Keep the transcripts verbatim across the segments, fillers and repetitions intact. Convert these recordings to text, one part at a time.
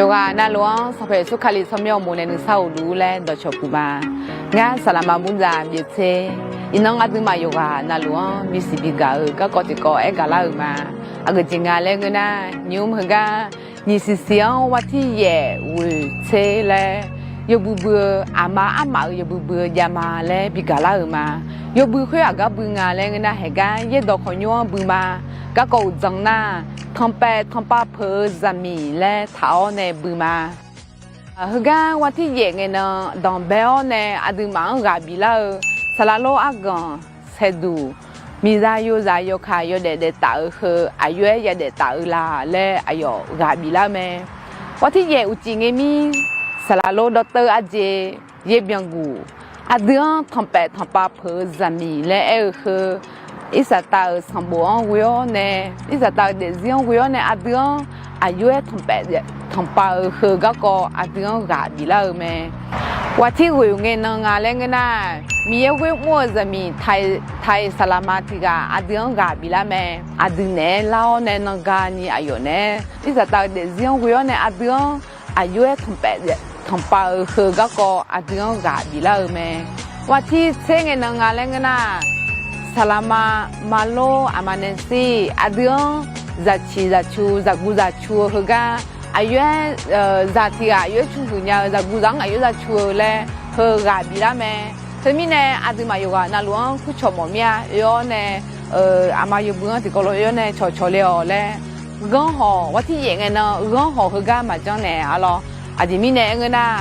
Yawqghaq navluf-anr Sanqpaq Yeqsur Kali tsawrmyanr uqmov nae nuisar uqluf laer dawqcawq puq ma. Ngar saqlaqma murdzaq byaev tser, iqnan aqduimaf yawqghaq navluf-anr bisiq bigaq-eu garkawv tiqkawv aergaq lar-euq ma. Aqgeujeq nga laer ngeur nar, nymq-mr heugar nyiq siqsiq-anr war tir yaef ghoeq tser laer, yawbui bui-eu aqma armaf-euq yawbui bui-eu javma laer bigaq lar-euq ma. Yawbui khoer aqgar bui nga laer ngeur nar, haeqgar yaerdawq khawqnymr-anr bui ma. Garkawv uqdzan nar, tanqpaef tanqpav peuq-eu zaqmiq laer taq-awr nae bui ma. Heugar war tir yaef ngae nan danqbae-awr nae aqduimaf-anr ghaq biflar-eu, saqlaq lor arganq saeqduq, miqzaq yozaq yawkaq yawdaef daeftaf-eu heu aqyawf-aer yadaef taf-eu la laer aqyawf ghaq biflar-eu mae. War tir yaef uqcif ngae mir, saqlaq lor dawrteuv arjeq, yaerbyan guq, aqdui-anr tanqpaef tanqpav peuq-eu zaqmiq laer aer-eu heu, irsaqtav-euq sanqbof-anr ghoe-awr nae, irsaqtav-euq daefzir-anr ghoe-awr nae aqdui-anr aqyawf-aer tanqpaef tanqpav-eu heu garkawv aqdui-anr ghaq biflar-eu mae. War tir ghoeq ngae nan nga laer ngeur nar, Miqyaer ghoer mr-eu zaqmiq taq-iq saqlaqma tiq ghaq aqdui-anr ghaq biflar mae. Aqdui naeq-aer lar-awr nae nan gani aqyawf naeq-aer irsaqtav-euq daefzir-anr ghoe-awr nae aqdui-anr aqyawf-aer tanqpaef tanqpav-eu heu garkawv aqdui-anr ghaq biflar-eu mae. War tir tser ngae nan nga laer ngeur nar, saqlaqma, malor, aqma nae sir aqdui-anr zaqciq zaqcu zaqguv zaqcu-eu heugar, aqyawf-aer zaq tiq ghaq aqyawf-aer cu huiq nya-eu zaqguv zaq-anr aqyawf-aer zaqcu-eu laer heu ghaq biflar mae. Teumirnae aqduimaf yawqghaq navluf-anr kurcawq mawf mir-a. Oe-awr nae aqma yawbui-anr tiqkawv lof oe-awr nae cawqcawq le-awq laer, ghanr hawq war tir yaef ngae nan ghanr hawq heugar maqjanr naeq-a lawr. Aqjeq mirnae aer ngeur nar,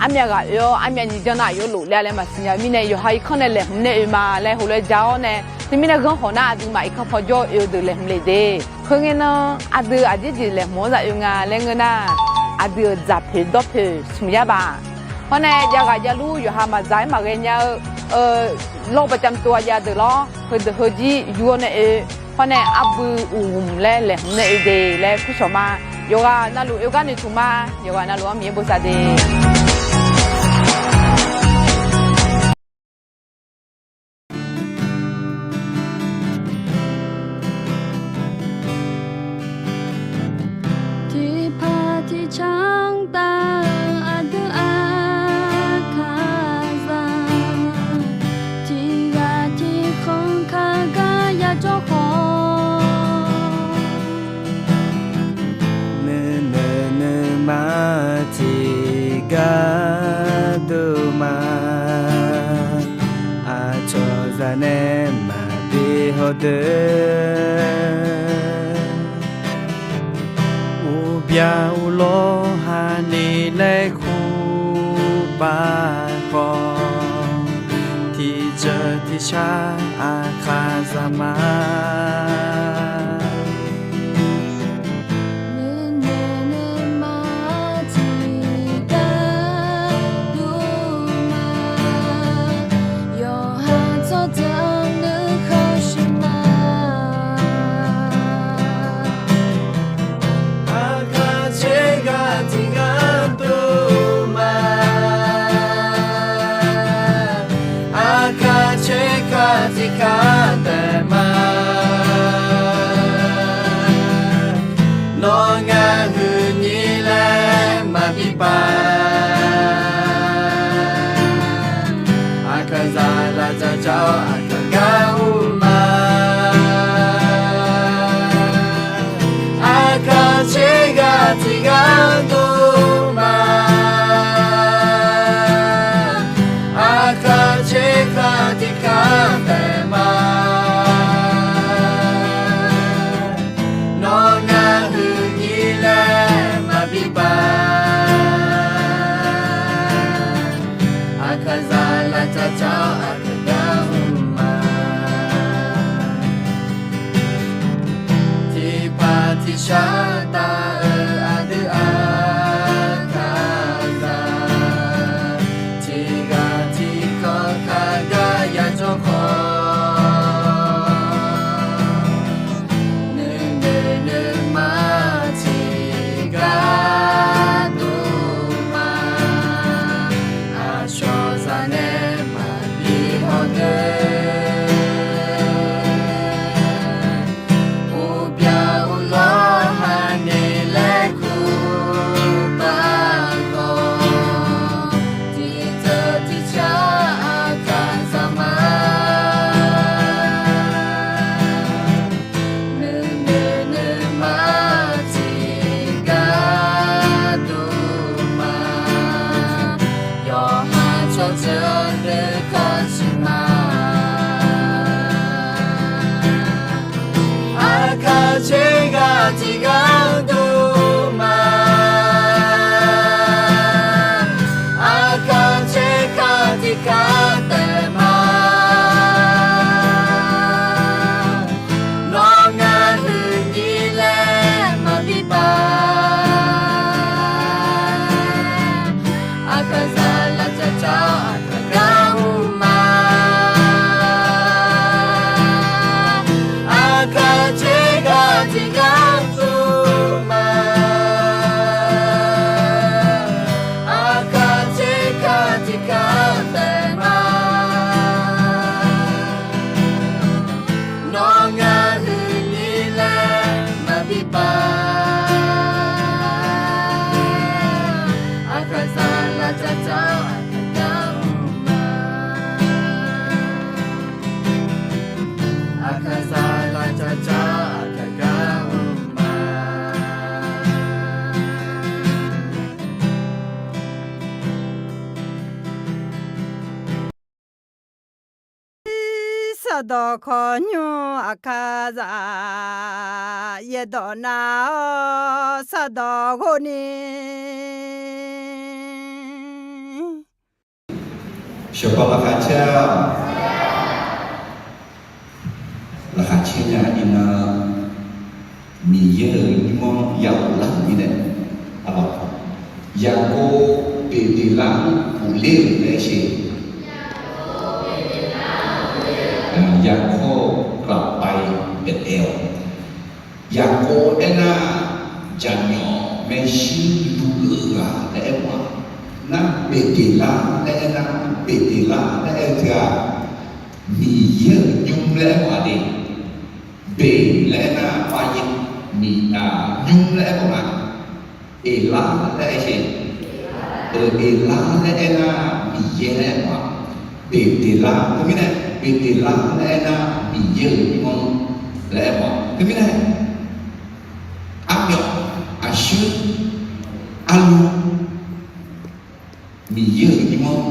armyav ghaq oe-awr armyav nyiq janr nar aqyawf lof le-a laer maqsiq nya-eu mirnae, yawqha irkanr nae laeqhmq nae oe ma laer heulof-aer ja-awr nae, teumirnae ghanr hawq nar aqduimaf irkanr paw jawr oe-eu deuq laeqhmq le de. Heu ngae nan aqdui aqjeq jeq laeqhmq-anr zaf oe nga laer ngeur nar, aqdui-euq dzaqpoeq dawrpoeq smq yar baq. Hawr nae jav ghaq javlur yawqha maqdzaq-aer maqghae nya-eu lawr baqcamq tov-a jav deuq lawr, heudeuq heujir yur-awr nae oe. Hawr nae arbui uqghmq laer laeqhmq nae oe de laer kurcawq ma. Yawqghaq navluf oe gar noeqtmq ma. Yawqghaq navluf-anr Miqyaer bosav de. Tiqpaq tiqcanr taf-eu aqdui aqkaqzaq, tiqghaq tiqkhanq kaq gar yajawr khawf, nuinoeq nuima tiqgar duq ma. Aqcawq zaq nae maqbi hawdeuq, uqbya uqlawr hani laer kur pav khawf, tiqjeuq tiqshar aqkaqzaq ma. Nuinoeq nuima tiqgar duq ma, yawqha tsawrjeuq nuikhanr shuq ma. Aqkaq tser ghaq tiqgar duq ma, aqkaq tser ghaq tiqgar taef ma. Nawr ngar huiqnyir laer maqbi paq. Aqkaqzaq lafdzaq dzaq-awr aqkaq gar ur ma. Aqkaq tser ghaq tiqgar duq ma, aqkaq tser ghaq tiqgar taef ma. Nawr ngar huiqnyir laer maqbi paq. Aqkaqzaq lafdzaq dzaq-awr aqkaq gar ur ma. Tiqpaq tiqshar taf-eu aqdui aqkaqzaq, tiqghaq tiqkhanq kaq gar yajawr khawf, nuinoeq nuima tiqgar duq ma. Aqcawq zaq nae maqbi hawdeuq, uqbya uqlawr hani tiqgar dov ma. Aqkaq tser kaq tiqkaq taef ma. Nawr ngar huiqni laer maqbi paq. Aqkaqzaq lavcavcav aqkaq gar mr ma. Aqkaq tser kaq tiqgar dov ma. Aqkaq tser kaq tiqkaq taef ma. Nawr ngar huiqni laer maqbi paq. Aqkaqzaq lavcavcav aqkaq gar mr ma. Aqkaqzaq lavcavcav aqkaq gar mr ma. Sardawq khawqnymr aqkaqzaq yaerdawq nav-awr sardawq ghofni. Shawqpaw laqkhaq caer-a. Laqkhaq caer nya iqnan Miqyaer-euq nymr-anr ya ghoflar-euq mirnae, Yaqkov Beqdeqlar-anr ghofler-euq laer sheq. Yaqkov กลับไปเบธเอล. Yaqkov aernar, jaqmyawf maershuir luv-eu ghaq laer aermawf-a. Nar Beqdeqlar laer aernar, Beqdeqlar laer aer-eu teu-aq, Miqyaer-euq nymr laer aermawf-a de. Beq laer aernar, pav yaer, nymr laer aermawf-a. Eqlar laer aer sheq. Eqlar laer aernar, Miqyaer laer aermawf-a. Beqdeqlar teumirnae, Beqdeqlar laer aernar, Miqyaer-euq nymr-anr laer aermawf-a. Teumirnae, armyawf, aqshuir, arlu, Miqyaer-euq nymr-anr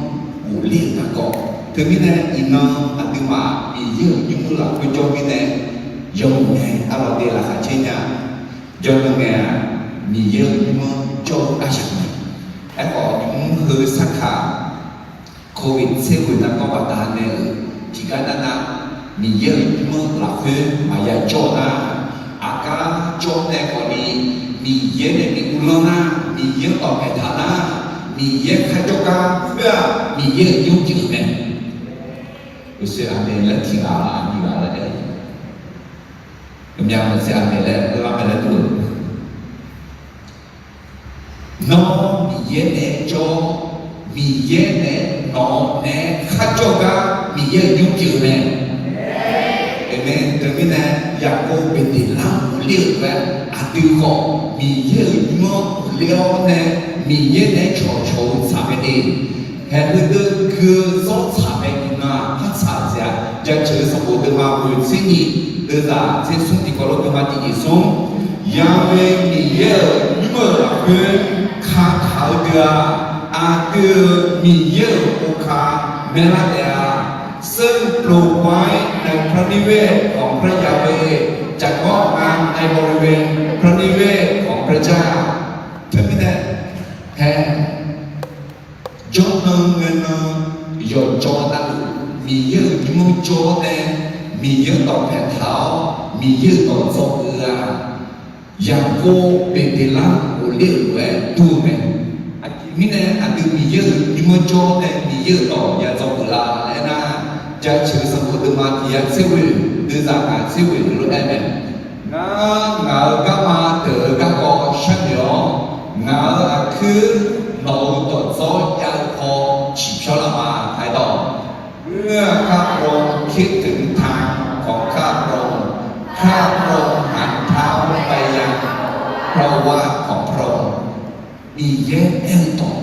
ghofler-euq garkawv. Teumirnae iqnan aqduimaf Miqyaer-euq nymr-eu lafkhoer jawr mirnae, yawmuiq nae arlawr de laqkhaq caer nya. Jawrnan ngae-aq, Miqyaer-euq nymr-anr jawr-eu aryamq mae. Aerkhawf, nymr heu sarkaq Covid tser ghoeq nargawr baqdanae-euq tiqgar nar nar, Miqyaer-euq nymr-eu lafkhoer maqya jawr nar, aqgar jawr nae khawfni, Miqyaer nae bi uvlanr nar, Miqyaer-anr dawqpaeq taq nar, Miqyaer kharjawr gar khoer-aq, Miqyaer-euq nymr pyeuf-eu mae. Uqshoe aqmeq laer tiqghaq-aq, aqnyir ghaq laer aer-eu, myav maqtser aqmeq laer lar mae laer dur-eu. Nawr Miqyaer nae jawr, Miqyaer nae nawq nae kharjawr gar Miqyaer-euq nymr pyeuf-eu mae. Amen. Teumirnae, Yaqkov Beqdeqlar-anr ghofler-euq lof-aer, aqdui khawf Miqyaer-euq nymr-anr ghofler-awr nae, Miqyaer nae cawqcawq-eu tsaq mae de. Haeq heudeuv gui-eu zawr tsaq mae. Iqnan-aq, par tsaq-eu jeq-aq, Jaceuq-eu sanqbof deuvma ghoeq tser nyiq, deuvzaq tser smr tiqkawv lof deuvma tiq nyiq smr, Ya'we Miqyaer-euq nymr-eu lafkhoer kakaq-eu deuq-aq, aqdui-euq Miqyaer-euq khoerka maerlar taef-a. ซึ่งโปรดไว้ในพระนิเวศของพระยาเวห์ จักงอกงามในบริเวณพระนิเวศของพระเจ้า Teumirnae, hae, jawrnan ngaenan yawqjawr navluf Miqyaer-euq nymr-anr jawr-awr nae, Miqyaer-anr dawqpaeq taq-awr, Miqyaer-euq dawq dzawgeuf-eu-aq, Yaqkov Beqdeqlar ghofler-euq lof-aer dur-eu mae. Aqjeq mirnae aqdui Miqyaer-euq nymr-anr jawr-awr nae Miqyaer-euq dawq ya dzawgeuf la laer aernar, Jaceuq sanqbof deuvma tiq yar tser ghoeq, deuvzaq ngaq tser ghoeq lof-aer mae. Ngar, ngaq-euq garma deuq-eu garkawv sharnoeq-awr, ngaq-euq aqkuir nawq-euq dawqdzawr jav-eu paw ciqpyawr lar ma. Aerdawq, เมื่อข้าพระองค์คิดถึงทางของข้าพระองค์ ข้าพระองค์หันเท้าไปยังพระพักตร์ของพระองค์ Miqyaer aer-eu dawq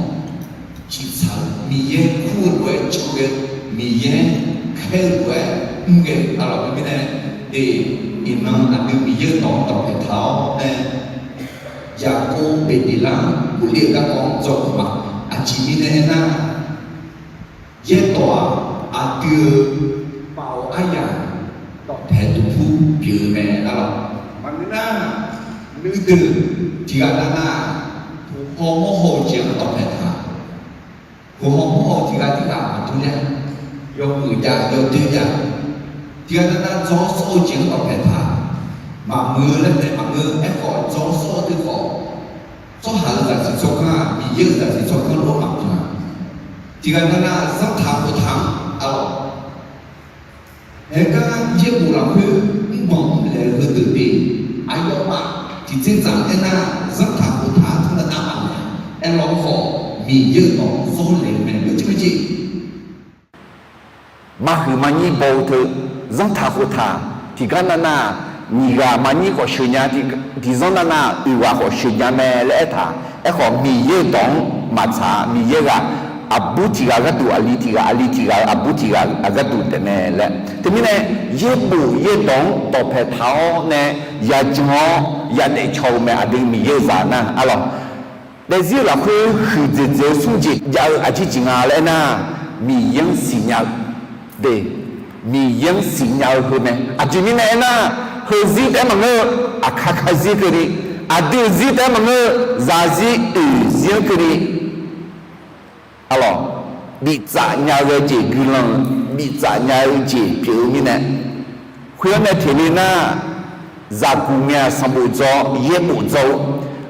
ciqtsaq-eu, Miqyaer kur-eu lof-aer jawrgeuf, Miqyaer khaer-eu lof-aer mrghae-eu arlawq mirnae, de, iqnan aqdui Miqyaer-euq dawq-anr dawqpaeq taq-awr nae, Yaqkov Beqdeqlar-anr ghofler-eu garkawv-anr dzawgeuf ma. Aqjeq mirnae aernar, yaerdawq-aq, aqdui-euq baoq aryamq dawqpaeq duqpur pyeuf-eu mae arlawq. Maqngeur nar, Nuideuq tiqghaq navnav, puq haw mawr haw-eu jeq-anr dawqpaeq taq. Puq haw mawr haw-eu tiqghaq tirghaq maqdur nya. Yawmuiq jav yawdoer jav. Tiqghaq navnav dzawr sawr-eu jeq-anr dawqpaeq taq. Maqmuiq-eu laer taef maqngeur. Aerkhawf dzawr sawr-eu deuq khawf, tsawrhaq-euq zaqsiq tsawrganr-aq, Miqyaer-euq zaqsiq tsawrganr lof-aer maqmuiq-a. Tiqghaq navnav zanrtaq khoftaq-anr arlawq, haeqgar yaerbof lafkhoer mrbanq mrlaeq-eu heudeuq pyeuf, aqyawfmaf tiqtser dzaq aernar, zanrtaq khoftaq-anr tmr navnav maqnaeq-a. Aerlawr khawf, Miqyaer-euq dawq-anr zawr laeq-eu mae, meuq jir meuq jir. Marhuiq marnyir baw-eu teu, zanrtaq khoftaq, tiqgar navnav, nyiq ghaq marnyir khawf sheuq nya, tiqzanr navnav oeq ghaq khawf sheuq nya mae laer aertaq. Aerkhawf, Miqyaer-euq dawq-anr maqtsaq-a. Miqyaer ghaq aqbur tiqghaq gharduq aqli tiqghaq, aqli tiqghaq-euq aqbur tiqghaq gharduq taefmae laer. Teumirnae, yaerbof yaerdawq-anr dawqpaeq taq-awr nae yajan-awr yadaef caw-eu mae, aqdui Miqyaer-euq zaq nar arlawq. Daefzir-euq lafkhoer huiqdzaeq dzaeq-eu smr jeq jav-eu aqjeq jeq nga laer aernar, Miqyaer-anr siqnya-eu de, Miqyaer-anr siqnya-eu heu mae. Aqjeq mirnae aernar, heuzir taef-aer maqngeur-eu, aqkar kar zir keuvni, aqdui-euq zir taef-aer maqngeur-eu, zaqzir oeq zir-anr keuvni arlawq, biftsaf nya-eu ghae jeq guiqlanq, biftsaf nya-eu jeq pyeuf-eu mirnae, khoer-anr nae teq le nar, zaqguq ngae-aq sanqbof dzaw yaerbof dzaw-eu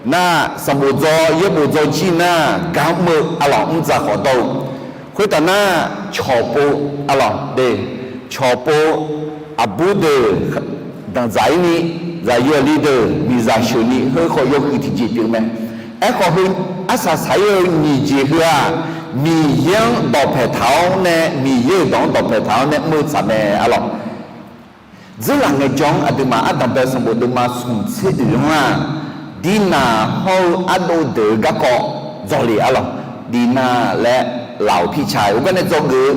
nar, sanqbof dzaw yaerbof dzaw jir nar, gar mr-eu arlawq, mr dzaq khawf dawr-eu. Khoertaf nar, cawqpov arlawq de, cawqpov aqbur deuq danqdzaq-ir ni, zaqyo aqli deuq miqzaq sheuq ni, heu khawf yawhuiq tiqjeq pyeuf mae. Aerkhawf heu arsaq saq-ir-eu nyiq jeq heu-aq, Miqyaer-anr dawqpaeq taq-awr nae, Miqyaer-euq dawq-anr dawqpaeq taq-awr nae mr-eu tsaq mae arlawq. Dzeurlaf ngaejawr-anr aqduimaf ardanqbae sanqbof deuvma smq tser oeq-anr-aq, Dirnaq hawr-eu ardov deuq-eu garkawv dzawle arlawq. Dirnaq laer laf-euq pirca-eu garnae dzawgeuf-eu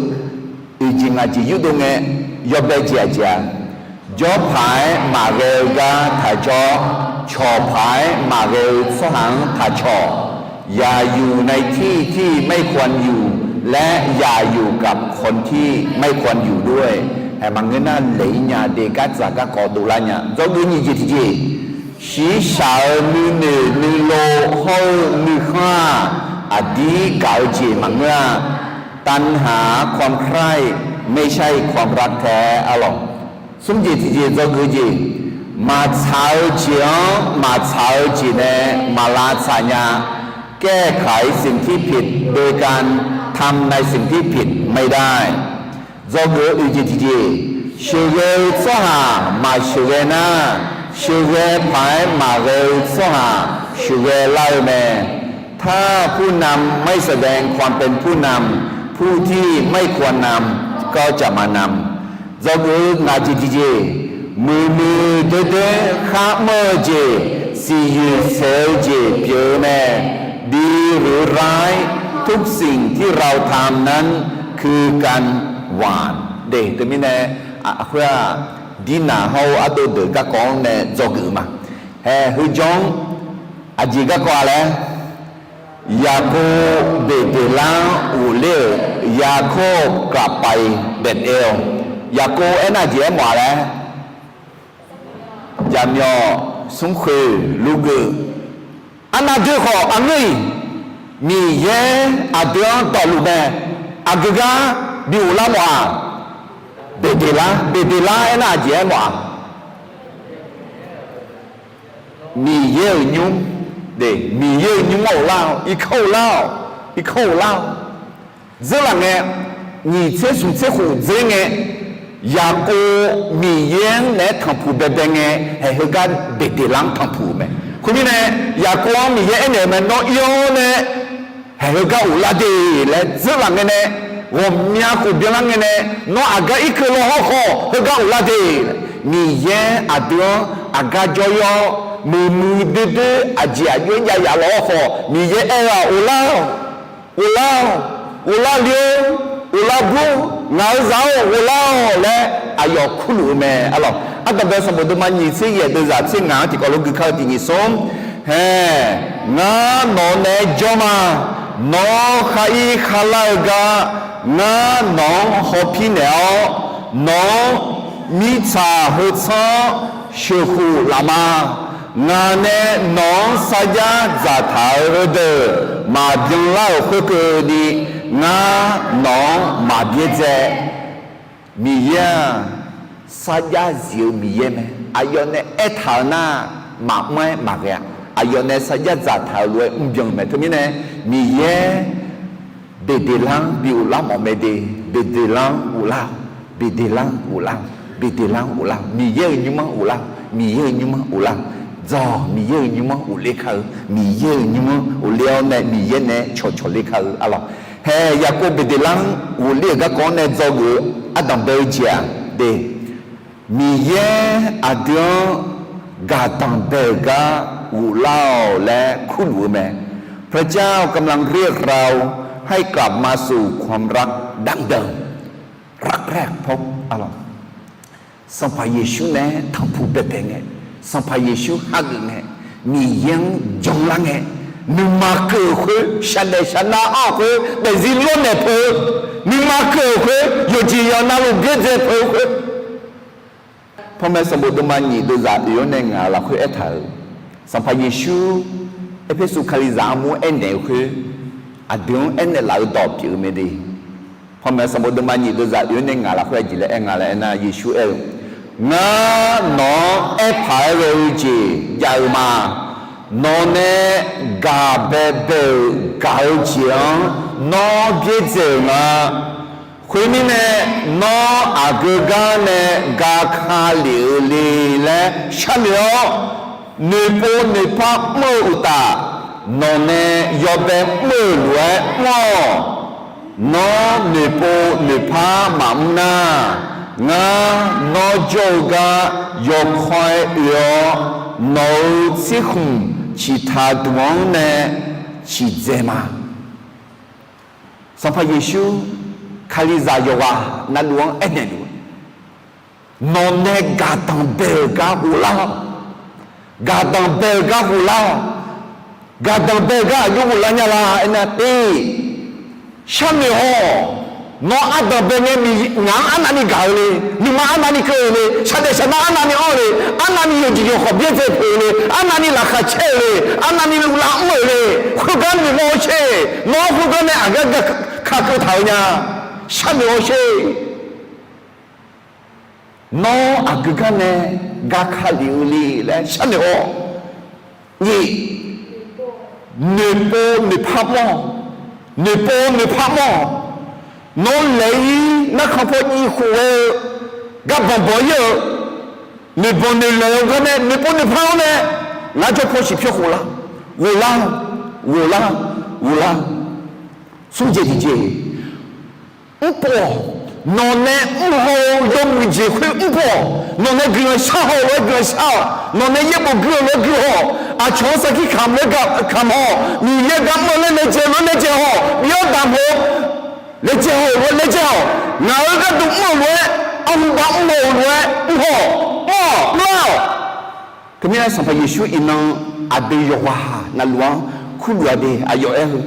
oeq jeq ngaq jeq yurdov ngae, yawbae jeq aqjeq-aq, jawrpaq-aer maqghae-eu gar taq jawr, cawqpaq-aer maqghae-eu tsawrhaq-anr taq cawq. อย่าอยู่ในที่ที่ไม่ควรอยู่ และอย่าอยู่กับคนที่ไม่ควรอยู่ด้วย haeq maqngeur nar laeq-ir nya de, gardzaq garkawv dovlar nya. Dzawgeuf nyiq jeq tiqjeq, shiqshaq-eu nuinoeq nuilov hawr-eu nuikhanr-aq, aqdir gaq-eu jeq maqngeur-a. ตัณหาความใคร่ไม่ใช่ความรักแท้ arlawq. Smr jeq tiqjeq dzawgeuf jeq, maqtsaq-eu jeq-anr maqtsaq-eu jeq nae maq lavtsaq nya. แก้ไขสิ่งที่ผิดโดยการทำในสิ่งที่ผิดไม่ได้ Dzawgeuf-eu oeq jeq tiqjeq, sheuqghae-eu tsawrhaq maq sheuqghae nar, sheuqghae paq-aer maqghae-eu tsawrhaq sheuqghae lar-eu mae. ถ้าผู้นำไม่แสดงความเป็นผู้นำ ผู้ที่ไม่ควรนำก็จะมานำ Dzawgeuf-eu ngaq jeq tiqjeq, muiqmuiq doerdoer kharmr-eu jeq, siqyoeq saeq-eu jeq pyeuf-eu mae. ดีหรือร้ายทุกสิ่งที่เราทำนั้นคือการหว่าน de. Teumirnae, khoer-aq, Dirnaq hawr-eu ardov deuq garkawv-anr nae dzawgeuf-eu ma. Haeq heujawr-anr aqjeq garkawv-a laer, Yaqkov Beqdeqlar-anr ghofler-euq, ยาโคบกลับไปเบธเอล Yaqkov aernar jeq aermawf-a laer, jaqmyawf smrkhoeq lurgeuf. Arnav doe khawf aqngeur-iq, Miqyaer aqdui-anr dawqluf mae. Aqgeu gar bi ghoflar mawf-aq, Beqdeqlar, Beqdeqlar aernar aqjeq aermawf-aq, Miqyaer-euq nymr, Miqyaer-euq nymr-anr ghoflar-awq, irkanr ghoflar-awq, irkanr ghoflar-awq. Dzeurlaf ngae, nyiq tser smq tser khof dzer ngae, Yaqkov Miqyaer-anr naeq-aer tanqpuq baebae ngae, haeq heugar Beqdeqlar-anr tanqpuq-euq mae. Khoermirnae, Yaqkov-anr Miqyaer aernaeq-euq mae, Nawr ir-awr nae haeq heugar ghoflar de laer dzeurlaf ngae nae, ghawqmya khof byanlar ngae nae, nawr aqgar irkeuv law hawrkhawf heugar ghoflar de. Miqyaer aqdui-anr aqgar jawr-ir-awr, muiqmuiq doerdoer aqjeq aqjox-aer jav yaf law hawrkhawf, Miqyaer aer-eu-aq, ghoflar-awq, ghoflar-awq, ghoflar le-or, ghoflar bur, ngaq-euq zaq-or, ghoflar-awq laer aqyawf kurluf-eu mae. Arlawq, ardanqbae sanqbof deuvma nyiq tser yaeq deuvzaq tser ngaq-anr tiqkawv lof gui kar-eu tiq nyiq smr, haeq, ngar nawq-eu naeq-aer jawr ma. Nawr khar ir khar lar-eu gar ngar nawq-anr hawpir naeq-awr, nawq-anr mirtsaq heu tsanr-anr sheuqkhof laf ma. Ngaq nae nawq-anr sarjax dzaqtaq-euq heudeuq maqbyan lar-euq khoerkeuvni, ngar nawq-anr maq byaerdzae. Miqyaer-aq, sarjax zif-eu Miqyaer mae. Aqyawf nae aertaq-eu nar, maqmr-aer maqghae-a. Aqyawf nae sarjax dzaqtaq-euq lof-aer mrbyan-eu mae. Teumirnae, Miqyaer beqdeqlar-anr bi ghoflar mawf mae de. Beqdeqlar-anr ghoflar-awq. Beqdeqlar-anr ghoflar-awq. Beqdeqlar-anr ghoflar-awq. Miqyaer-euq nymr-anr ghoflar-awq. Miqyaer-euq nymr-anr ghoflar-awq. Dzawq Miqyaer-euq nymr-anr ghofler kar-eu. Miqyaer-euq nymr-anr ghofler-awr nae Miqyaer nae cawqcawq ler kar-eu arlawq. Hae, Yaqkov beqdeqlar-anr ghofler-euq garkawv-anr nae dzawgeuf-eu ardanq bae-eu jeq-aq de, Miqyaer aqdui-anr gaqdanq bae-euq gar ghoflar-awq laer kurluf-eu mae. พระเจ้ากำลังเรียกเราให้กลับมาสู่ความรักดั้งเดิม รักแรกพบ arlawq. Sanqpaq Yeqsur nae tanqpuq baebae ngae, Sanqpaq Yeqsur hageuf ngae, Miqyaer-anr janlar ngae, nuima keuv-euq khoer, shaqdaef shaqnar anr-euq khoer, daefzir lawrnaeq peuq-eu, nuima keuv-euq khoer, yawqjeq yawq navluf byaerdzae peuq-eu khoer, Panmaeq sanqbof deuvma nyiq deuvzaq oeq-anr nae ngaq lafkhoer aertaq-euq, Sanqpaq Yeqsur Erpersu Kalizaq armur aernaeq-eu khoer, aqdui-anr aernaeq laf-eu dawq pyeuf-eu mae de. Panmaeq sanqbof deuvma nyiq deuvzaq oeq-anr nae ngaq lafkhoer aqjeq laer aer nga laer aernar, Yeqsur aer-eu, Ngar nawq-anr aerpaq-aer ghae-eu jeq jav-eu ma. Nawq nae gaq baebae-euq gaq-eu jeq-anr nawr byaerdzae-euq nga. Khoermirnae, nawr aqgeu gar nae ga ka lef-eu le laer sharnoeq-awr, noeqpov noeqpar mr-eu uqtaf, nawq nae yawbae mr-euq lof-aer mr-awq. Nawr noeqpov noeqpar maqmr nar, ngar nawr jawr-eu gar yawkawr-aer oe-awr, nawq-euq tsirkhmq ciqtaq duq-anr nae ciqdzae ma. Sanqpaq Yeqsur Kalizaq yawqghaq navluf-anr aernaeq luf-eu, Nawq nae gaqdanq bae-euq gar ghoflar-awq. Gaqdanq bae-euq gar ghoflar-awq. Gaqdanq bae-euq gar aqjox ghoflar nya la aernar, tir, sharnoeq-awq. Nawr ardanq bae ngae, ngaq-anr arnavni gaq-eu le, nuima arnavni keuv-eu le, shaqdaef shaqnar arnavni anr-eu le, arnavni yawqjeq yawqkhawq byaerdzae peuq-eu le, arnavni laqkhaq caer-eu le, arnavni uvlanr mr-euq le, khoergar noeqmawr-awr sher. Nawr khoergar nae aqgar ga kakeuv taq-eu nya. Sharnoeq-awr sher. Nawr aqgeu gar nae ga ka lef-eu le laer sharnoeq-awr, nyiq, noeqpov noeqpar mr-awq. Noeqpov noeqpar mr-awq. Nawr laeq-ir narkhan paw nyiq khof ghae-eu, gar banq banq-ir-eu, noeqbanq noeqlaeq-eu gar nae noeqpov noeqpar-awr nae, ngar jawr paw siq pyawr khof lar, ghoflar, ghoflar, ghoflar. Smr jeq tiqjeq, mrpov-awq. Nawq nae mrhaw-eu yawmuiq jeq khoer mrpov-awq. Nawq nae guiqlanq shar haw-eu lof-aer guiqlanq shar-awq. Nawq nae yaerbof gui-eu lof-aer gui haw-awq. Aqcawq-anr sarkir kamq lof-aer kamq haw-awq. Miqyaer gar mr-eu laer laejae lof-aer laejae haw-awq. Bi-awr damq haw-eu laejae haw-euq lof-aer laejae haw-awq. Ngaq-euq gharduq mr-euq lof-aer, arhu bar mr haw-euq lof-aer mr haw-awq. Mr-awq, mr-awq. Teumirnae Sanqpaq Yeqsur iqnan aqdui yawqghaq navluf-anr kurluf-a de. Aqyawf aer-eu,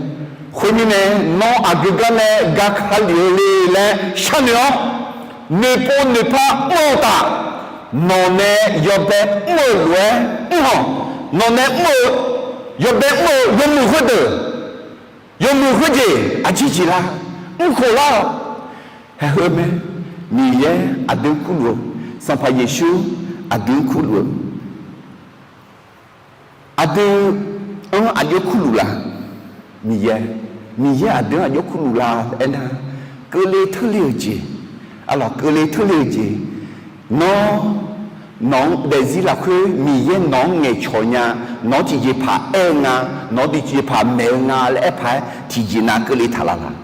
khoermirnae, nawr aqgeu gar nae ga ka lef-eu le laer sharnoeq-awr, noeqpov noeqpar mr-eu uqtaf, nawq nae yawbae mr-eu lof-aer mr-awq. Nawq nae mr-eu, yawbae mr-eu yawmuiq khoerdeuq, yawmuiq khoerjeq aqjeq jeq lar, mrkhof lar-awq. Haeq heu mae, Miqyaer aqdui-anr kurluf-eu, Sanqpaq Yeqsur aqdui-anr kurluf-eu, aqdui-anr aqjox kurluf la? Miqyaer, Miqyaer aqdui-anr aqjox kurluf la aernar, keuvle teurle-euq jeq, arlawq, keuvle teurle-euq jeq. Nawr, nawq-anr daefzir lafkhoer Miqyaer nawq-anr ngaeqcawq nya, nawq-anr tiqjeqpaq aer-eu nga, nawq-anr tiqjeqpaq maeq-eu nga laer aer paq-aer tiqjeq nav keuvle taq la laq?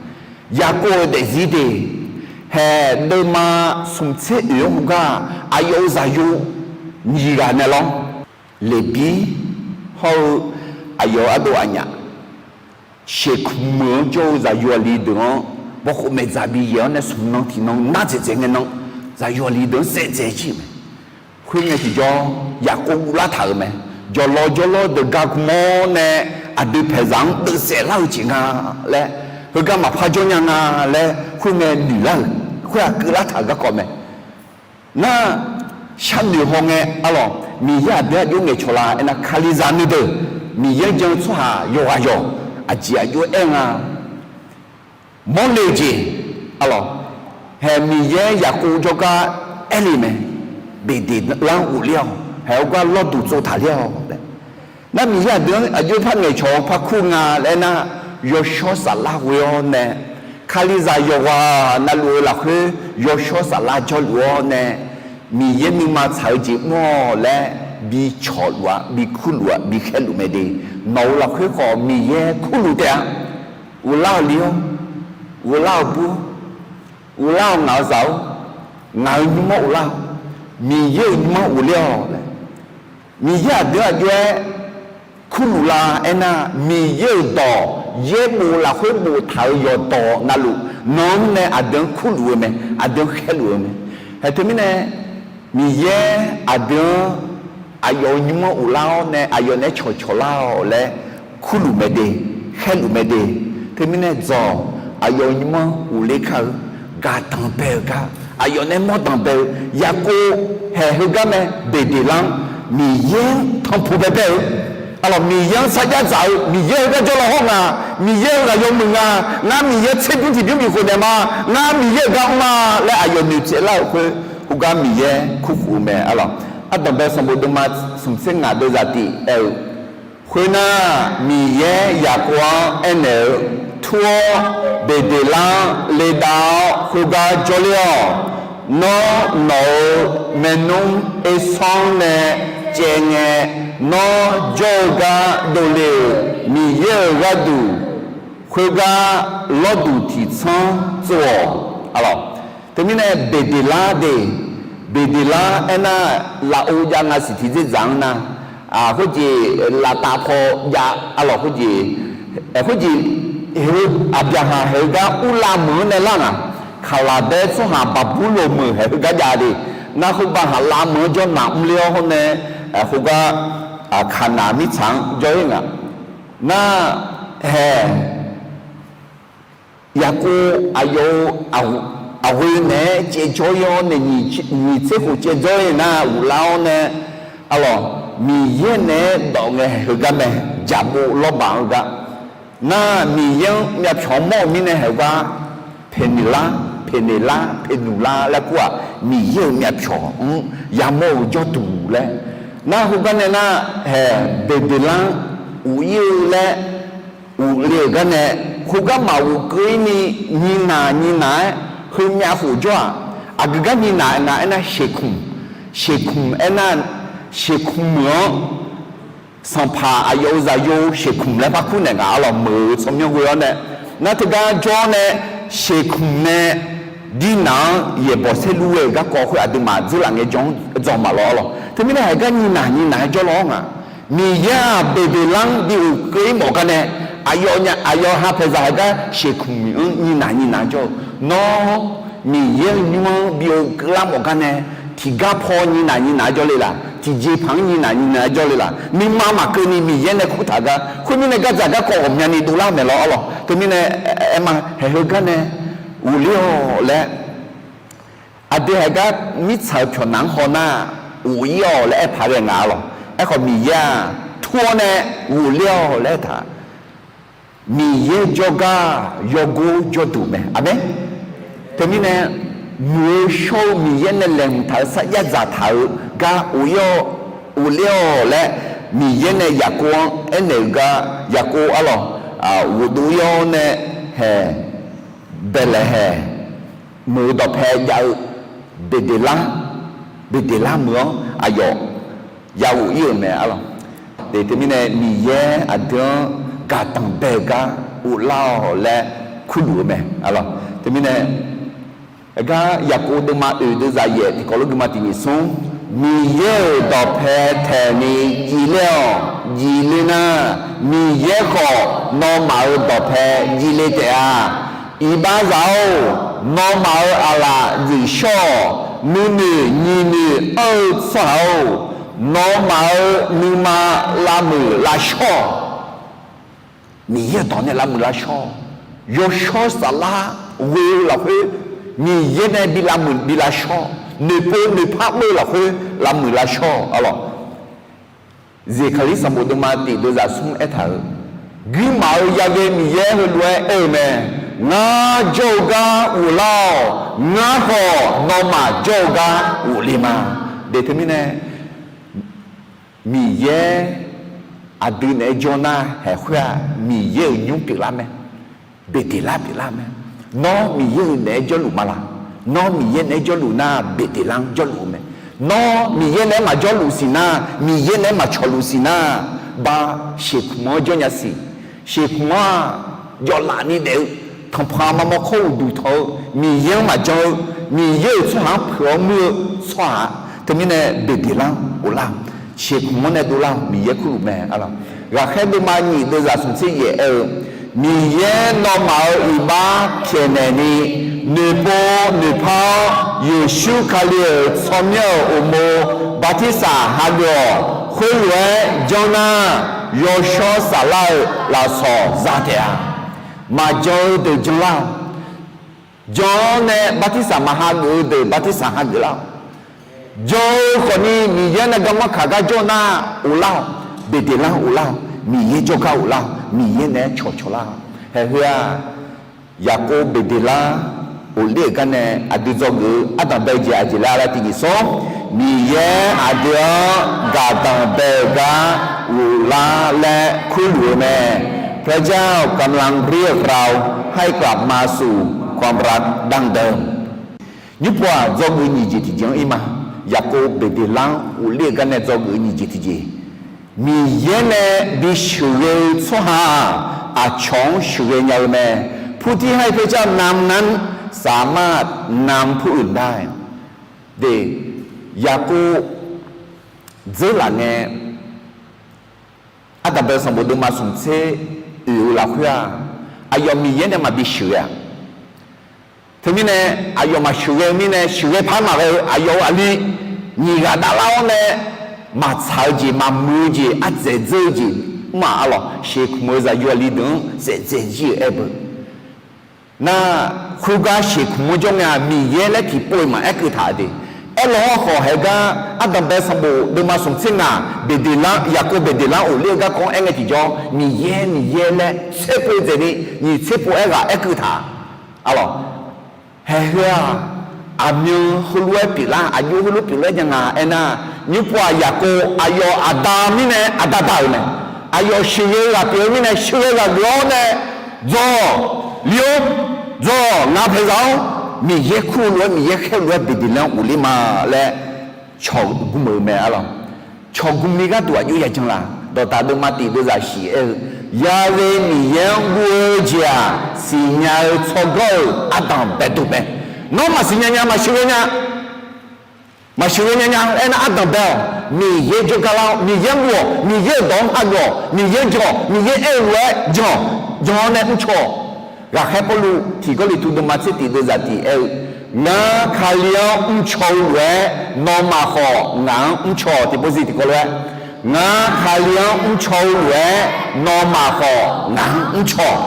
Yaqkov-euq daefzir de, haeq deuvma smq tser oeq-anr heugar, aqyawf-euq zaqyo nyiq ghaq nae lawr, Leqbir hawr-eu aqyawf-euq ardov aqnyaf, Sheqmuiq-anr jawr-eu zaqyo aqli deuq-anr, bawkhov maeqdzaq bi yaeq-awr nae smq nan tiq nan nar dzaeqdzaeq ngae nan, zaqyo aqli deuq-anr saevdzaeq jir-euq mae. Khoerngae tiqjawr, Yaqkov uvlar taq-euq mae. Jawqlawq jawrlawr deuq gar gmr-awr nae, aqdui paeqzaq-anr deuvsaef lar-eu jeq nga laer, heugar maqpar jawr nya nga laer, khoerngae noeq lar-euq, khoer-aq keuvlar taq-euq garkawv mae. Nar, sharnoeq haw ngae, arlawq, Miqyaer aqdui-anr aqjox ngaeqcawq la aernar, Kalizaq nuideuq, Miqyaer-anr jan-eu tsawrhaq yawqghaq yawq aqjeq aqjox aer nga. Mawrle-eu jeq, arlawq, hae Miqyaer Yaqkov jawrgar aerle mae, Beqdeqlar ghofler-awq, haeq heugar lawrduq tsovtaq ler-awq laer. Nar Miqyaer aqdui-anr aqjox par ngaeqcawq-eu par kur nga laer nar, yawshawr saflar ghoe-awr nae, Kalizaq yawqghaq navluf-eu lafkhoer yawshawr saflar jawrluf-awr nae, Miqyaer nuima tsaq-eu jeq mr-awq laer bi cawq luf-a, bi kurluf-a, bi khaerluf mae de. Nawq-euq lafkhoer khawf Miqyaer kurluf taef-a. Uvlar-awq li-awr, uvlar-awq bur-awr, uvlar-awq ngaq-eu zaq-awr, ngaq-euq nymr-anr uvlar-awq, Miqyaer-euq nymr-anr ghofler-awq laer. Miqyaer aqdui-anr aqjox-aer kurluf la aernar, Miqyaer-euq dawq yaerbof lafkhoer boftaq-euq yawqdawq navluf, nawq-anr nae aqdui-anr kurluf-eu mae, aqdui-anr khaerluf-eu mae. Haeq teumirnae, Miqyaer aqdui-anr aqyawf-euq nymr-anr ghoflar-awr nae aqyawf naeq-aer cawqcawq lar-awq laer kurluf mae de, khaerluf mae de. Teumirnae dzawq, aqyawf-euq nymr-anr ghofler kar-eu, gaqdanq bae-eu gar, aqyawf naeq-aer mawrdanq bae-eu, Yaqkov haeq heugar mae, Beqdeqlar-anr Miqyaer-anr tanqpuq baebae-eu, arlawq, Miqyaer-anr sarjax dzaq-eu, Miqyaer heugar jawrlaw hawr nga, Miqyaer-euq ghaq yawmuiq nga, ngar Miqyaer tserdmr tiqbymr bikhof naeq ma, ngar Miqyaer-euq gar mr ma laer aqyawf noeqtsaev lar-euq khoer, heugar Miqyaer kurkhof-eu mae, arlawq. Ardanq bae sanqbof deuvma smq tser ngaq deuvzaq tiq aer-eu, khoernar, Miqyaer Yaqkov-anr aernaeq-eu, Tur-awr, Beqdeqlar-anr ledav-awr khoergar jawrler-awq. Nawr, nawq-euq maernmr Ersanr nae caev ngae, nawr jawr-eu gar dovle-euq Miqyaer-euq gharduq khoergar lawrduq tiqtsanr tsov-awq, arlawq. Teumirnae Beqdeqlar de, Beqdeqlar aernar, lafov jav nga siqtiq dzerdzaq-anr nar, khoerjeq laftav paw jav, arlawq, khoerjeq, khoerjeq, heu Aqbyaqhaq haeq-eu gar Urlav meuq-anr nae lar ngaq, Kaqlaqdaer tsawrhaq Baqburloq meuq haeq heugar jav de. Nar khoerbar Haqlav meuq-anr jawr naq mrler-awr hawr nae, khoergar Kaqnaq mirtsaq-anr jawr-ir ngaq. Nar, haeq Yaqkov aqyawf-euq aqghoe naeq-aer caevjawr-ir-awr nae, nyiq tser khof caevjawr-ir nar ghoflar-awr nae, arlawq, Miqyaer naeq-aer dawq ngae haeq heugar mae, jaqbov lawrbaq-anr gar. Nar Miqyaer-anr myavpyawq-anr mawr-euq mirnae haeq gar, Peqneqlar, Peqneqlar, Peqnuqlar laer kur-aq, Miqyaer-euq myavpyawq-anr yamawr-eu jawrduq laer. Nar heugar nae nar, haeq Beqdeqlar-anr ghofir-eu laer ghofle-euq gar nae, khoergar maqghof keuv-ir ni, nyinaq nyinaq-aer heumyav khof jawr-aq. Aqgeu gar nyinaq nga aernar, shekmq, shekmq aernar, shekmq meuq-anr, sanqpaq aqyawf-euq zaqyo shekmq laer par kur naeq ngaq, arlawq, meuq-eu tsawrmyanr ghoe-awr nae, nar teugar jawr-awr nae, shekmq nae dirnaq-anr yaeqbawq saerlu ghae-euq garkawv khoer aqduimaf dzeurlaf ngaejawr-anr dzawq maqlawr, arlawq. Teumirnae haeq gar nyinaq nyinaq-aer jawrlawr-awr ngaq. Miqyaer-aq Beqdeqlar-anr bi ghofkeuv-ir mawf gar nae, aqyawf nya, aqyawf ha paeqzaq haeq gar shekmq-anr nyinaq nyinaq-aer jawr-eu. Nawr Miqyaer-euq nymr-anr bi ghofkeuv lar mawf gar nae, tiqgar paw nyinaq nyinaq-aer jawrle laf, tiqjeqpaq-anr nyinaq nyinaq-aer jawrle laf, nuima maqkeuvni Miqyaer nae kurtaq gar. Khoermirnae gardzaq garkawv ghawqmyani dovlar maeq lawr, arlawq. Teumirnae aer ma, haeq heugar nae ghofler-awq laer, aqdui haeq gar mirtsaq-euq pyawqnaq-anr haw nar, ghofir-awq laer aer paq ghae ngaq, arlawq. Aerkhawf Miqyaer-aq tur-awr nae ghofler-awq laer aertaq, Miqyaer jawrgar yawgor jawrduq mae. Aqmeq. Teumirnae, muiq-eu shawr-eu Miqyaer nae laeqhmq taq-eu sarjax dzaqtaq-eu gar ghofler-awq, ghofler-awq laer, Miqyaer nae Yaqkov-anr aernaeq-eu gar, Yaqkov, arlawq, ghofdov-ir-awr nae, haeq, Baeqlaeqhaeq meuq-eu dawqpae jav-eu Beqdeqlar, Beqdeqlar meuq-anr aqyawf ya ghofir-euq mae, arlawq. Teumirnae Miqyaer aqdui-anr gaqdanq bae-eu gar ghoflar-awq laer kurluf-eu mae, arlawq. Teumirnae gar Yaqkov deuvma oeq deuvzaq yaef tiqkawv lof guima tiq nyiq smr, Miqyaer-euq dawqpae taeqni jivler-awq. Jivler nar, Miqyaer khawf nawmaf-euq dawqpae jivle taef-a. Iqbaxzaq-or, nawmaf-euq aqlaf dzuif shawr-awq. Nuinoeq nyiq noeq anr-eu tsawrhaq-or, nawmaf-euq nuima lavmuiq lavshawr-awq. Miqyaer-euq dawq nae lavmuiq lavshawr-awq. Yawshawr saflar ghoe-eu lafkhoer, Miqyaer nae bi lavmuiq bi lavshawr-awq. Noeqpov noeqpar mr-eu lafkhoer lavmuiq lavshawr-awq, arlawq. Zeqkaqlir sanqbof deuvma tiq deuvzaq smr aertaq-euq, guirmaf-eu yaghae Miqyaer heulof-aer aer-eu mae. Ngar jawr-eu gar ghoflar-awq. Ngar khawf nawmaf jawr-eu gar ghofle ma. De teumirnae, Miqyaer aqdui naeq-aer jawr nar, haeq khoer-aq, Miqyaer-euq nymr pyeuflar mae. Beqdeqlar pyeuflar mae. Nawr Miqyaer-euq naeq-aer jawrluf ma laq? Nawr Miqyaer naeq-aer jawrluf nar, Beqdeqlar-anr jawrluf-eu mae. Nawr Miqyaer naeq-aer maqjawrluf siq nar, Miqyaer naeq-aer maqcawq luf siq nar, ba, shekmq-anr jawr nya siq. Shekmq-aq, jawvlaf ni daef-eu, tanqpanq mamawr khawr uqduq tanq-eu, Miqyaer-anr maqjan-eu, Miqyaer-euq tsawrhaq-anr peuq-awr muir-eu tsawrhaq-a. Teumirnae Beqdeqlar-anr ghoflar-awq. Shekmq-anr nae dovlar-awq. Miqyaer kurluf mae, arlawq. Ghaqkhaer deuvma nyiq deuvzaq smqtser yaef aer-eu, Miqyaer nawmaf-euq iqbax pyaeqnaeq ni, noeqpov noeqpar-awr, Yeqsur Kali-euq tsawrmyanr-euq uqmov bartirsaq hageuf-awq. Khoerlof-aer janr nar, yawshawr saflar-eu lafsawq za taef-a. Maqjan-eu deuq janlar-awq. Jan-awr nae bartirsaq maqhageuf-eu deuq bartirsaq hageuf lar-awq. Jan-eu khawfni Miqyaer nae garmanr kaq gar jawr nar, ghoflar-awq. Beqdeqlar ghoflar-awq. Miqyaer jawrgar ghoflar-awq. Miqyaer naeq-aer cawqcawq lar-awq. Haeq heu-aq, Yaqkov Beqdeqlar ghofler-euq gar nae aqdui dzawgeuf-eu ardanq bae-eu jeq aqjeq laer laer tiqjeq smr, Miqyaer aqdui-anr gaqdanq bae-eu gar ghoflar laer kurluf-eu mae. พระเจ้ากำลังเรียกเราให้กลับมาสู่ความรักดั้งเดิม Nymrpov-aq, dzawgeuf nyiq jeq tiqjeq-anr ir ma. Yaqkov Beqdeqlar-anr ghofler-eu gar nae dzawgeuf nyiq jeq tiqjeq, Miqyaer nae bisheuqghae-eu tsawrhaq-aq, aqcawq-anr sheuqghae nya-eu mae. ผู้ที่ให้พระเจ้านำนั้นสามารถนำผู้อื่นได้ De, Yaqkov dzeurlaf ngae, ardanq bae-eu sanqbof deuvma smqtser oeq-eu lafkhoer-aq, aqyawf Miqyaer nae maqbi sheuqghae-aq, teumirnae aqyawf maqsheuqghae-eu mirnae, sheuqghae par maqghae-eu aqyawf-euq aqli nyiq ghaq davlar-awr nae, maqtsaq-eu jeq, maqmuiq-eu jeq, ardzaeq dzeur-eu jeq, mr-aq arlawq, shekmq-eu zaqyo aqli deuq-anr saef dzae jir-eu aer beu. Nar, khoergar shekmq-anr jawr ngae-aq, Miqyaer laer tiqpov-iq maqaer keuv taq-a de. Aerlawq-anr khawf haeq gar, ardanq bae sanqbof deuvma smqtser ngaq, Beqdeqlar, Yaqkov Beqdeqlar ghofler-eu garkawv-anr aer ngae tiqjawr, Miqyaer, Miqyaer laer tserpov dzaeqni, nyiq tserpov aerghaq aer keuv taq-a. Arlawq, haeq heu-aq, aqmyan heulof-aer pyeuflar, aqjox heulof pyeuflar nya nga aernar, nymrpov-aq Yaqkov aqyawf aqda mirnae aqda da-euq mae. Aqyawf sheuqghae-eu ghaq pyeuf-eu mirnae sheuqghae ghaq geuf-awr nae, Dzawq, li-or, dzawq, ngaq paeqzaq-awr, Miqyaer kur-eu lof-aer, Miqyaer khaer-eu lof-aer Beqdeqlar-anr ghofler ma laer cawq gm-euq mae arlawq. Cawq gmni gharduq aqjox yajan laq. Dawqtaf deuvma tiq deuvzaq shiq aer-eu, yaghae Miqyaer-anr guv-eu jeq-aq, siqnya-eu tsawrganr-euq ardanq baedov mae. Nawr maqsiqnya nya, maqsheuqghae nya, maqsheuqghae nya nya aernar ardanq bae-awq. Miqyaer jawrgar lar-awr, Miqyaer-anr guv-awq, Miqyaer-euq dawq-anr hageuf-awq, Miqyaer jan-awq, Miqyaer aer-eu lof-aer jan-awq, jan-awr nae mrcaw-awq. Ghaqkhaer Pawrluv tiq Gawrliqtu deuvma tser tiq deuvzaq tiq aer-eu, ngar Kali-anr mrcaw-eu lof-aer nawmaf khawf ngaq-anr mrcaw-awq. Tiqpov zir tiqkawv lof-aer, ngar Kali-anr mrcaw-eu lof-aer nawmaf khawf ngaq-anr mrcaw-awq.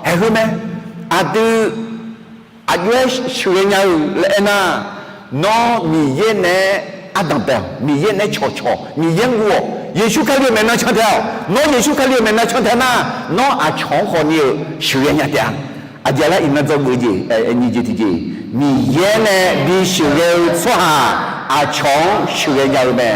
Haeq heu mae. Aqdui aqjox-aer sheuqghae nya-eu laer aernar, nawr Miqyaer nae ardanq bae-awq, Miqyaer nae cawqcawq, Miqyaer-anr guv-awq, Yeqsur Kali-euq maeqnan cantae-awq. Nawr Yeqsur Kali-euq maeqnan cantae nar, nawr aqcawq-anr khawfni-eu sheuqghae nya taef-a. Aqjeq laer iqnan dzawgeuf jeq, nyiq jeq tiqjeq, Miqyaer nae bisheuqghae-eu tsawrhaq aqcawq-anr sheuqghae nya-eu mae.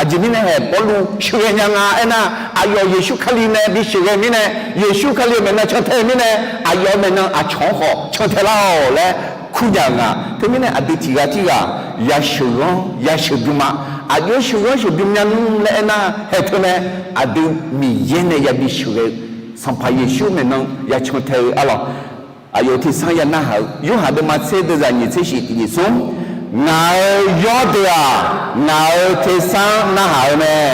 Aqjeq mirnae haeq Pawrluv sheuqghae nya nga aernar, aqyawf Yeqsur Kali nae bisheuqghae-eu mirnae, Yeqsur Kali-euq maeqnan cantae-eu mirnae, aqyawf-euq maeqnan aqcawq-anr khawf cantae lar-awq laer kurnya-euq nga. Teumirnae aqdui tiqghaq tirghaq yasheuqghanr yasheuqbymr ma. Aqjox-aer sheuqghanr sheuqbymr nya nmr laer aernar, haeq teu mae. Aqdui Miqyaer nae yabi sheuqghae-eu Sanqpaq Yeqsur maeqnan yacantae-eu arlawq. Aqyawf tersar ya narhaq-eu, Yorhaq deuvma tser deuvzaq nyiq tser shiq tiq nyiq smr, ngaq-euq yawrdeuq-aq, ngaq-euq tersar narhaq-eu mae.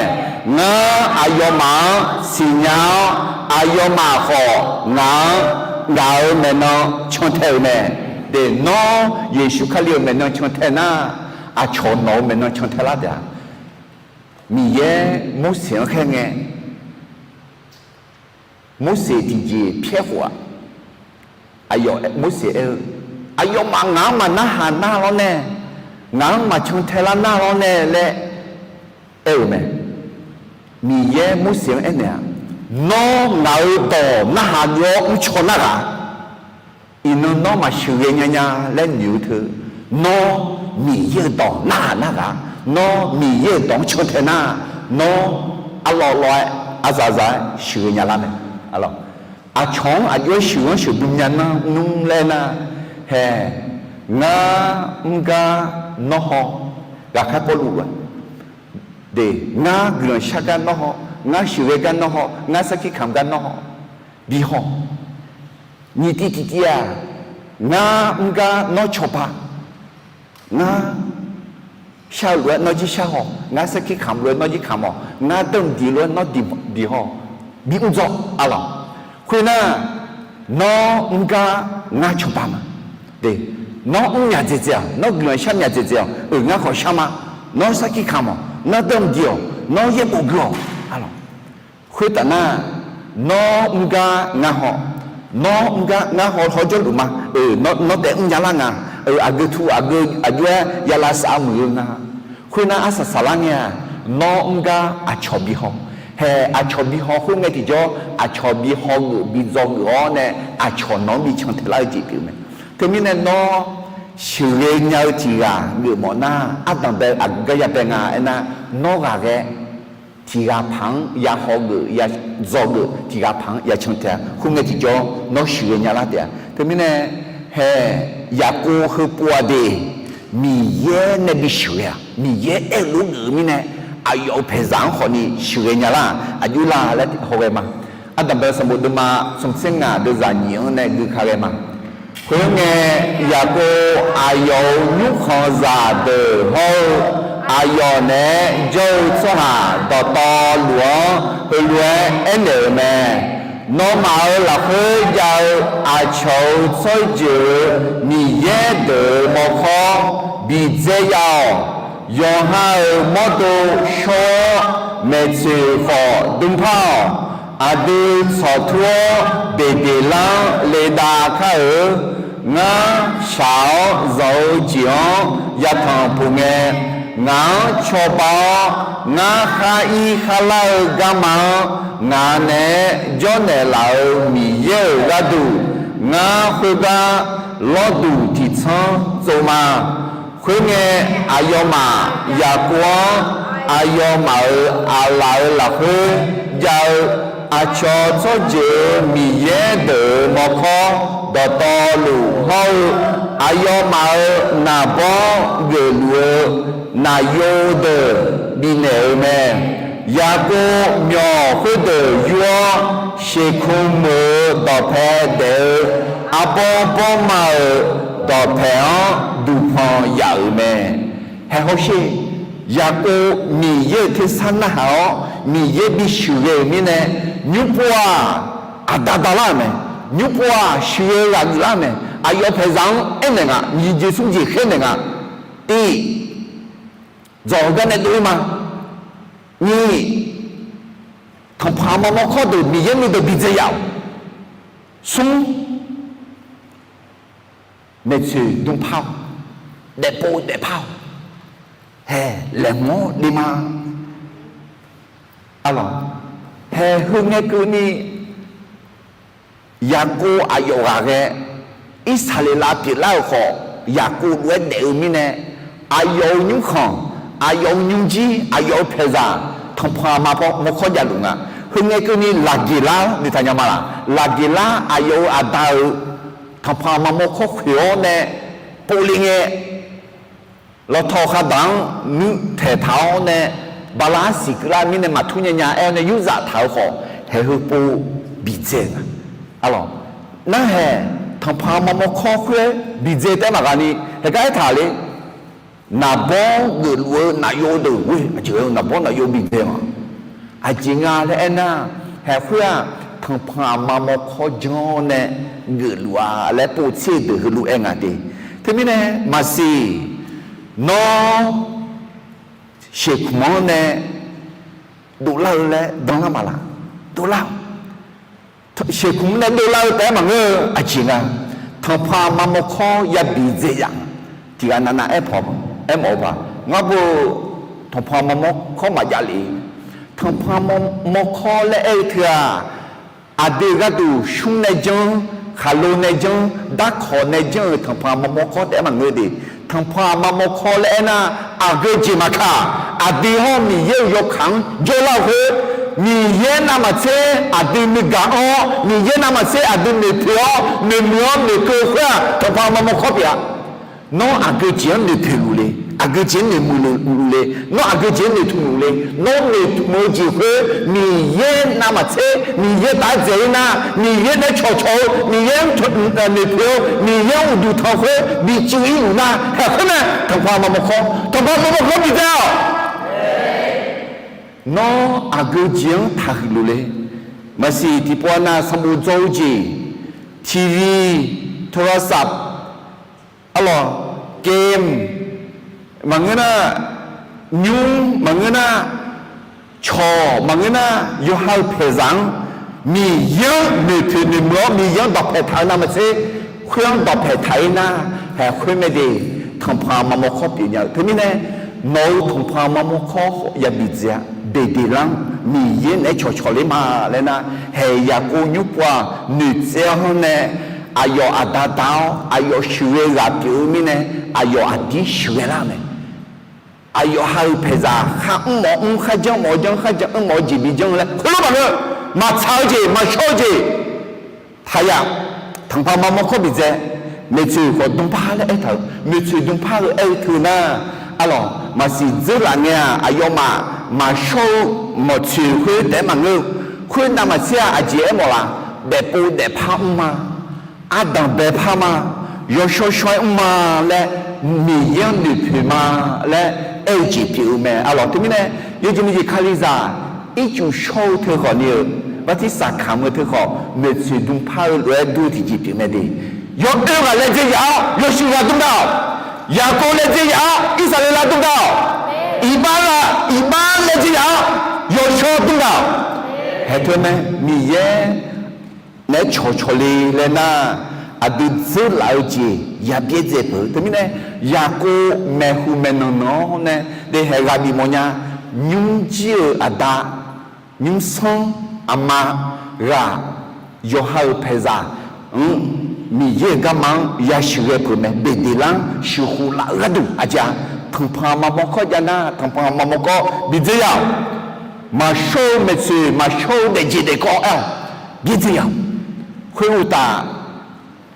Ngar aqyawfmaf-anr siqnya-awr, aqyawfmaf khawf ngaq-anr, ngaq-euq maeqnan cantae-euq mae. De, nawr Yeqsur Kali-euq maeqnan cantae nar, aqcawq nawq-euq maeqnan cantae lar taef-a. Miqyaer Morseq-anr khaer ngae, Morseq tiqjeq pyaer khof-aq, aqyawf Morseq aer-eu, aqyawfmaf ngaq-anr maqnarhaq nar lawr nae, ngaq-anr maqcantae lar nar lawr nae laer aer-euq mae. Miqyaer Morseq-anr aernaeq-aq, Nawr ngaq-euq dawq narhaq geuf-awr mrcaw narghaq, iqnan nawr maqsheuqghae nya nya laer noeq-eu teu, nawr Miqyaer-euq dawq narhaq narghaq, nawr Miqyaer-euq dawq-anr cantae nar, nawr arlawv lawv-aer, aqzaf zaf-aer sheuqghae nya lar mae. Aqcawq-anr aqjox-aer sheuq-anr sheuqdm nya nar nmr laer nar, hae, ngar mr gar nawr haw, ghaqkhaer kawvluf-aq, de, ngar guiqlanq shar gar nawr haw, ngar sheuqghae gar nawr haw, ngar sarkir kamq gar nawr haw, bi haw. Nyiq tiv tiqtiv-aq, ngar mr gar nawr cawba, ngar shar-eu lof-aer nawr jir shar haw, ngar sarkir kamq lof-aer nawr jir kamq haw, ngar danqdiq lof-aer nawr diq haw, bi mr dzawr aqlawq. Khoernar, nawr mr gar ngar cawba ma. De, nawr mr myaq dzaeqdzaeq-awq, nawr guiqlanq shar myaq dzaeqdzaeq-awq, eu, ngar khawf shar ma. Nawr sarkir kamq-awq, nawr danqdiq-awq, nawr yaerbof gui-awq aqlawq. Khoertaf nar, nawr mr gar ngar haw, nawr mr gar ngar haw hawjawr luf ma. Eu, nawr taef mrnya lar nga. Eu, aqgeu tu aqgeu aqjox-aer ya lavsav muiq-eu nga. Khoernar arsaq saqlar ngae-aq, nawr mr gar aqcawq bi haw. Hae, aqcawq bi haw khoerngae tiqjawr, aqcawq bi haw geuf bi dzaw geuf-awr nae, aqcawq nawq-anr bi cantae lar-eu jeq pyeuf mae. Teumirnae nawr sheuqghae nya-eu tiq ghaq geufmawf nar, ardanqbae aqgeu gar yabae nga aernar, nawr ghaqghae tiq ghaq paq-anr ya haw geuf ya dzaw geuf, tiq ghaq paq-anr ya cantae-a. Khoerngae tiqjawr nawr sheuqghae nya lar taef-a. Teumirnae, hae, Yaqkov heupov-a de, Miqyaer nae bisheuq ghae-aq, Miqyaer aerluf geuf-eu mirnae, aqyawf-euq paeqzaq-anr khawfni sheuqghae nya lar-aq, aqjox la laer hawghae ma. Ardanqbae sanqbof deuvma smqtser ngaq deuvzaq nyiq-anr nae gui ka ghae ma. Khoerngae, Yaqkov aqyawf-euq nymrkhanq zaqdeuq hawr-eu, aqyawf naeq-aer jawr-eu tsawrhaq dawqtawvluf-anr heulof-aer aernaeq-euq mae. Nawmaf-euq lafkhoer jav-eu aqcawq-euq tsawrjeuq-euq miqyaer deuq-euq mawrkawr bidzae ya-awq. Yawqha-euq mawrdo shawr-awr, maeqtsoeq khawf dm par-awq. Aqdui tsawqtur-awr, Beqdeqlar-anr ledav kar-eu. Ngar shaq-awr zanq-eu jeq-anr yatanq puq ngae, ngaq-anr cawba-awr, ngar khar ir khar lar-eu garma-anr ngaq naeq-aer jawrnaeq laf-euq Miqyaer-euq gharduq, ngar khoergar lawrduq tiqtsanr tsov ma. Khoerngae, aqyawfmaf Yaqkov-anr aqyawfmaf-euq aqlaf-euq lafkhoer jav-eu aqcawq tsawrjeuq-euq miqyaer deuq-euq mawrkawr dawqtawvluf hawr-eu, aqyawfmaf-euq naqbawr geufluf-eu naqyo deuq bifnaeq-euq mae. Yaqkov myawq khoerdeuq yur-awr, Sheqkmq meuq-euq dawqpae daef-eu arbawr bawrma-euq dawqpaeq-anr duqpanq yaf-euq mae. Hae hawsher, Yaqkov Miqyaer-euq tersar narhaq-awr, Miqyaer bisheuq ghae-euq mirnae, nymrpov-aq, aqda da lar-euq mae. Nymrpov-aq, sheuqghae ghaq geuflar-eu mae. Aqyawf paeqzaq-anr aernaeq nga, nyiq jeq smr jeq khaer naeq nga. Tiq, dzawq-eu gar nae dov-ir ma. Nyiq, tanqpanq aqma mawrkawr deuq Miqyaer nuideuq bidzae ya-awq. Smr, maeqtsoeq dm par-awq. Daefpov daefpar-awq. Hae, laeqhmq-anr dev ma. Arlawq, hae, heu ngae keuvni Yaqkov aqyawf ghaqghae Irsaqleqlav pyeuflar-euq khawf, Yaqkov lof-aer daef-eu mirnae, aqyawf-euq nymrkhanq, aqyawf-euq nymrjir, aqyawf-euq paeqzaq, tanqpanq aqma mawrkawr javluf nga. Heu ngae keuvni Laqgeqlar noeqtaq nya ma laq? Laqgeqlar aqyawf-euq aqda-euq tanqpanq aqma mawrkawr khoeq-awr nae povle ngae, lawqtawq khaqdaq-anr nuirtaeq taq-awr nae, bala arsiq keuvlar mirnae maqtur nya nya-aer-awr nae yurzaf taq-eu khawf, haeq heu pov bidzae nga. Arlawq, narhaeq tanqpanq aqma mawrkawr khoer bidzae taef-aer maqghaqni, haeq gar aertaq le. Naqbawr geufluf-eu naqyo deuq ghoe aqjeq-eu naqbawr naqyo bidzae ma. Aqjeq nga laer aernar, haeq khoer-aq, tanqpanq aqma mawrkawr janr-awr nae geufluf-a laer povtser-eu deuq heulof-aer nga te. Teumirnae maqsiq, nawr Sheqkmq-anr nae dovlar-eu laer danlar maqlaq? Dovlar-awq. Sheqkmq nae dovlar-eu taef-aer maqngeur-eu aqjeq nga. Tanqpanq aqma mawrkawr yabi dzae yaf nga. Tiqghaq navnav aer paw, aermawf-eu paq ngar bo, tanqpanq aqma mawrkawr maqjav lef-eu Tanqpanq mawrmawr kawr laer aer-eu teu-aq, aqdui gharduq shmr nae janr, khaqlo nae janr, darkawq nae janr-euq tanqpanq mawrmawr kawr taef-aer maqngeur de. Tanqpanq mawrmawr kawr laer aernar, aqgeu jeq maqkaq, aqdui hawr Miqyaer-euq yawkaq-anr jawrlar-eu khoer, Miqyaer navmaqtser aqdui nuigaq-awr, Miqyaer navmaqtser aqdui noeqpoeq-awr, noeqmuiq-awr noeqkeuv-eu khoer-aq, tanqpanq mawrmawr kawr pyeuf-a. Nawr aqgeu jeq-anr noeqpoeq luf le, aqgeu jeq-anr noeqmuiq luf le, nawr aqgeu jeq-anr noeqtmq luf le, nawr noeqtmq-eu jeq khoer, Miqyaer navmaqtser, Miqyaer taf-aer dzaeq-ir nar, Miqyaer naeq-aer cawqcawq-eu, Miqyaer-anr noeqpoeq-eu, Miqyaer-anr uqduq tanq khoer bi cuiv-ir luf nar, haeq khoer mae, tanqpanq mawrmawr kawr, tanqpanq mawrmawr kawr bi dzae-awq. Nawr aqgeu jeq-anr taqhuiq luf le. Maqsiq tiqpov-a nav sanqbof dzawr-eu jeq, TV, โทรศัพท์, arlawq, game, maqngeur nar, nymr maqngeur nar, cawq maqngeur nar, yawqha-euq paeqzaq-anr Miqyaer-anr noeqpoeq noeqmuiq-awr Miqyaer-anr dawqpae taq-eu navmaqtser, khoer-anr dawqpae taq-ir nar, haeq khoer mae de, tanqpanq mawrmawr kawr pyeuf nya-eu. Teumirnae, nawq-euq tanqpanq mawrmawr kawr khawf yabi dzae-a. Beqdeqlar-anr Miqyaer naeq-aer cawqcawq ler ma laer nar, haeq Yaqkov nymr pov-aq, noeqtsaev-awr nae, aqyawf aqda da-awr aqyawf sheuqghae ghaq pyeuf-eu mirnae, aqyawf aqdir sheuqghae lar-eu mae. Aqyawf ha-euq paeqzaq kharmr mawf mr, kharjan mawf jan, kharjan mr mawf-eu jeq bi janr-eu laer khoerlof maqngeur. Maqtsaq-eu jeq, maqshawr-eu jeq taqyaf. Tanqpanq mawrmawr kawr bi dzae. Maeqtsoeq khawf dmrpar laer aertaq-euq, maeqtsoeq dmrpar-eu aer-eu teu nar, arlawq, maqsiq dzeurlaf ngae-aq, aqyawfmaf maqshawr-eu mawqtsoeq khoer taef-aer maqngeur-eu. Khoer navmaqtser-aq, aqjeq aermawf laf, daefpov daefpar mr ma, ardanq baepar ma, yawshawr shawr-aer mr ma laer, Miqyaer-anr noeqpoeq ma laer aer-eu jeq pyeuf-eu mae. Arlawq, teumirnae yawjeq ni jeq Kalizaq ircuf shawr-eu teu khawf ni-euq, bartirsaq kamq-eu teu khawf, maeqtsoeq dmrpar-eu lof-aer dur-eu tiqjeq pyeuf mae de. Yawoer ghaq laejae yaf-awr yawshuif ghaq dmr dav-awq. Yaqkov laejae yaf-awr Irsaqleqlav dmr dav-awq. Iqbax ghaq, iqbax laejae yaf-awr yawshawr dmr dav-awq. Haeq teu mae, Miqyaer naeq-aer cawqcawq le laer nar, aqdui dzeurlaf-eu jeq ya byaerdzae peuq-eu. Teumirnae, Yaqkov maeqhu maeqnan nan-awr nae deqhaeq ghaq bif mawf nya. Nymrjir-euq aqda, nymrsanr aqma ghaq, yawqha-euq paeqzaq-anr Miqyaer-euq garma-anr yasheuqghae peuq mae. Beqdeqlar-anr sheuqkhof laf-eu gharduq aqjeq-aq, tanqpanq maqmawr kawr jav nar, tanqpanq maqmawr kawr bi dzer ya-awq. Maqshawr-eu maeqtsoeq, maqshawr-eu daefjeq daefkawv aer-awq, byaerdzer ya-awq. Khoeruqtaf,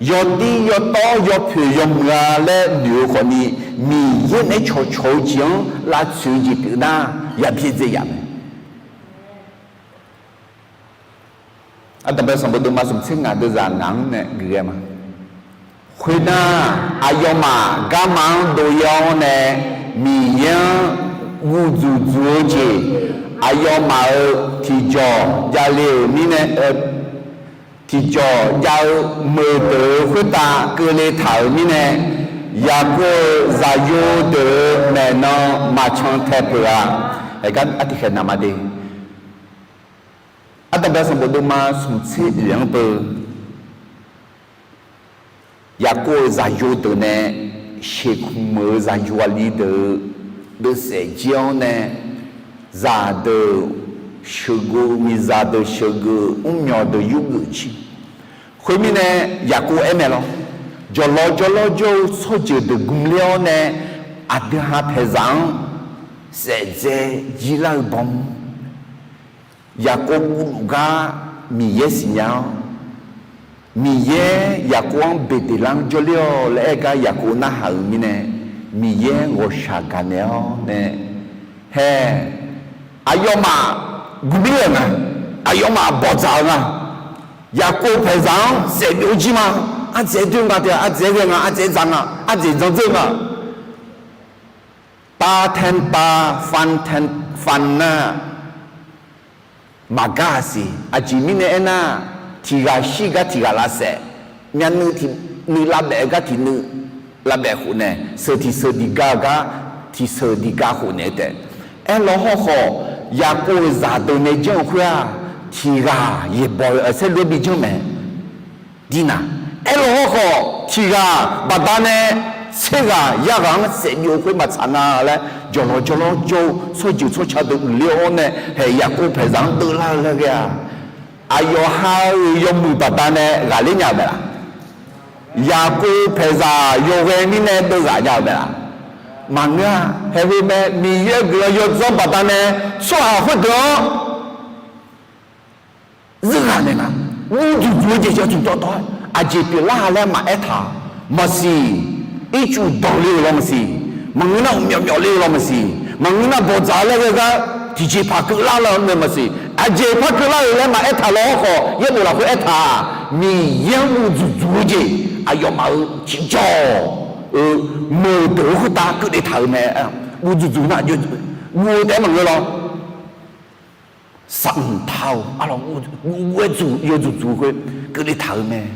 yawdir yawtawv yawpoeq yawmuiq-a laer noeq-eu khawfni, Miqyaer naeq-aer cawqcawq-eu jeq-anr lavtsoeq-eu jeq pyeuf nar, ya byaerdzae ya mae. Ardanqbae sanqbof deuvma smq tser ngaq deuvzaq ngaq-anr nae geuf ghae ma. Khoernar, aqyawfmaf garma-anr dov yar-awr nae, Miqyaer-anr guvdzuq dzuq-eu jeq, aqyawfmaf-euq tiqjawq javle-euq mirnae, tiqjawq jav-eu meuqdeuq-euq khoertav keuvle taq-euq mirnae, Yaqkov-euq zaqyo deuq-euq maeqnan maqcan tae peuq-a. Aergar artiqkhaeq naq ma de. Ardanqbae sanqbof deuvma smq tser oeq-anr beu, Yaqkov-euq zaqyo deuq nae sheuqkmq-euq zaqyo aqli deuq-eu deuvsaef jir-awr nae, zaqdeuq sheuqgeuv, miqzaq deuq sheuqgeuv, mrmyawq deuq yurgeuf jir. Khoermirnae, Yaqkov aer mae lawr, jawqlawr jawrlawr jawr-eu tsawrjeuq deuq gmler-awr nae, aqdui ha paeqzaq-anr saef dzae jir lar-eu baw Yaqkov guvluf gar Miqyaer siqnya-awr, Miqyaer Yaqkov-anr Beqdeqlar-anr jawrler-awq laer aer gar Yaqkov narhaq-euq mirnae, Miqyaer ghawqshaq gaqnaeq-awr nae, hae, aqyawfmaf guvluf-euq nga, aqyawfmaf bawqdzaq-euq nga, Yaqkov paeqzaq-anr saef byov jir ma, ardzaeq doer nga taef-a, ardzaeq ghae nga, ardzaeq dzaq nga, ardzaeq dzandzeur nga. Tav tae tav, fan tae fan nar, maqgar-a siq. Aqjeq mirnae aernar, tiq ghaq shir gar tiq ghaq lavsaef, myavnuiv tiq nuiv lavbaef-eu gar tiq nuiv lavbaef khofnaeq, sheuq tiq sheuq diq ga-eu gar tiq sheuq diq ga khofnaeq-eu taef. Aerlaw hawrkhawf, Yaqkov-euq zaqdeuq nae janr-eu khoer-aq, tiq ghaq yaeqbawq-eu aersaer lof-aer bi janr mae. Dirnaq, aerlaw hawrkhawf tiq ghaq baqdanae tser ghaq yar ghaq-anr saef byov khoer maqtsaq nga laer, jawqlawq jawrlawr jawr-eu tsawrjeuq tsawrca deuq uiqler-awr nae, haeq Yaqkov paeqzaq-anr deuvlar-eu laer ghae-aq, aqyawf ha-euq yawmuiq baqdanae ghaqler nya-euq mae laq? Yaqkov paeqzaq yawghae mirnae deuvghaq nya-euq mae laq? Maqngeur-a. Haeq heu mae, Miqyaer-euq guiqlanq yawdzanr baqdanae tsawrhaq khoerdeuq-anr zeughaq naeq nga. Guv dzuqdzuq-eu jeq jawr tiq dawv dawv-aer aqjeq pyeuflar-a laer maqaer taq-a. Maqsiq, ircuf danqle-euq law maqsiq, maqngeur nar uqmyawf myawfle-eu law maqsiq, maqngeur nar bawqdzaq laer ghae gar tiqjeqpaq keuvlar laer-awr nae maqsiq, aqjeq par keuvlar-euq laer maqaer taq law-awr khawf, yaerbof lafkhoer aertaq-aq, Miqyaer-anr guv dzuqdzuq-eu jeq, aqyawfmaf-euq ciqjawq-eu meuq deuq-eu khoertav keuvle taq-euq mae. Guv dzuqdzuq nar, guv-eu taef-aer maqngeur law. Saqmq taq-eu arlawq guv guv-aer dzuq yawdzuq dzuq khoer keuvle taq-euq mae.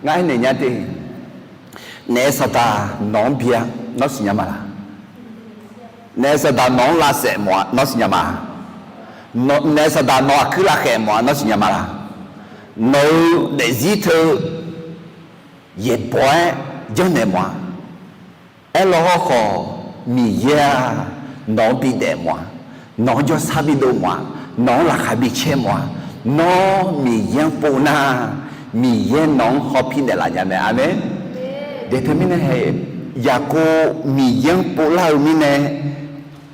Ngar aernaeq nya te, naef saqdaq nawq-anr bi-a, nawr siqnya ma laq? Naef saqdaq nawq-anr lavsaef mawf-a, nawr siqnya ma laq? Naef saqdaq nawq aqkuir lavkhaeq mawf-a, nawr siqnya ma laq? Nawq-euq daefzir teu yaeqbawq-aer janrnaeq mawf-a. Aerlaw hawrkhawf, Miqyaer-aq, nawq-anr bidaef mawf-a. Nawq-anr jawrsar bidov mawf-a. Nawq-anr laqkhaq bicaer mawf-a. Nawr Miqyaer-anr pov nar, Miqyaer nawq-anr hawpir naeqlaf nya mae. Aqmeq. Daeq teumirnae hae, Yaqkov Miqyaer-anr povlar-eu mirnae,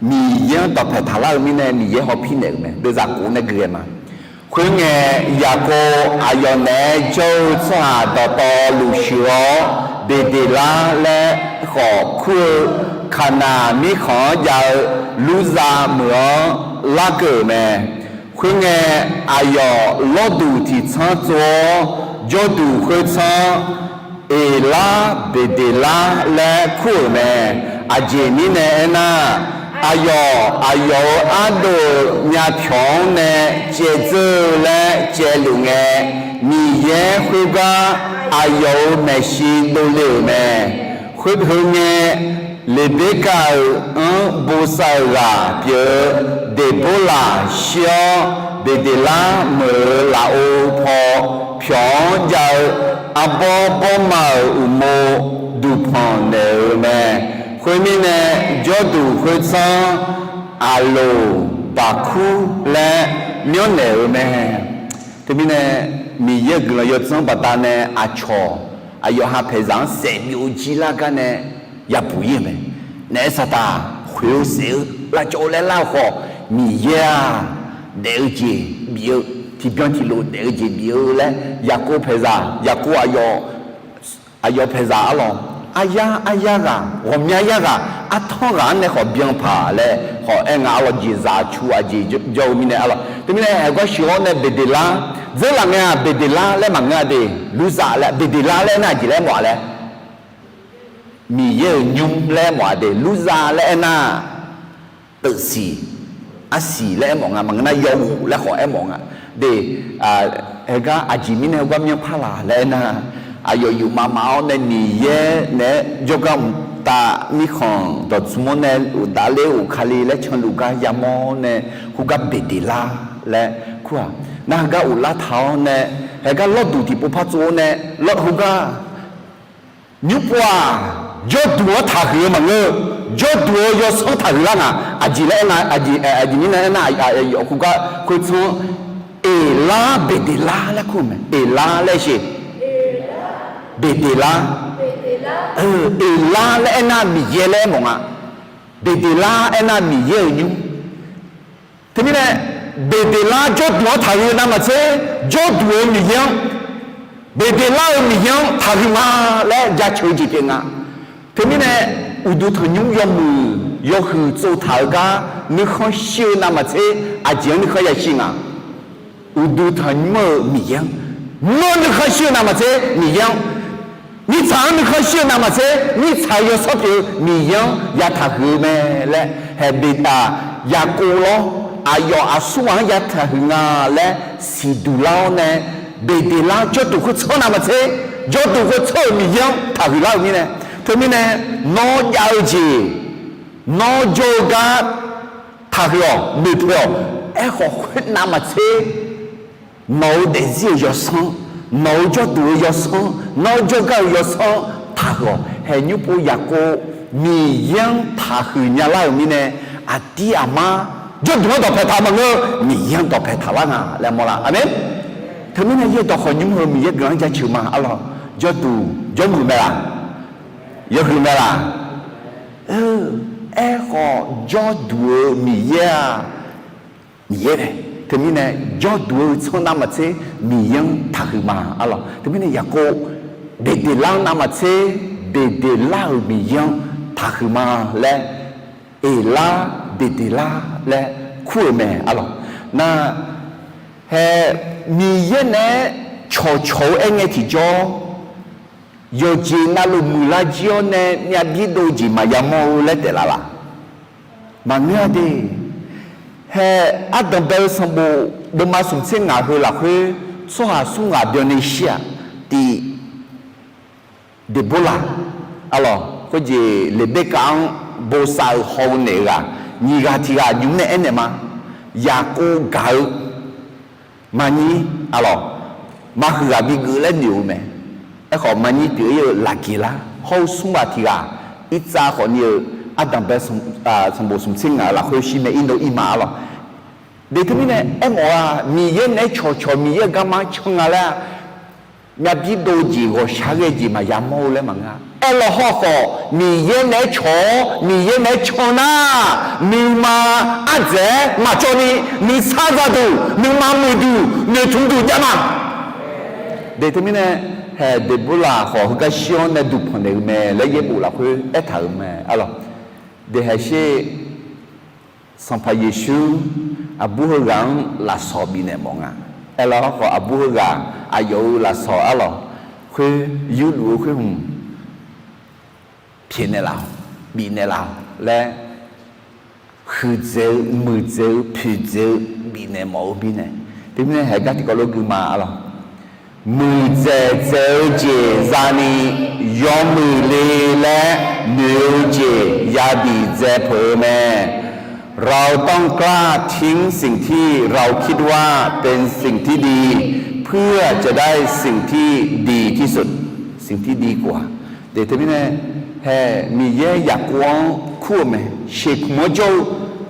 Miqyaer-anr dawqpaeq taqlar-eu mirnae Miqyaer hawpir naeq-euq mae. Deuvzaq khof nae gui ghae ma. Khoerngae, Yaqkov aqyawf naeq-aer jawr-eu tsawrhaq dawqtawvluf shuif-awr, Beqdeqlar laer khawf kur-eu Kaqnaq mirkhanq-anr jav-eu Lurzav meuq-anr larkeuv-euq mae. Khoerngae, aqyawf lawrduq tiqtsanr tsov-awr, jawrduq khoertsanr-anr Eqlar Beqdeqlar laer kur-euq mae. Aqjeq mirnae aernar, aqyawf aqyawf-euq ardov-euq myavpyawq-anr nae caevdzeur-eu laer caevluf ngae, Miqyaer khoergar aqyawf-euq maeqshi dovle-euq mae. Khoer heungae, Leqberkav-euq anr bosav-euq ghaq pyeuf-eu Deqborlaq shir-awr, Beqdeqlar meuq-euq lafov paw pyawq-anr jav-eu arbawr bawrma-euq uqmov duqpanq naeq-euq mae. Khoermirnae, jawrduq khoertsanr-anr Aqloq Baqkur laer myanrnaeq-euq mae. Teumirnae, Miqyaer-euq guiqlanq yawdzanr baqdanae aqcawq aqyawf ha paeqzaq-anr saef byov jir lar gar nae yabuq ir-euq mae. Naef saqdaq khoeq-eu saef-eu lavcawv-eu laer lar-eu khawf, Miqyaer-aq, daef-eu jeq bif-eu, tiqbyan tiqlof daef-eu jeq bif-eu laer, Yaqkov paeqzaq, Yaqkov aqyawf, aqyawf paeqzaq arlawq, aryar aryar ghaq, ghawqmya yar ghaq, artanr ghaq-anr nae khawf byan paq laer khawf aer nga arlawq, jeqzaq cu aqjeq jawr-eu mirnae arlawq. Teumirnae, aqgar sheuq-awr nae Beqdeqlar, dzeurlaf ngae-aq Beqdeqlar laer maqngeur-a de, Lurzav laer, Beqdeqlar laer aernar aqjeq laer aermawf-a laer Miqyaer-euq nymr laer aermawf-a de, Lurzav laer aernar, teuqsiq, arsiq laer aermawf nga, maqngeur nar yawghof laer khawf aermawf nga de. Heugar aqjeq mirnae heugar myanrpar laq laer aernar, aqyawf yufmav maf-awr nae Miqyaer naeq-aer jawrgar mqtav mirkhanq dawqtmq-anr nae uqdavler of kali laer canluf gar yamawr-awr nae, khoergar Beqdeqlar laer kur-aq. Nar heugar ghoflar taq-awr nae, heugar lawrduq tiqpov par tsov-awr nae, lawr heugar nymr pov-aq, jawrduq-anr taqhuiq-eu maqngeur-eu, jawrduq-eu yawsanr taqhuiq lar nga. Aqjeq laer aer nga, aqjeq mirnae aernar, khoergar khoertsanr-anr Eqlar Beqdeqlar laer kur-euq mae. Eqlar laer sheq, Beqdeqlar. Eqlar laer aernar Miqyaer laer aermawf nga. Beqdeqlar aernar Miqyaer-euq nymr. Teumirnae, Beqdeqlar jawrduq-anr taqhuiq navmaqtser, jawrduq-eu Miqyaer-anr, Beqdeqlar-euq Miqyaer-anr taqhuiq ma laer jaceuq-eu jeq pyeuf nga. Teumirnae, uqduq tanqnymr yawmuiq yawhuiq tsovtaq-eu gar nuikhanr shir-eu navmaqtser, aqjeq-anr nuikhanr yashir nga. Uqduq tanqnymr-euq Miqyaer-anr, nuikhanr shir-eu navmaqtser Miqyaer-anr, mirtsaq-anr nuikhanr shir-eu navmaqtser, mirtsaq-euq yawsanr pyeuf-eu Miqyaer-anr yataqhuiq-eu mae laer, haeqbeq taf, Yaqkov lawr, aqyawf aqsur ghaq-anr yataqhuiq nga laer siqduq lar-awr nae, Beqdeqlar jawrduq khoertsanr navmaqtser, jawrduq khoertsanr-euq Miqyaer-anr taqhuiq lar-euq mirnae, teumirnae, nawr jav-eu jeq, nawr jawr-eu gar taqhuiq-awq, noeqpoeq-awq. Aerkhawf khoer navmaqtser, nawq-euq daefzir-euq yawsanr, nawq-euq jawrduq-eu yawsanr, nawr jawrgar-eu yawsanr taqhuiq-awq. Haeqnymr pov Yaqkov Miqyaer-anr taqhuiq nyalar-euq mirnae, aqdir aqmar jawrduq-anr dawqpae taq maqngeur, Miqyaer-anr dawqpae taqlar nga laer mawrlar. Aqmeq. Teumirnae yaerdawq khawf nymr heu Miqyaer guiqlanq-anr jaceuq ma arlawq. Jawrduq jawrmuiq mae laq? Yawhuiq mae laq? Aerkhawf jawrduq-eu Miqyaer-aq, Miqyaer mae. Teumirnae jawrduq-eu tsanr navmaqtser Miqyaer-anr taqhuiq ma arlawq. Teumirnae Yaqkov beqdeqlar-anr navmaqtser beqdeqlar-euq Miqyaer-anr taqhuiq ma laer, eqlar beqdeqlar laer kur-euq mae arlawq. Nar, hae, Miqyaer naeq-aer cawqcawq-eu aerngae tiqjawr, yawqjeq navluf muiqlar jir-awr nae myavbir dov-eu jeq maqya mawr-eu laer taef laf laq? Maqngeur-a de. Hae, ardanq bae-eu sanqbof deuvma smq tser ngaq heu lafkhoer tsawrhaq smr ghaq byanni shir-aq, tiq Deqborlaq arlawq, khoerjeq Leqberkav-anr bosav-euq haw-eu naeq-eu ghaq nyiq ghaq tiq ghaq nymr nae aernaeq ma. Yaqkov gaq-eu maqnyir arlawq, maqhuiq ghaq bigeuf laer noeq-eu mae. Aerkhawf maqnyir pyeuf-ir-eu Laqgeqlar hawr-eu smr ghaq tiq ghaq, Irtsav khawfni-eu ardanq bae sanqbof smq tser ngaq-eu lafkhoer shir mae, ir nar ir ma arlawq. De teumirnae aermawf-a, Miqyaer naeq-aer cawqcawq Miqyaer-euq garma can nga laer-a, myavbir dov-eu jeq ghawqshaq ghae-eu jeq maqya mawr-eu laer maqngeur-a. Aerlawq hawrkhawf Miqyaer naeq-aer cawq-awr Miqyaer naeq-aer can nar, nuima ardzaeq-aer maqcawv ni nuisar zaduq nuima muiqduq noeqtmq duq jav ma. De teumirnae, hae, Deqborlaq khawf heugar shir-awr nae duqpanq naeq-eu mae laer yaerbof lafkhoer aertaq-euq mae arlawq. De hae sher Sanqpaq Yeqsur aqbur heughaq-anr lafsawq bifnaeq mawf nga. Aerlawq hawrkhawf aqbur heughaq aqyawf-euq lafsawq arlawq, khoer yurluf-eu khoer hmq pyaeqnaeq laf-awq, bifnaeq laf-awq laer huiqdzaeq-eu muiqdzaeq-eu poeqdzaeq-eu bifnaeq mawf-eu mirnae, teumirnae haegar tiqkawv lof guima arlawq. Muiqdzaeq dzaeq-eu jeq zani yawmuiq le laer noeq-eu jeq yabif dzae peuq-eu mae. เราต้องกล้าทิ้งสิ่งที่เราคิดว่าเป็นสิ่งที่ดี เพื่อจะได้สิ่งที่ดีที่สุด สิ่งที่ดีกว่า De teumirnae, hae, Miqyaer Yaqkov-anr kur-euq mae, sheuqkmq-anr jawr-eu,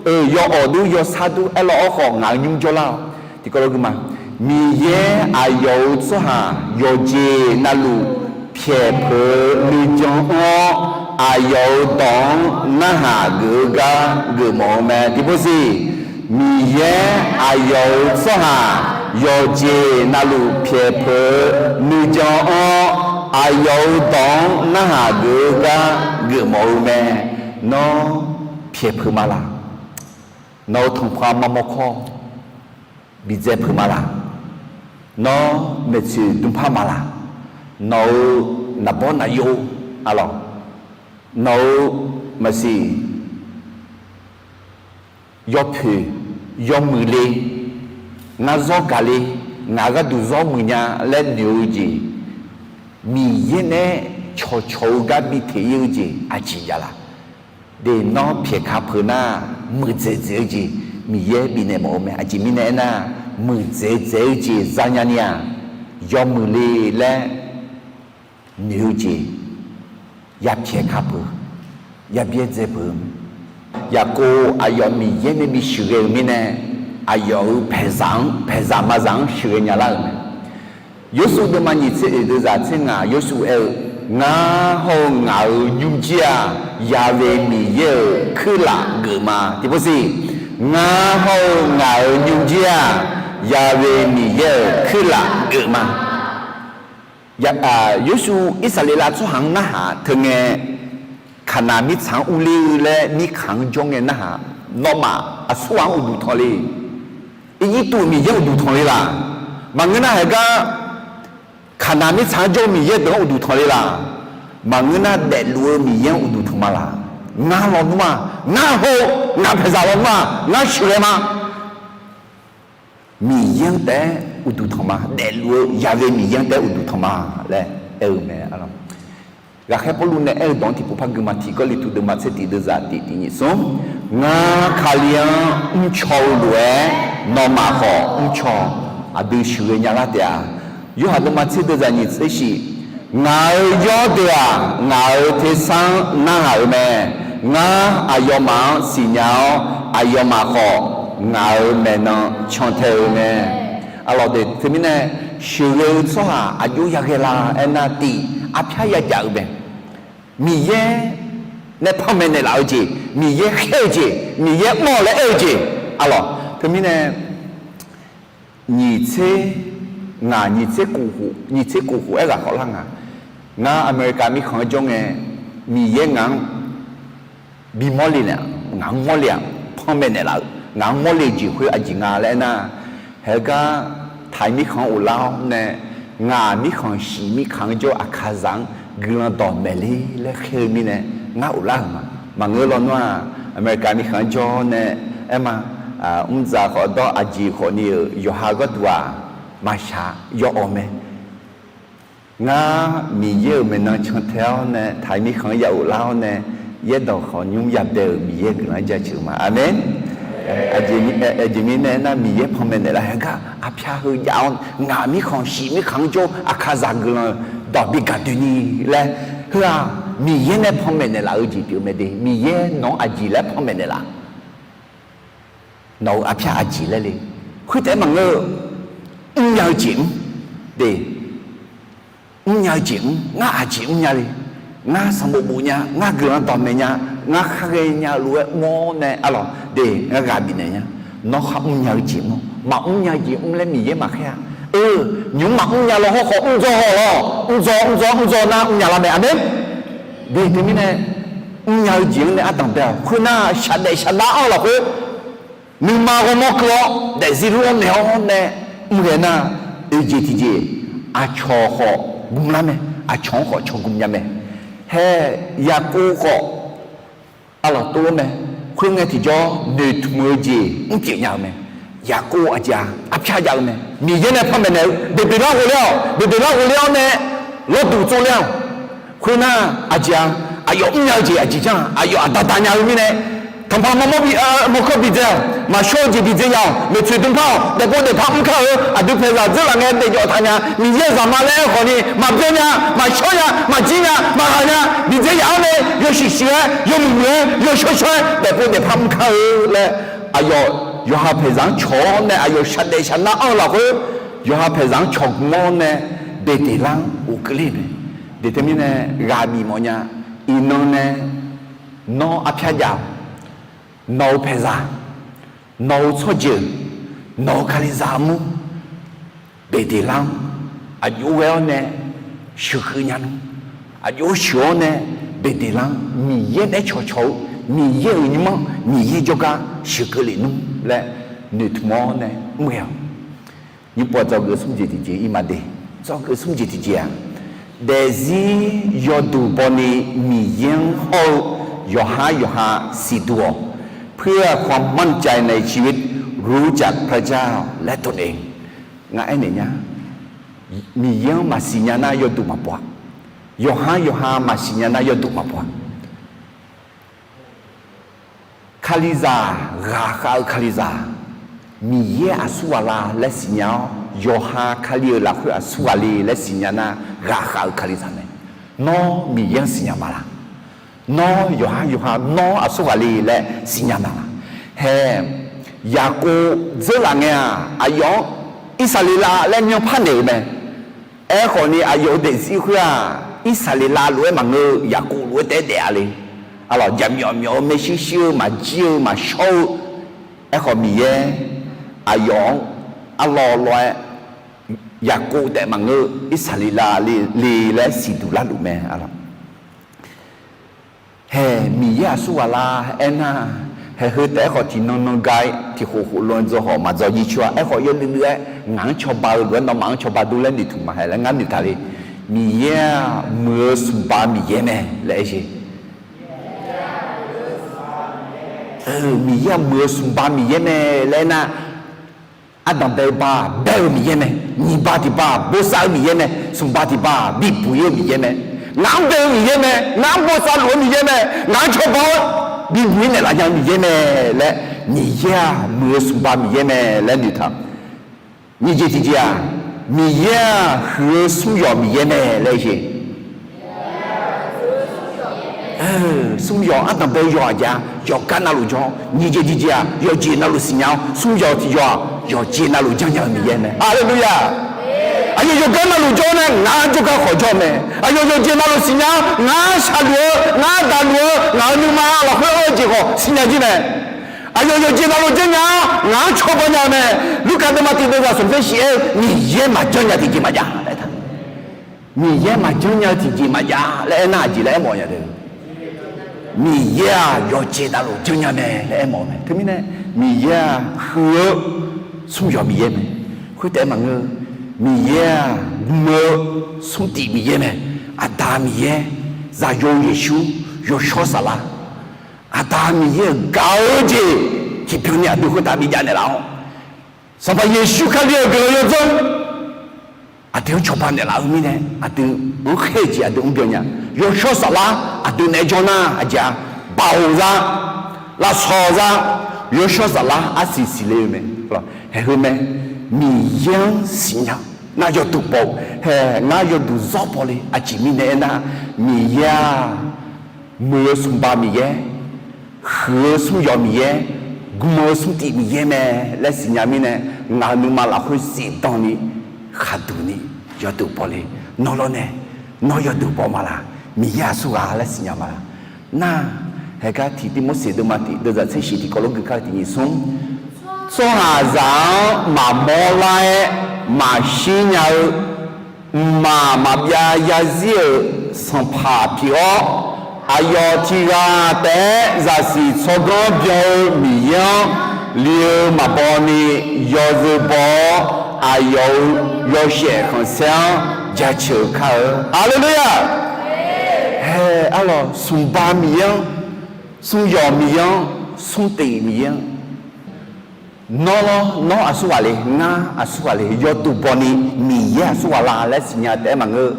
eu, yawawq dur yawsar dur aerlawq hawrkhawf ngaq-euq nymr jawrlar-awq. Tiqkawv lof guima, Miqyaer aqyawf-euq tsawrhaq yawqjeq navluf pyaeq peuq-eu nuijan anr-awr, aqyawf-euq dawq-anr narhaq geuf-eu gar geufmawf-eu mae. Tiqpov siq, Miqyaer aqyawf-euq tsawrhaq yawqjeq navluf pyaeq peuq-eu nuijan anr-awr, aqyawf-euq dawq-anr narhaq geuf-eu gar geufmawf-eu mae. Nawr pyaeq peuq ma laq? Nawq-euq tanqpanq mamawr kawr bidzae peuq ma laq? Nawr maeqtsoeq dmqpar ma laq? Nawq-euq naqbawr naqyov arlawq, nawq-euq maqsiq yawpoeq yawmuiq le, ngar zawr gaq le, ngaq gharduq zawr muiq nya laer noeq-eu jeq, Miqyaer nae cawqcawq-eu gar bi teq-ir-eu jeq aqjeq jav laq? De nawr pyaeq ka peuq nar, muiqdzaeq dzaeq-eu jeq Miqyaer bifnaeq mawf-eu mae. Aqjeq mirnae aernar, muiqdzaeq dzaeq-eu jeq zanya ni-aq, yawmuiq le laer noeq-eu jeq yapyaeq ka peuq, yabyaer dzae peuq-eu mae. Yaqkov aqyawf Miqyaer nae bi sheuqghae-euq mirnae, aqyawf-euq paeqzaq-anr, paeqzaq maqzaq-anr sheuqghae nyalar-euq mae. Yorsuv deuvma nyiq tser oeq deuvzaq tser ngaq, Yorsuv aer-eu, Ngar hawr-eu ngaq-euq nymrjir-aq, Yaqve Miqyaer-euq kuirlaf geuf ma. Tiqpov siq, Ngar hawr-eu ngaq-euq nymrjir-aq, Yaqve Miqyaer-euq kuirlaf geuf ma. Yorsuv Irsaqleqlav tsawrhaq-anr narhaq teu ngae, Kaqnaq mirtsaq-anr urler-eu laer mirkhanq-anr jawr ngae narhaq, nawmaf aqsurghaq-anr uqduq tanq le. Irjirtuv Miqyaer uqduq tanq le laq? Maqngeur nar, haegar Kaqnaq mirtsaq-anr jawr-eu Miqyaer deuq-anr uqduq tanq le laq? Maqngeur nar, daefluf-eu Miqyaer-anr uqduq tanq ma laq? Ngar lawnmr-aq, ngar hawr-eu ngaq paeqzaq lawnmr-aq, ngar sheuqghae ma. Miqyaer-anr taef-aer uqduq tanq ma. Daefluf-eu Yaqve Miqyaer-anr taef-aer uqduq tanq ma laer aer-eu mae. Ghaqkhaer Pawrluv nae aer-eu dawq-anr tiqpov par guima, Tiq Gawrliqtu deuvma tser tiq deuvzaq tiq tiq nyiq smr, Ngar Kali-anr mrcaw-eu lof-aer, nawmaf khawf mrcaw-awq. Aqdui sheuqghae nyalar taef-a. Yorhaq deuvma tser deuvzaq nyiq tser shif, Ngaq-euq yawrdeuq-aq, ngaq-euq tersar-anr narhaq-euq mae. Ngar aqyawfmaf-anr siqnya-awr, aqyawfmaf khawf ngaq-euq maeqnan cantae-eu mae. Arlawq de, teumirnae sheuqghae-eu tsawrhaq aqjox yaghae la aernar, tiq, arpyar yajaf-eu mae. Miqyaer nae panmaeq naeqlaf-eu jeq, Miqyaer khaer-eu jeq, Miqyaer mr-awq laer aer-eu jeq. Arlawq, teumirnae nyiq tser, ngaq nyiq tser kof khof, nyiq tser kof khof aerghaq khawflar nga. Ngar America mirkhanq-anr jawr ngae, Miqyaer ngaq-anr bimawr le naeq, ngaq-anr mawrle-aq, panmaeq naeqlaf-eu, ngaq-anr mawrle-eu jeq khoer aqjeq nga laer aernar, haegar Taiq mirkhanq-anr ghoflar-awr nae, ngaq mirkhanq shif mirkhanq-anr jawr-eu Aqkaqzaq-anr guiqlanq dawqmaeq le laer khaer-eu mirnae, ngar ghoflar-euq ma. Maqngeur lawnmr-aq, America mirkhanq-anr jawr nae aer ma, mrdzaq khawf dawr aqjeq khawfni-euq yawqha gharduq-aq, maqshaq yawawq mae. Ngar Miqyaer-euq maeqnan cantae-awr nae, Taiq mirkhanq-anr ya ghoflar-awr nae, yaerdawq khawf nymr yabae-euq Miqyaer guiqlanq-anr jaceuq-eu ma. Aqmeq. Aqjeq mirnae aernar, Miqyaer panmaeq naeqlaf haegar arpyar heu jav-awr, ngaq mirkhanq shif mirkhanq-anr jawr-eu Aqkaqzaq guiqlanq dawq bi gaq doeni laer, heu-aq Miqyaer nae panmaeq naeqlaf-eu jeq pyeuf-eu mae de. Miqyaer nawq-anr aqjeq laer panmaeq naeqlaf, nawq-euq arpyar aqjeq laer le. Khoertaef-aer maqngeur-eu, mrnya-eu jeq mr de. Mrnya-eu jeq mr, ngar aqjeq mrnya le. Ngar sanqbof bof nya, ngar guiqlanq dawqmaeq nya, ngar kharghae nya-eu lof-aer mr-awr nae, arlawq de, ngar ghaq bifnaeq nya. Nawr khar mrnya-eu jeq mr-awr, maqmr nya-eu jeq mr laer Miqyaer maqkhaer-a. Eu, nymq-mr maqmr nya law hawrkhawf mrdzaw haw lawr, mrdzaw mrdzaw mrdzaw nar mrnya lar mae. Aqmeq. De teumirnae, mrnya-eu jeq-anr nae ardanq bae-awq. Khoernar, shaqdaef shaqdar-anr lafkhoer nuima ghawrmawr keuv-awr daefzir lor-awr naeq-awr nae mr ghae nar, oeq jeq tiqjeq, aqcawq khawf gmlar mae, aqcawq-anr khawf cawgm nya mae. Hae, Yaqkov khawf arlawq tov-awr mae. Khoerngae tiqjawr noeqtmq-eu jeq mrpyeuf nya-eu mae. Yaqkov aqjeq-aq arpyar jav-eu mae. Miqyaer nae panmaeq naeq-eu, Beqdeqlar ghofler-awq, Beqdeqlar ghofler-awr nae lawrduq tsovler-awq. Khoernar, aqjeq-aq, aqyawf mrnya-eu jeq aqjeq janr-aq, aqyawf aqda da nya-eu mirnae, tanqpaq maqmawr bi, mawrkawr bidzae-awq, maqshawr-eu jeq bidzae ya-awq, maeqtsoeq dm par-awq, daefpov daefpar mr kar-eu, aqdui paeqzaq dzeurlaf ngae daefjawf taq nya, Miqyaer-euq zaqma laer aerkhawf ni maqbyan nya, maqshawr nya, maqjir nya, maqghaq nya, bidzae yaf-awr nae yawshuif shuif-aer, yawmuiq muiq-aer, yawshawr shawr-aer daefpov daefpar mr kar-eu laer, aqyawf yawqha paeqzaq-anr cawq-awr nae aqyawf shaqdaef shaqdar-anr-eu lafkhoer, yawqha paeqzaq-anr cawqgm-awr nae Beqdeqlar-anr ghofkeuvler mae. De teumirnae ghaq bif mawf nya. Iqnan nae nawr arpyar jav-awq. Nawq-euq paeqzaq, nawq-euq tsawrjeuq, nawq-euq kalizaq armur, Beqdeqlar-anr aqjox ghae-awr nae sheuqkeuv nya nmr. Aqjox sheuq-awr nae Beqdeqlar-anr Miqyaer naeq-aer cawqcawq-eu, Miqyaer-euq nymr-anr Miqyaer jawrgar sheuqkeuv lef nmr laer noeqtmq-awr nae mr ghae-awq. Nyiq pov dzawgeuf smr jeq tiqjeq ir ma de. Dzawgeuf smr jeq tiqjeq-aq, daefzir yawduq bawni Miqyaer-anr hawr-eu yawqhar yawqha siqduq-awq. เพื่อความมั่นใจในชีวิต รู้จักพระเจ้าและตนเอง Ngar aernaeq nya, Miqyaer-anr maqsiq nya nar yawduq maqpov-a. Yawqhar yawqha maqsiq nya nar yawduq maqpov-a. Kalizaq ghaqkhav-eu kalizaq, Miqyaer aqsur ghaq la laer siqnya-awr, yawqha Kali-euq lafkhoer aqsur ghaq le laer siqnya nar, ghaqkhav-eu kalizaq mae. Nawr Miqyaer-anr siqnya ma laq? Nawr yawqhar yawqha nawr aqsur ghaq le laer siqnya ma laq? Hae, Yaqkov dzeurlaf ngae-aq, aqyawf-anr Irsaqleqlav laer myanrpar naeq-euq mae. Aerkhawf ni aqyawf-euq daefzir khoer-aq, Irsaqleqlav lof-aer maqngeur-eu, Yaqkov lof-aer taef-aer daef-a le. Arlawq, jaqmyawf myawf-eu, maershuir shuir-eu, maqjir-eu, maqshawr-eu. Aerkhawf Miqyaer aqyawf-anr arlawr lawr-aer, Yaqkov taef maqngeur-eu, Irsaqleqlav le laer siqduq larluf mae. Arlawq, hae, Miqyaer aqsur ghaq la aernar, hae, heu taef-aer khawf tiqnan nan ga-ir tiqkhof khof lan dzaw khawf maqdzaw jir coer-a. Aerkhawf yawluiv luiv-aer ngaq-anr cawba-eu lof-aer nawmaf-anr cawba dur laer noeqtmq maqhae laer ngar noeqtaq le. Miqyaer-aq muiq-eu smqba Miqyaer mae laer aer-eu. Miqyaer-aq muiq-eu smqba Miqyaer mae laer aernar, ardanq bae-eu ba bae-eu Miqyaer mae. Nyiq ba tiq ba bosav-eu Miqyaer mae. Smq ba tiq ba bibuq-ir-eu Miqyaer mae. Ngaq-anr bae-eu Miqyaer mae. Ngaq-anr bosav luf-eu Miqyaer mae. Ngaq-anr cawba-awr bibuq-ir naeqlaf nya-eu Miqyaer mae laer, Miqyaer-aq muiq-eu smq ba Miqyaer mae laer noeqtaq. Nyiq jeq tiqjeq-aq, Miqyaer-aq huiq-eu smr yawq Miqyaer mae laer aer-eu. Smr yawq ardanq bae-eu yawq-aq jeq-a, yawqgar navluf jawr-awr, nyiq jeq tiqjeq-aq yawqjeq navluf siqnya-awr, smr yawq tiq yawq-aq yawqjeq navluf janrnya-eu Miqyaer mae. Haleluya! Aqyawf yawqgar navluf jawr-awr nae ngar jawrgar khawf jawr mae. Aqyawf yawqjeq navluf siqnya-awr ngar shaqluf-eu, ngar daqluf-eu, ngaq-euq nuima lafkhoer-eu jeq khawf siqnya jir mae. Aqyawf yawqjeq navluf janrnya-awr ngar cawba nya-eu mae. Lurkaf deuvma tiq deuvzaq smq tser shif aer-eu Miqyaer maqjanr nya tiqjeq maqjav laer aertaq. Miqyaer maqjanr nya-eu tiqjeq maqjav laer aernar aqjeq laer aermawf nya de. Miqyaer-aq yawqjeq navluf janrnya mae laer aermawf-eu mae. Teumirnae Miqyaer-aq huiq-eu smr yawq Miqyaer mae. Khoertaef maqngeur, Miqyaer-aq gm-eu smr tif Miqyaer mae. Aqda Miqyaer, Zaqyo Yeqsur, Yawshawr Saflar, Aqda Miqyaer-euq gaq-eu jeq tiqbyan ni aqdui khoertav bijav naeqlaf-awr, Sanqpaq Yeqsur Kali-euq guiqlanq yawdzanr aqdui-anr cawba naeqlaf-eu mirnae, aqdui-anr khaer-eu jeq aqdui mrbyan nya. Yawshawr Saflar aqdui naeq-aer jawr nar aqjeq-a, baoq za, lafsawq za, Yawshawr Saflar arsiq siqle-eu mae. Haeqheu mae, Miqyaer-anr siqnya nar yawduq baw-eu, hae ngar yawduq zawr baw le. Aqjeq mirnae aernar, Miqyaer-aq muiq-eu smqba Miqyaer, huiq-eu smr yawq Miqyaer, gm-eu smr tif Miqyaer mae laer siqnya mirnae, ngaq-euq nuima lafkhoer zifdan ni, khaqduq ni, yawduq baw le. Nawr lawrnae, nawr yawduq baw ma laq? Miqyaer aqsurghaq laer siqnya ma laq? Nar, haegar tiq Tivmorseq deuvma tiq deuvzaq tser shif tiqkawv lof gui kar-eu tiq nyiq smr, tsawrhaqzaq-anr maqmawr lar-aer maqshir nya-eu mqmaq maqbyav zarzir-euq Sanqpaq pyeuf-awr, aqyawf tiq ghaq taef-aer zaqsiq tsawrganr byan-eu Miqyaer-anr li-eu maqbaw ni yawzeu baw-awr, aqyawf-euq yawshaef khanqsaer-anr jaceuq kar-eu. Haleluya! Hae, arlawq, smqba Miqyaer-anr, smr yawq Miqyaer-anr, smr tif Miqyaer-anr, nawr lawr, nawr aqsurghaq le, ngar aqsurghaq le, yawduq baw ni Miqyaer aqsurghaq la laer siqnya taef-aer maqngeur.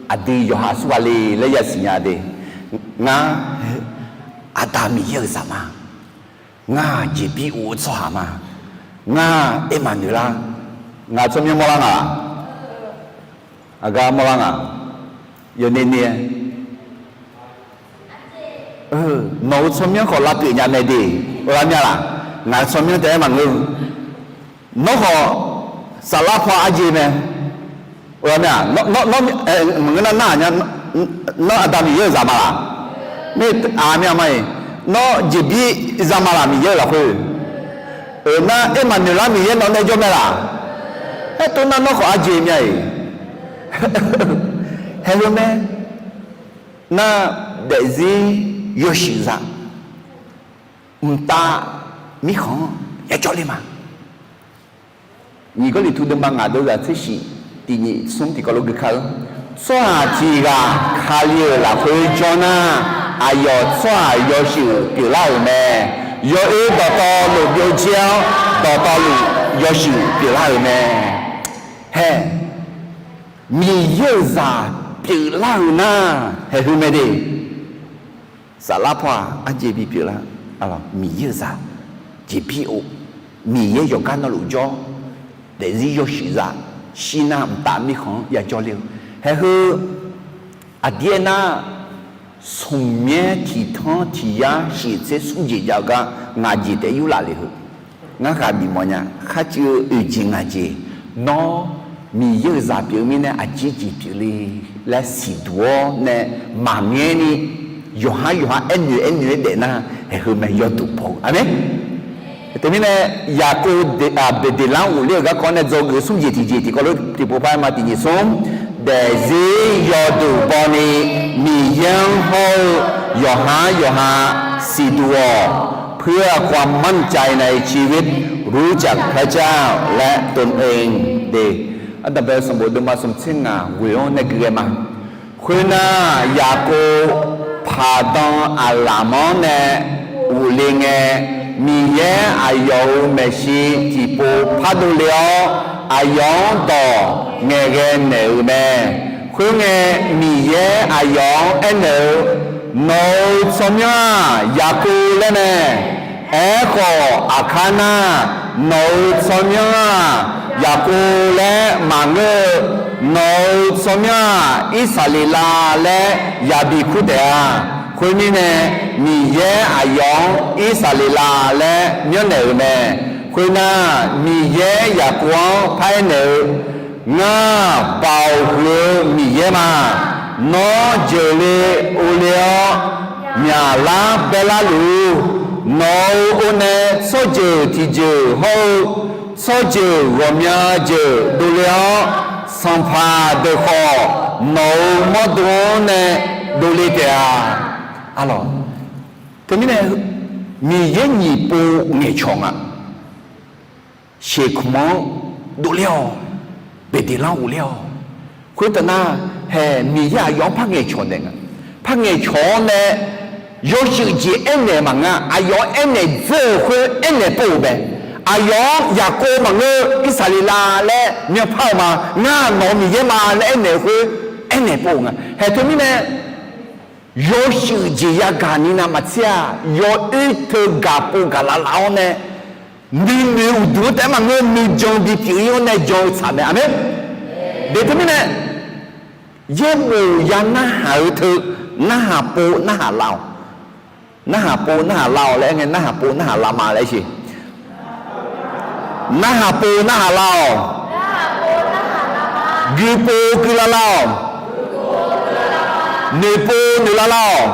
Aqdui yawqha aqsurghaq le laer yasiqnya de. Ngar, Aqda Miqyaer-euq zaq ma. Ngar jeqbir of-eu tsawrhaq ma. Ngar Ermaqnoeqlar. Ngaq-euq tsawrmyanr mawrlar nga laq? Aqgar mawrlar nga? Yawner ner-aer nawq-euq tsawrmyanr khawf lavpyeuf nya mae de. Ghaq mya laq? Ngaq-euq tsawrmyanr taef-aer maqngeur. Nawr khawf saflar paw arjeq mae. Ghaq mya, nawr, nawr, maqngeur nar nar nya, nawr Aqda Miqyaer-euq zaq ma laq? Mir-a, mya ma-iq, nawr jeqbir za ma laq Miqyaer-euq lafkhoer? Euq nar Ermaqnoeqlar Miqyaer nawq nae jawr mae laq? Aertov nar nawr khawf arjeq mya-iq. Haeqheu mae. Nar daefzir yawshuif zaq mqtav mirkhanq-anr yajawr le ma. Nyiq Gawrliqtu deuvma ngaq deuvzaq tser shif tiq nyiq smr tiqkawv lof gui kar-eu, tsawrhaq tiq ghaq Kali-euq lafkhoer jawr nar, aqyawf tsawrhaq yawshuif pyeuflar-euq mae. Yawoer dawqtawvluf byovjir-awr, dawqtawvluf yawshuif pyeuflar-euq mae. Hae, Miqyaer-euq zaq pyeuflar-euq nar, haeqheu mae de. Saflar paw-aq arjeq bipyeuf lar, Miqyaer-euq zaq jeqbir of, Miqyaer yawqgar navluf jawr, daefzir yawshuif zaq shir nar mqtav mirkhanq-anr yajawr le-eu. Haeqheu aqdir aernar, smq myaer tiq tanr tiq yar shif tser smr jeq jav-eu gar ngaq jeq taef yurlaf le heu. Ngar ghaq bifmawf nya, kharcuiv-eu oeq jeq ngaq jeq, nawr Miqyaer-euq zaq pyeuf-eu mirnae aqjeq jeq pyeuf le laer siqduq-awr nae maqmyaer ni, yawqhar yawqha aernoeq aernoeq-aer daef nar, haeqheu mae yawduq baw-eu. Aqmeq. Teumirnae, Yaqkov Beqdeqlar ghofler-euq garkawv nae dzawgeuf smr jeq tiqjeq tiqkawv lof tiqpov par-aer ma tiq nyiq smr, daefzir yawduq baw ni Miqyaer-anr hawr-eu yawqhar yawqha siqduq-awq. เพื่อความมั่นใจในชีวิต รู้จักพระเจ้าและตนเอง de. Ardanqbae-eu sanqbof deuvma smq tser ngaq ghoeq-anr nae gui ghae ma. Khoernar, Yaqkov paqdan aqlaf manr nae ghofle ngae, Miqyaer aqyawf-euq maeqshi tiqpov pardov le-awr, aqyawf-anr dawq ngaeqghae naeq-euq mae. Khoerngae, Miqyaer aqyawf-anr aernaeq-eu, Nawq-euq tsawrmyanr-aq, Yaqkov laer mae. Aerkhawf, aqkar nar, nawq-euq tsawrmyanr-aq, Yaqkov laer maqngeur-eu, nawq-euq tsawrmyanr-aq, Irsaqleqlav laer yabi kur taef-a. Khoermirnae, Miqyaer aqyawf-anr Irsaqleqlav laer myanrnaeq-euq mae. Khoernar, Miqyaer Yaqkov-anr paraer naeq-eu, Ngar baoq huiq-eu Miqyaer ma. Nawr jeuqle ovle-awr, myaqlar baerlar luf-ur. Nawq-euq ovnae tsawrjeuq tiqjeuq hawr-eu tsawrjeuq ghawqmya jeuq dovle-awr, sanqpaq deuq khawf nawq-euq mawrdo-anr nae dovle taef-a. Arlawq, teumirnae Miqyaer nyiq pov ngaeqcawq nga. Shekmq-anr dovler-awq. Beqdeqlanr ghofler-awq. Khoertav nar, hae Miqyaer aqyawf-anr par ngaeqcawq naeq nga. Par ngaeqcawq-awr nae yawshuif jeq aernaeq maqngeur-a. Aqyawf-anr aernaeq dzeur-euq khoer aernaeq pov-euq mae. Aqyawf-anr Yaqkov maqngeur, Irsaqleqlav laer myanrpar-eu ma. Ngar nawq-euq Miqyaer ma laer aernaeq-eu khoer aernaeq pov-euq nga. Hae teumirnae yawshuif jeq yagaq ni navmaqtser-aq, yawoer teu gaqpov gaqlav laf-awr nae, nuinoeq uqduq-anr taef-aer maqngeur, nuijan bipyeuf-ir-anr nae jan-eu tsaq mae. Aqmeq. Deq teumirnae, yaerbof ya narhaq-eu teu, narhaq pov narhaq lav-awq. Narhaq pov narhaq lav-awq laer aer ngae, narhaq pov narhaq lav ma laer siq. Narhaq pov narhaq lav-awq. Guipov guilav lav-awq. Noeqpov noeqlav lav-awq.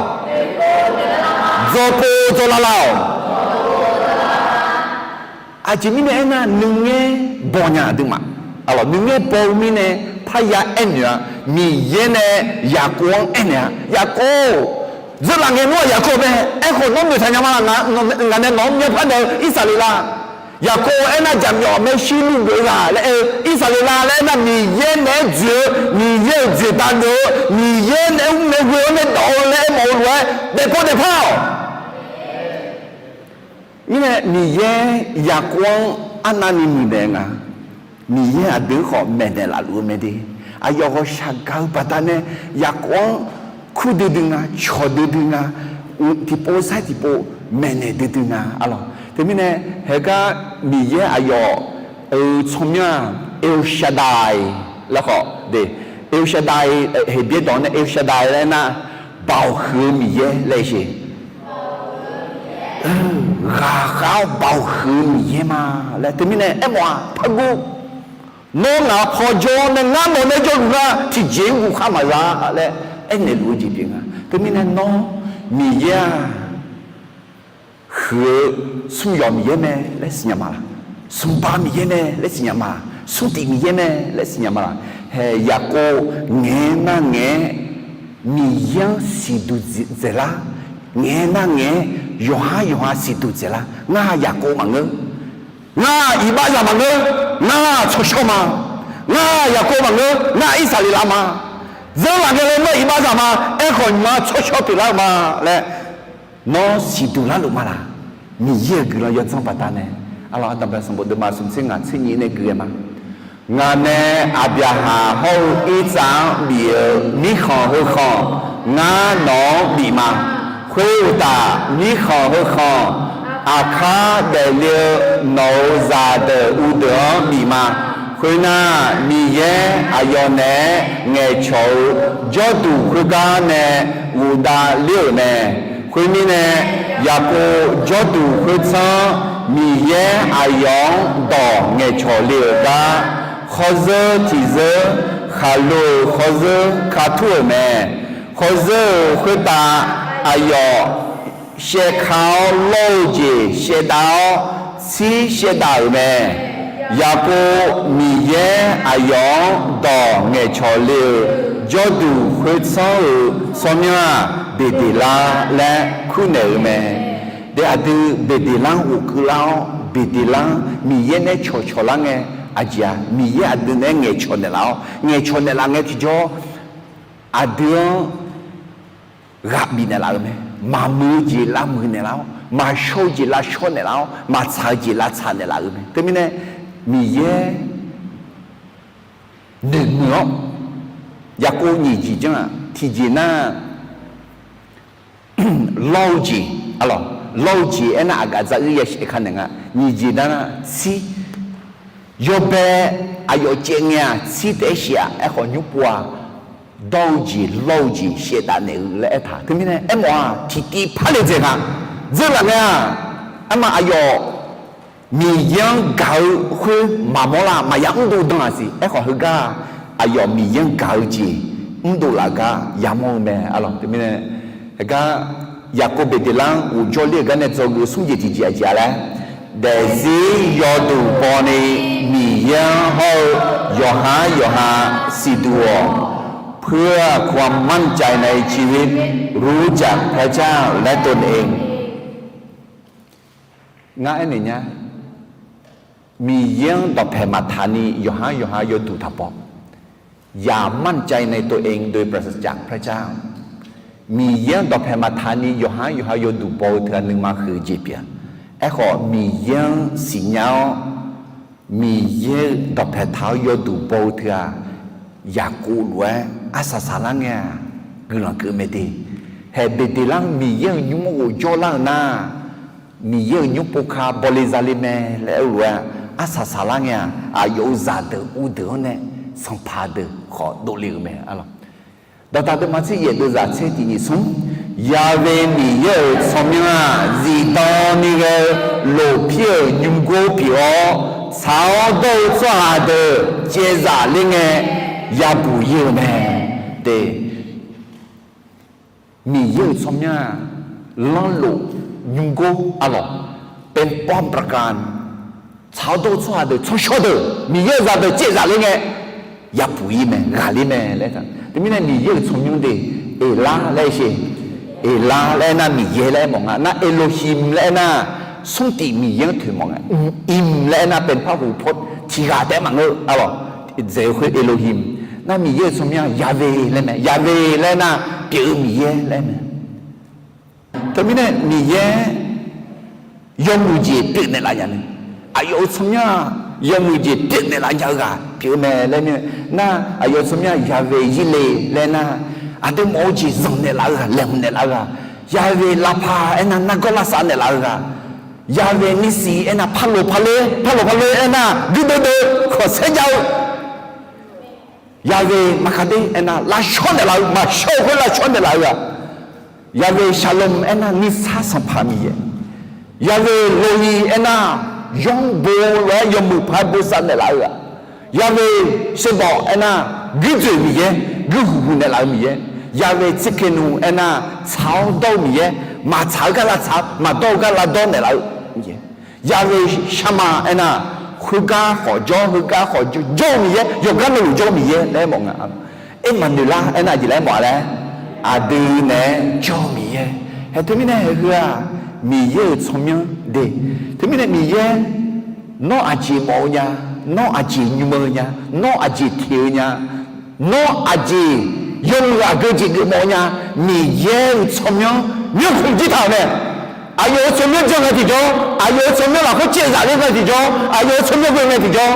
Dzawpov dzawlav lav-awq. Aqjeq mirnae aernar, nuingaer baw nya aqduimaf. Arlawq, nuingaer baw-eu mirnae parya aernaeq-a. Miqyaer nae Yaqkov-anr aernaeq-a, Yaqkov, dzeurlaf ngae nawr-aq Yaqkov mae. Aerkhawf nawr noeqtaq nya ma laf, ngaq nae nawq-anr myanrpar naeq-eu Irsaqleqlav. Yaqkov aernar, jaqmyawf maershuir nuigeuf-eu ghaq laer aer-eu, Irsaqleqlav laer aernar, Miqyaer naeq-aer dzoeq-eu, Miqyaer-euq dzeqtaq deuq-eu, Miqyaer naeq-aer mr nae ghoe-awr nae dawq-eu laer aermawf-eu lof-aer daefpov daefpar-awq. Mirnae Miqyaer Yaqkov-anr arnavni muiqnaeq nga. Miqyaer aqdui-anr khawf maeqnaeq laf luf-eu mae de. Aqyawf ghawqshaq gaq-eu baqdanae Yaqkov-anr kur duidui nga, cawq duidui nga, tiqpov sar tiqpov maeqnaeq duidui nga. Arlawq, teumirnae haegar Miqyaer aqyawf-euq tsawrmyanr-aq, El Shaddai laer khawf de. El Shaddai, Heqbyaer dawq-anr nae El Shaddai laer aernar, baoq huiq-eu Miqyaer laer siq. Ghaqkhav-awr baoq huiq-eu Miqyaer ma laer. Teumirnae aermawf-aq, pargur, nawr ngaq-euq pawjawr nae ngar nawq nae jawrluf nar, tiqjeq-anr guvkhar maqza laer aernaeq luf-eu jeq pyeuf nga. Teumirnae nawr Miqyaer-aq, huiq-eu smr yawf Miqyaer mae laer siqnya ma laq? Smrba Miqyaer mae laer siqnya ma laq? Smrtif Miqyaer mae laer siqnya ma laq? Hae Yaqkov ngaeq-aer nar ngaeq-aer Miqyaer-anr siqduq dzaeqlar, ngaeq-aer nar ngaeq-aer yawqhar yawqha siqduq dzaeqlar. Ngar Yaqkov maqngeur. Ngar iqbaxzaq maqngeur. Ngar tsawrshawr ma. Ngar Yaqkov maqngeur. Ngar Irsaqleqlav ma. Dzeurlaf ngae laer nawr iqbaxzaq ma. Aerkhawf nymq-mr tsawrshawr pyeuflar-eu ma laer nawr siqduq larluf ma laq? Miqyaer-euq guiqlanq yawdzanr baqdanae, arlawq, Aqdanqbae sanqbof deuvma smq tser ngaq tser nyiq nae gui-aer ma. Ngaq nae Aqbyaqhaq hawr-eu Irsaq-anr bif-euq mirkhanq heu khanq, ngar nawq-anr bif ma. Khoeruqtaf, mirkhanq heu khanq, aqkar daefle-eu nawq-euq zaqdeuq uvdeuq-anr bif ma. Khoernar, Miqyaer aqyawf naeq-aer ngaeqcawq-eu jawrduq khoergar nae ghofdav ler-euq mae. Khoermirnae, Yaqkov jawrduq khoertsanr-anr Miqyaer aqyawf-anr dawq ngaeqcawq le-euq gar, khawrzeur tiqzeur, khaqlo-euq khawrzeur ka tur-euq mae. Khawrzeur-euq khoertav aqyawf shaevka-awr lawr-eu jeq shaevdav-awr, tsir shaevdav-euq mae. Yaqkov Miqyaer aqyawf-anr dawq ngaeqcawq le-euq jawrduq khoertsanr-euq tsawrmyanr-aq, Beqdeqlar laer kurnaeq-eu mae. De, aqdui Beqdeqlar-anr ghofkeuvlar-awr, Beqdeqlar-anr Miqyaer nae cawqcawq lar ngae, aqjeq-aq, Miqyaer aqdui naeq-aer ngaeqcawq naeqlaf-awr, ngaeqcawq naeqlaf ngae tiqjawr, aqdui-anr ghaq bif naeqlaf-euq mae. Maqmuiq-eu jeq lavmuiq naeqlaf-awr, maqshawr-eu jeq lavshawr naeqlaf-awr, maqtsaq-eu jeq lavtsaq naeqlaf-euq mae. Teumirnae, Miqyaer noeqmuiq-awr, Yaqkov nyiq jeq janr-aq, tiqjeq nar, lawr-eu jeq, arlawq, lawr-eu jeq aernar aqgaf dzaruir yashaef ka naeq nga. Nyiq jeq nar, tsir, yawbae aqyawf caev ngae-aq, tsir taef-aer shif-aq, aerkhawf nymr pov-aq, dawr-eu jeq lawr-eu jeq shaevdav naeq-eu laer aertaq. Teumirnae aermawf-aq tiqtiv par le dzaeq nga. Dzeurlaf ngae-aq, arma aqyawf Miqyaer-anr gaq-eu khoer maqmawr lar, maqya mrdov dan-aq siq. Aerkhawf heugar-aq, aqyawf Miqyaer-anr gaq-eu jeq mrdov laf gar yamawr-eu mae. Arlawq teumirnae heugar Yaqkov Beqdeqlar-anr ghofjawr ler-euq gar nae dzawgeuf-eu smr jeq tiqjeq aqjeq-a laer, daefzir yawduq bawni Miqyaer-anr hawr-eu yawqhar yawqha siqduq-awq. เพื่อความมั่นใจในชีวิต รู้จักพระเจ้าและตนเอง Ngar aernaeq nya, Miqyaer-anr dawqpaeq maqtaq ni yawqhar yawqha yawduq taq baw. อย่ามั่นใจในตัวเองโดยปราศจากพระเจ้า Miqyaer-anr dawqpaeq maqtaq ni yawqhar yawqha yawduq baw-eu teu-aq nuima huiq-eu jeq pyeuf-a. Aerkhawf Miqyaer-anr siqnya-awr, Miqyaer-euq dawqpaeq taq-awr yawduq baw-eu teu-aq, Yaqkov lof-aer arsaq saqlar ngae-aq, guiqlanq keuv mae de. Haeq Beqdeqlar-anr Miqyaer-euq nymr-anr ghofjawr lar-euq nar, Miqyaer-euq nymr pov ka bawle zale mae laer aer-eu lof-aer arsaq saqlar ngae-aq, aqyawf-euq zaqdeuq uvdeuq-anr nae sanqpaq deuq khawf dovle-euq mae. Arlawq, dawqdaq deuvma tser yaef deuvzaq tser tiq nyiq smr, Yahweh Miqyaer-euq tsawrmyanr-aq, zifdan ni ghae-eu lofpir-euq nymrgor pyeuf-awr, tsaq-awr dawr-eu tsawrhaq deuq caevzaf ler ngae yabuq ir-eu mae. De, Miqyaer-euq tsawrmyanr-aq, lanrlof nymrgor arlawq, เป็นป้อมปราการ tsaq-awr dawr-eu tsawrhaq deuq tsawrshawr deuq Miqyaer-euq zaqdeuq caevzaf ler ngae yabuq ir mae, ghaqler mae laer. Teumirnae Miqyaer-euq tsawrmyanr de, Eqlar laer sher. Eqlar laer aernar Miqyaer laer aermawf nga. Nar Elohim laer aernar, smrtif Miqyaer-anr toeqmawf nga. Im laer aernar เป็นพหุพจน์ tiqghaq taef-aer maqngeur-eu arlawq. Dzaeq-eu khoer Elohim. Nar Miqyaer-euq tsawrmyanr Yahweh laer mae. Yahweh laer aernar pyeuf-eu Miqyaer laer mae. Teumirnae Miqyaer yawmuiq jeq pyeufnaeq laf nya ni, aqyawf-euq tsawrmyanr-aq yawmuiq jeq pyeufnaeq laf nya-eu ghaq pyeuf-eu mae laer mir-a. Nar aqyawf-euq tsawrmyanr Yahweh Yirleh laer aernar, aqdui mawf-eu jeq zanqnaeq laf-eu ghaq, laeqhmq naeq laf-eu ghaq. Yahweh Rapha aernar nargawr lavsav naeq laf-eu ghaq. Yahweh Nissi aernar parloq parler, parloq parler aernar guirdeuv deuv khanqsaer jav-eu Yahweh Makkade aernar lavshawr naeqlaf-eu, maqshawr-eu khoer lavshawr naeqlaf-eu ghaq. Yahweh Shalom aernar nuisar sanqpaq Miqyaer. Yahweh Rohi aernar yawr bo lof-aer yawmuiq paq-aer bosav naeqlaf-eu ghaq. Yahweh Sherdawq aernar guirdzoeq Miqyaer, guir huqhuq naeqlaf-eu Miqyaer. Yahweh Tsidkenu aernar tsaq-awr dawr-eu Miqyaer, maqtsaq-eu gar lavtsaq, maqdawr-eu gar lavdawr naeqlaf-eu Miqyaer. Yahweh Sharma aernar, khoergar khawf jawr, heugar khawf jawr-eu Miqyaer, yawqgar navluf jawr-eu Miqyaer laer mawf nga. Ermaqnoeqlar aernar aqjeq laer mawf-a laer, aqdui naeq-aer jawr-eu Miqyaer. Haeq teumirnae haeq heu-aq, Miqyaer-euq tsawrmyanr de. Teumirnae Miqyaer, nawr aqjeq mawf-eu nya, nawr aqjeq nymr-eu nya, nawr aqjeq teq-eu nya, nawr aqjeq yawmuiq aqgeu jeq geufmawf-eu nya, Miqyaer-euq tsawrmyanr myanrkhof jir taq-euq mae. Aqyawf-euq tsawrmyanr jan ngae tiqjawr, aqyawf-euq tsawrmyanr lafkhoer caevzaf ler ngae tiqjawr, aqyawf-euq tsawrmyanr ghoe ngae tiqjawr,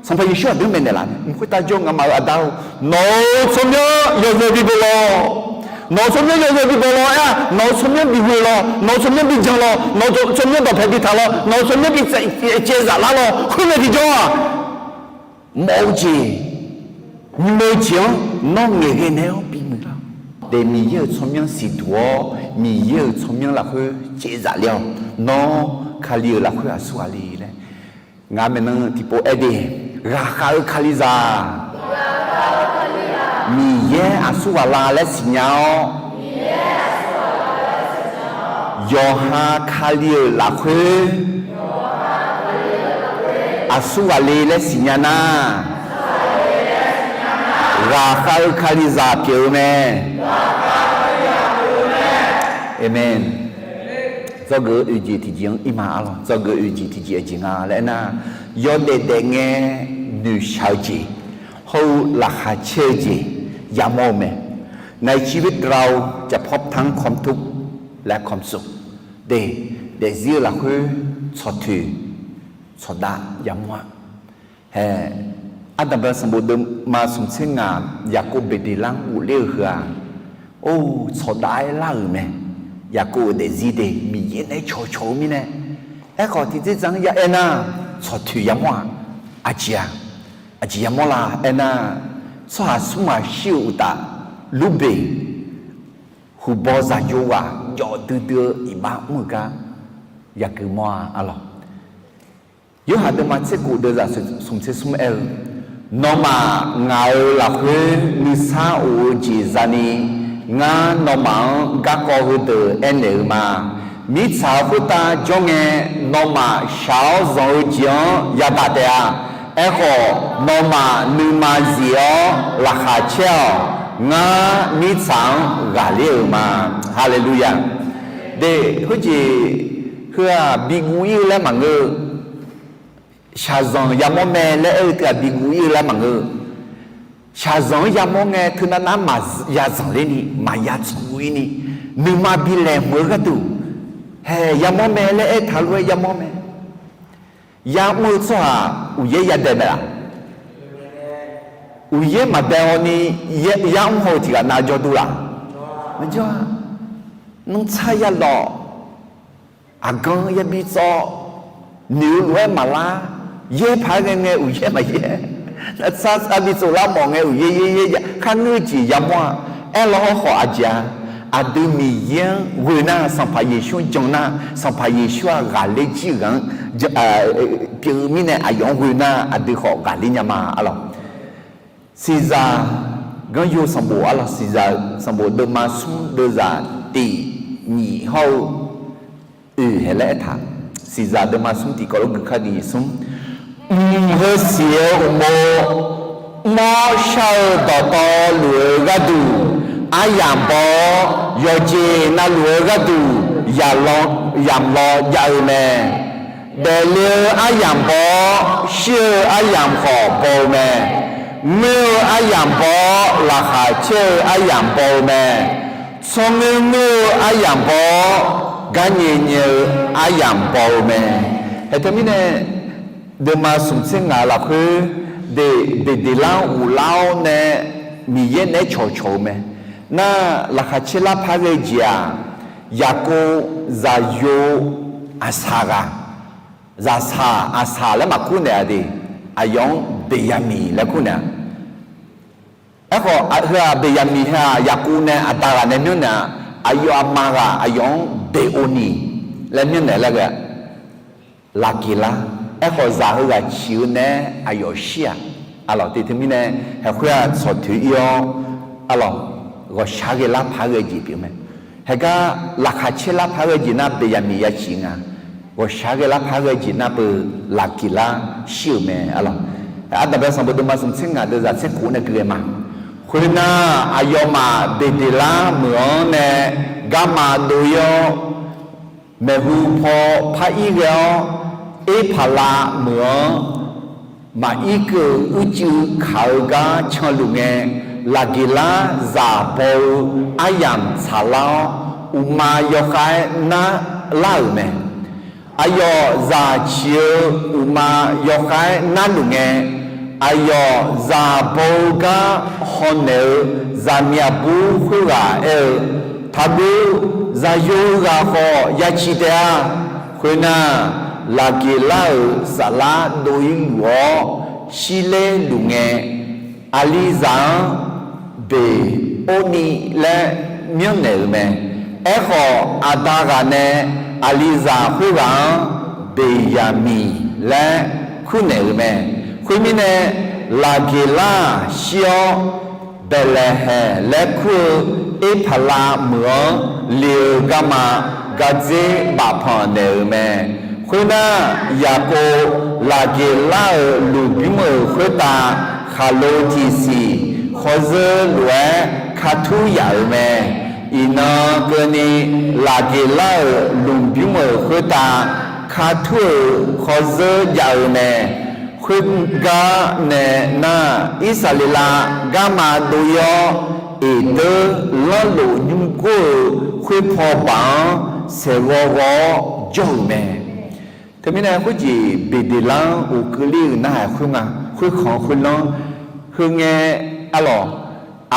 Sanqpaq Yeqsur aqdui-anr maeqnaeq laf-a. Mq khoertav jawr ngamaf-euq Aqda-or, nawq-euq tsawrmyanr yawzeu bi beu lawq. Nawq-euq tsawrmyanr yawzeu bi beu lawq aer-a, nawq-euq tsawrmyanr bi ghoe lawq, nawq-euq tsawrmyanr bi jan lawq, nawq-euq tsawrmyanr dawqpaeq bi taq lawq, nawq-euq tsawrmyanr bi caevzaf lar lawq, khoerngae tiqjawr-aq, mawf-eu jeq, nymr-eu jeq-anr nawr ngaeqghae naeq-awr bimuiq lar. Daef Miqyaer-euq tsawrmyanr siqduq-awr, Miqyaer-euq tsawrmyanr lafkhoer caevzaf ler-awq. Nawr Kali-euq lafkhoer aqsur ghaq le laer. Ngaq maeqnan tiqpov aer de, ghaqkhav-eu Kalizaq, Miqyaer aqsur ghaq la laer siqnya-awr, yawqha Kali-euq lafkhoer aqsur ghaq le laer siqnya nar, ghaqkhav-eu Kalizaq pyeuf-eu mae. Aqmeq. Dzawgeuf-eu oeq jeq tiqjeq-anr ir ma arlawq. Dzawgeuf-eu oeq jeq tiqjeq aqjeq nga laer aernar, yawdaef daefngae noeqshaq-eu jeq hawr-eu laqkhaq caer-eu jeq yamawr-eu mae. ในชีวิตเราจะพบทั้งความทุกข์และความสุข de, daefzir-eu lafkhoer tsawqtoeq tsawqdav yamawr-a. Hae, ardanqbae sanqbof deuvma smq tser ngaq Yaqkov Beqdeqlar-anr ghofler-eu heu-aq, or, tsawqdav-aer lar-euq mae. Yaqkov-euq daefzir de Miqyaer nae cawqcawq-eu mirnae. Aerkhawf tiqdzerdzaq-anr ya aernar, tsawqtoeq yamawr-aq, aqjeq-aq, aqjeq yamawr la aernar, tsawrhaq smr ghaq shir-euq uqtaf, Lurbeq huqbaw zaqyo ghaq jawf duidui-eu iqbax mr-eu gar yaqguiq mawr-a arlawq. Yorhaq deuvma tser kof deuvzaq smq tser smr aer-eu, Nawmaf ngaq-euq lafkhoer nuisar of-eu jeq zani, ngar nawmaf-anr garkawv heudeuq aernaeq-eu ma. Mirtsaq-euq khoertav jawr ngae, nawmaf shaq-awr zanq-eu jeq-anr yadaq taef-a. Aerkhawf, nawmaf nuima zif-awr laqkhaq caer-awq. Ngar mirtsaq-anr ghaqler-euq ma. Haleluya! De, khoerjeq heu-aq bi guv ir-eu laer maqngeur-eu. Shaqzanq yamawr mae laer aer-eu teu-aq bi guv ir-eu laer maqngeur-eu. Shaqzanq-anr yamawr ngae, teunav nav-anr maqya zanqler ni, maqya tsanqguv ir ni, nuima bi laeqhmq-eu gharduq, haeq yamawr mae laer aertaq lof-aer yamawr mae. Yamr-eu tsawrhaq uqyaer yadaef mae-aq? Uqyaer maqdaef-awr ni, yamr haw-eu tiq ghaq nav jawr dur laq? Maqjawr-a. Nanrtsar yalawf, aqgan yabi tsawv, noeq-eu lof-aer maqlar, yaer paq-aer ghae ngae uqyaer maqyaer, nanrtsar yabi tsov lar mawf ngae uqyaer yaer yaer jav kharngeur jeq yamawr-a. Aerlawr hawrkhawf aqjeq-a, aqdui Miqyaer-anr ghoe nar, Sanqpaq Yeqsur-anr jan nar, Sanqpaq Yeqsur-aq ghaqler jir-eu ghaq-anr pyeuf-eu mirnae aqyawf-anr ghoe nar aqdui khawf ghaqler nya ma arlawq. Siqzaq ganryo sanqbof arlawq, Siqzaq sanqbof deuvma smr deuvzaq tiq nyiq hawr-eu oeq haeq laer aertaq. Siqzaq deuvma smr tiq kawv lof gui kar nyiq smr. Mq heu siq-eu uqmov, mr-awr shar-eu dawqtawvluf-eu gharduq aryamq baw-awr, yawqjeq navluf-eu gharduq yamq law jav-eu mae. Daefle-eu aryamq baw-awr, shir-eu aryamq khawf baw-eu mae. Ngoer-eu aryamq baw-awr, laqkhaq caer-eu aryamq baw-eu mae. Tsawrngoer ngoer-eu aryamq baw-awr, garnyae nyae-eu aryamq baw-eu mae. Haeq teumirnae, deuvma smq tser ngaq lafkhoer, de, Beqdeqlar-anr ghoflar-awr nae Miqyaer naeq-aer cawqcawq-eu mae. Nar, laqkhaq caer lar par ghae jeq-aq, Yaqkov zaqyo aqsaq ghaq, zaqsaq aqsaq laer maqkur naeq-a de, aqyawf-anr Beqyaqmiq laer kur naeq-a. Aerkhawf heu-aq Beqyaqmiq heu-aq Yaqkov nae aqda ghaq nae myanrnaeq-a, aqyawf aqma ghaq aqyawf-anr Beqovniq laer myanrnaeq laer ghae-a. Laqgeqlar, aerkhawf zaq heughaq ciq-eu nae-aer aqyawf shir-aq, arlawq, te teumirnae haeqkhoer-aq tsawq toeq ir-awr, arlawq, ghawqshaq ghae lar par ghae jeq pyeuf mae. Haeqgar laqkhaq caer lar par ghae jeq nar Beqyaqmiq ya ciq nga. Ghawqshaq ghae lar par ghae jeq nar beu Laqgeqlar shir-euq mae, arlawq. Aqdaq bae sanqbof deuvma smq tser ngaq deuvzaq tser kof nae gui ghae ma. Khoernar, aqyawfmaf Beqdeqlar meuq-anr nae garma dov ir-awr, maeqhu paw par ir ghae-awr, Erpaqlav meuq-anr maqir keuv-eu uicuiv kaq-eu gar canluf ngae, Laqgeqlar zaq baw-eu aryamq tsaqlar-awr, uqma yawkhav-aer narlar-euq mae. Aqyawf zaq ciq-eu uqma yawkhav-aer narluf ngae, aqyawf zaq baw-eu gar hawnaeq-eu zaqmiq aqbur khoerghaq aer-eu, Taqguv, zaqyo ghaq khawf ya ciq taef-a. Khoernar, Laqgeqlar-euq saflar dov ir luf-awr shirler luf ngae, Aqlizaq-anr Beqovniv laer myanrnaeq-euq mae. Aerkhawf, aqda ghaq nae Aqlizaq khoerghaq-anr Beqyaqmiq laer kurnaeq-euq mae. Khoermirnae, Laqgeqlar-aq shir-awr, Baeqlaeqhaeq laer kur-eu Erpaqlav meuq-anr le-eu garma gardzer bafpanq naeq-euq mae. Khoernar, Yaqkov Laqgeqlar-euq lmqbymr-euq khoertav khaqlo tiqsiq khawrzeur lof-aer kartur yaf-euq mae. Iqnan keuvni, Laqgeqlar-euq lmqbymr-euq khoertav kartur-euq khawrzeur jav-eu mae. Khoergar nae nar, Irsaqleqlav garma dov ir-awr, Eqdeur lanrlof nymrgor-euq khoerpaw baq-anr saeqghaw ghaw-awr jawr-euq mae. Teumirnae khoerjeq Beqdeqlar-anr uqkeuv ler-euq narhaq khoer nga, khoerkhanq khoerlanr, heu ngae, arlawq,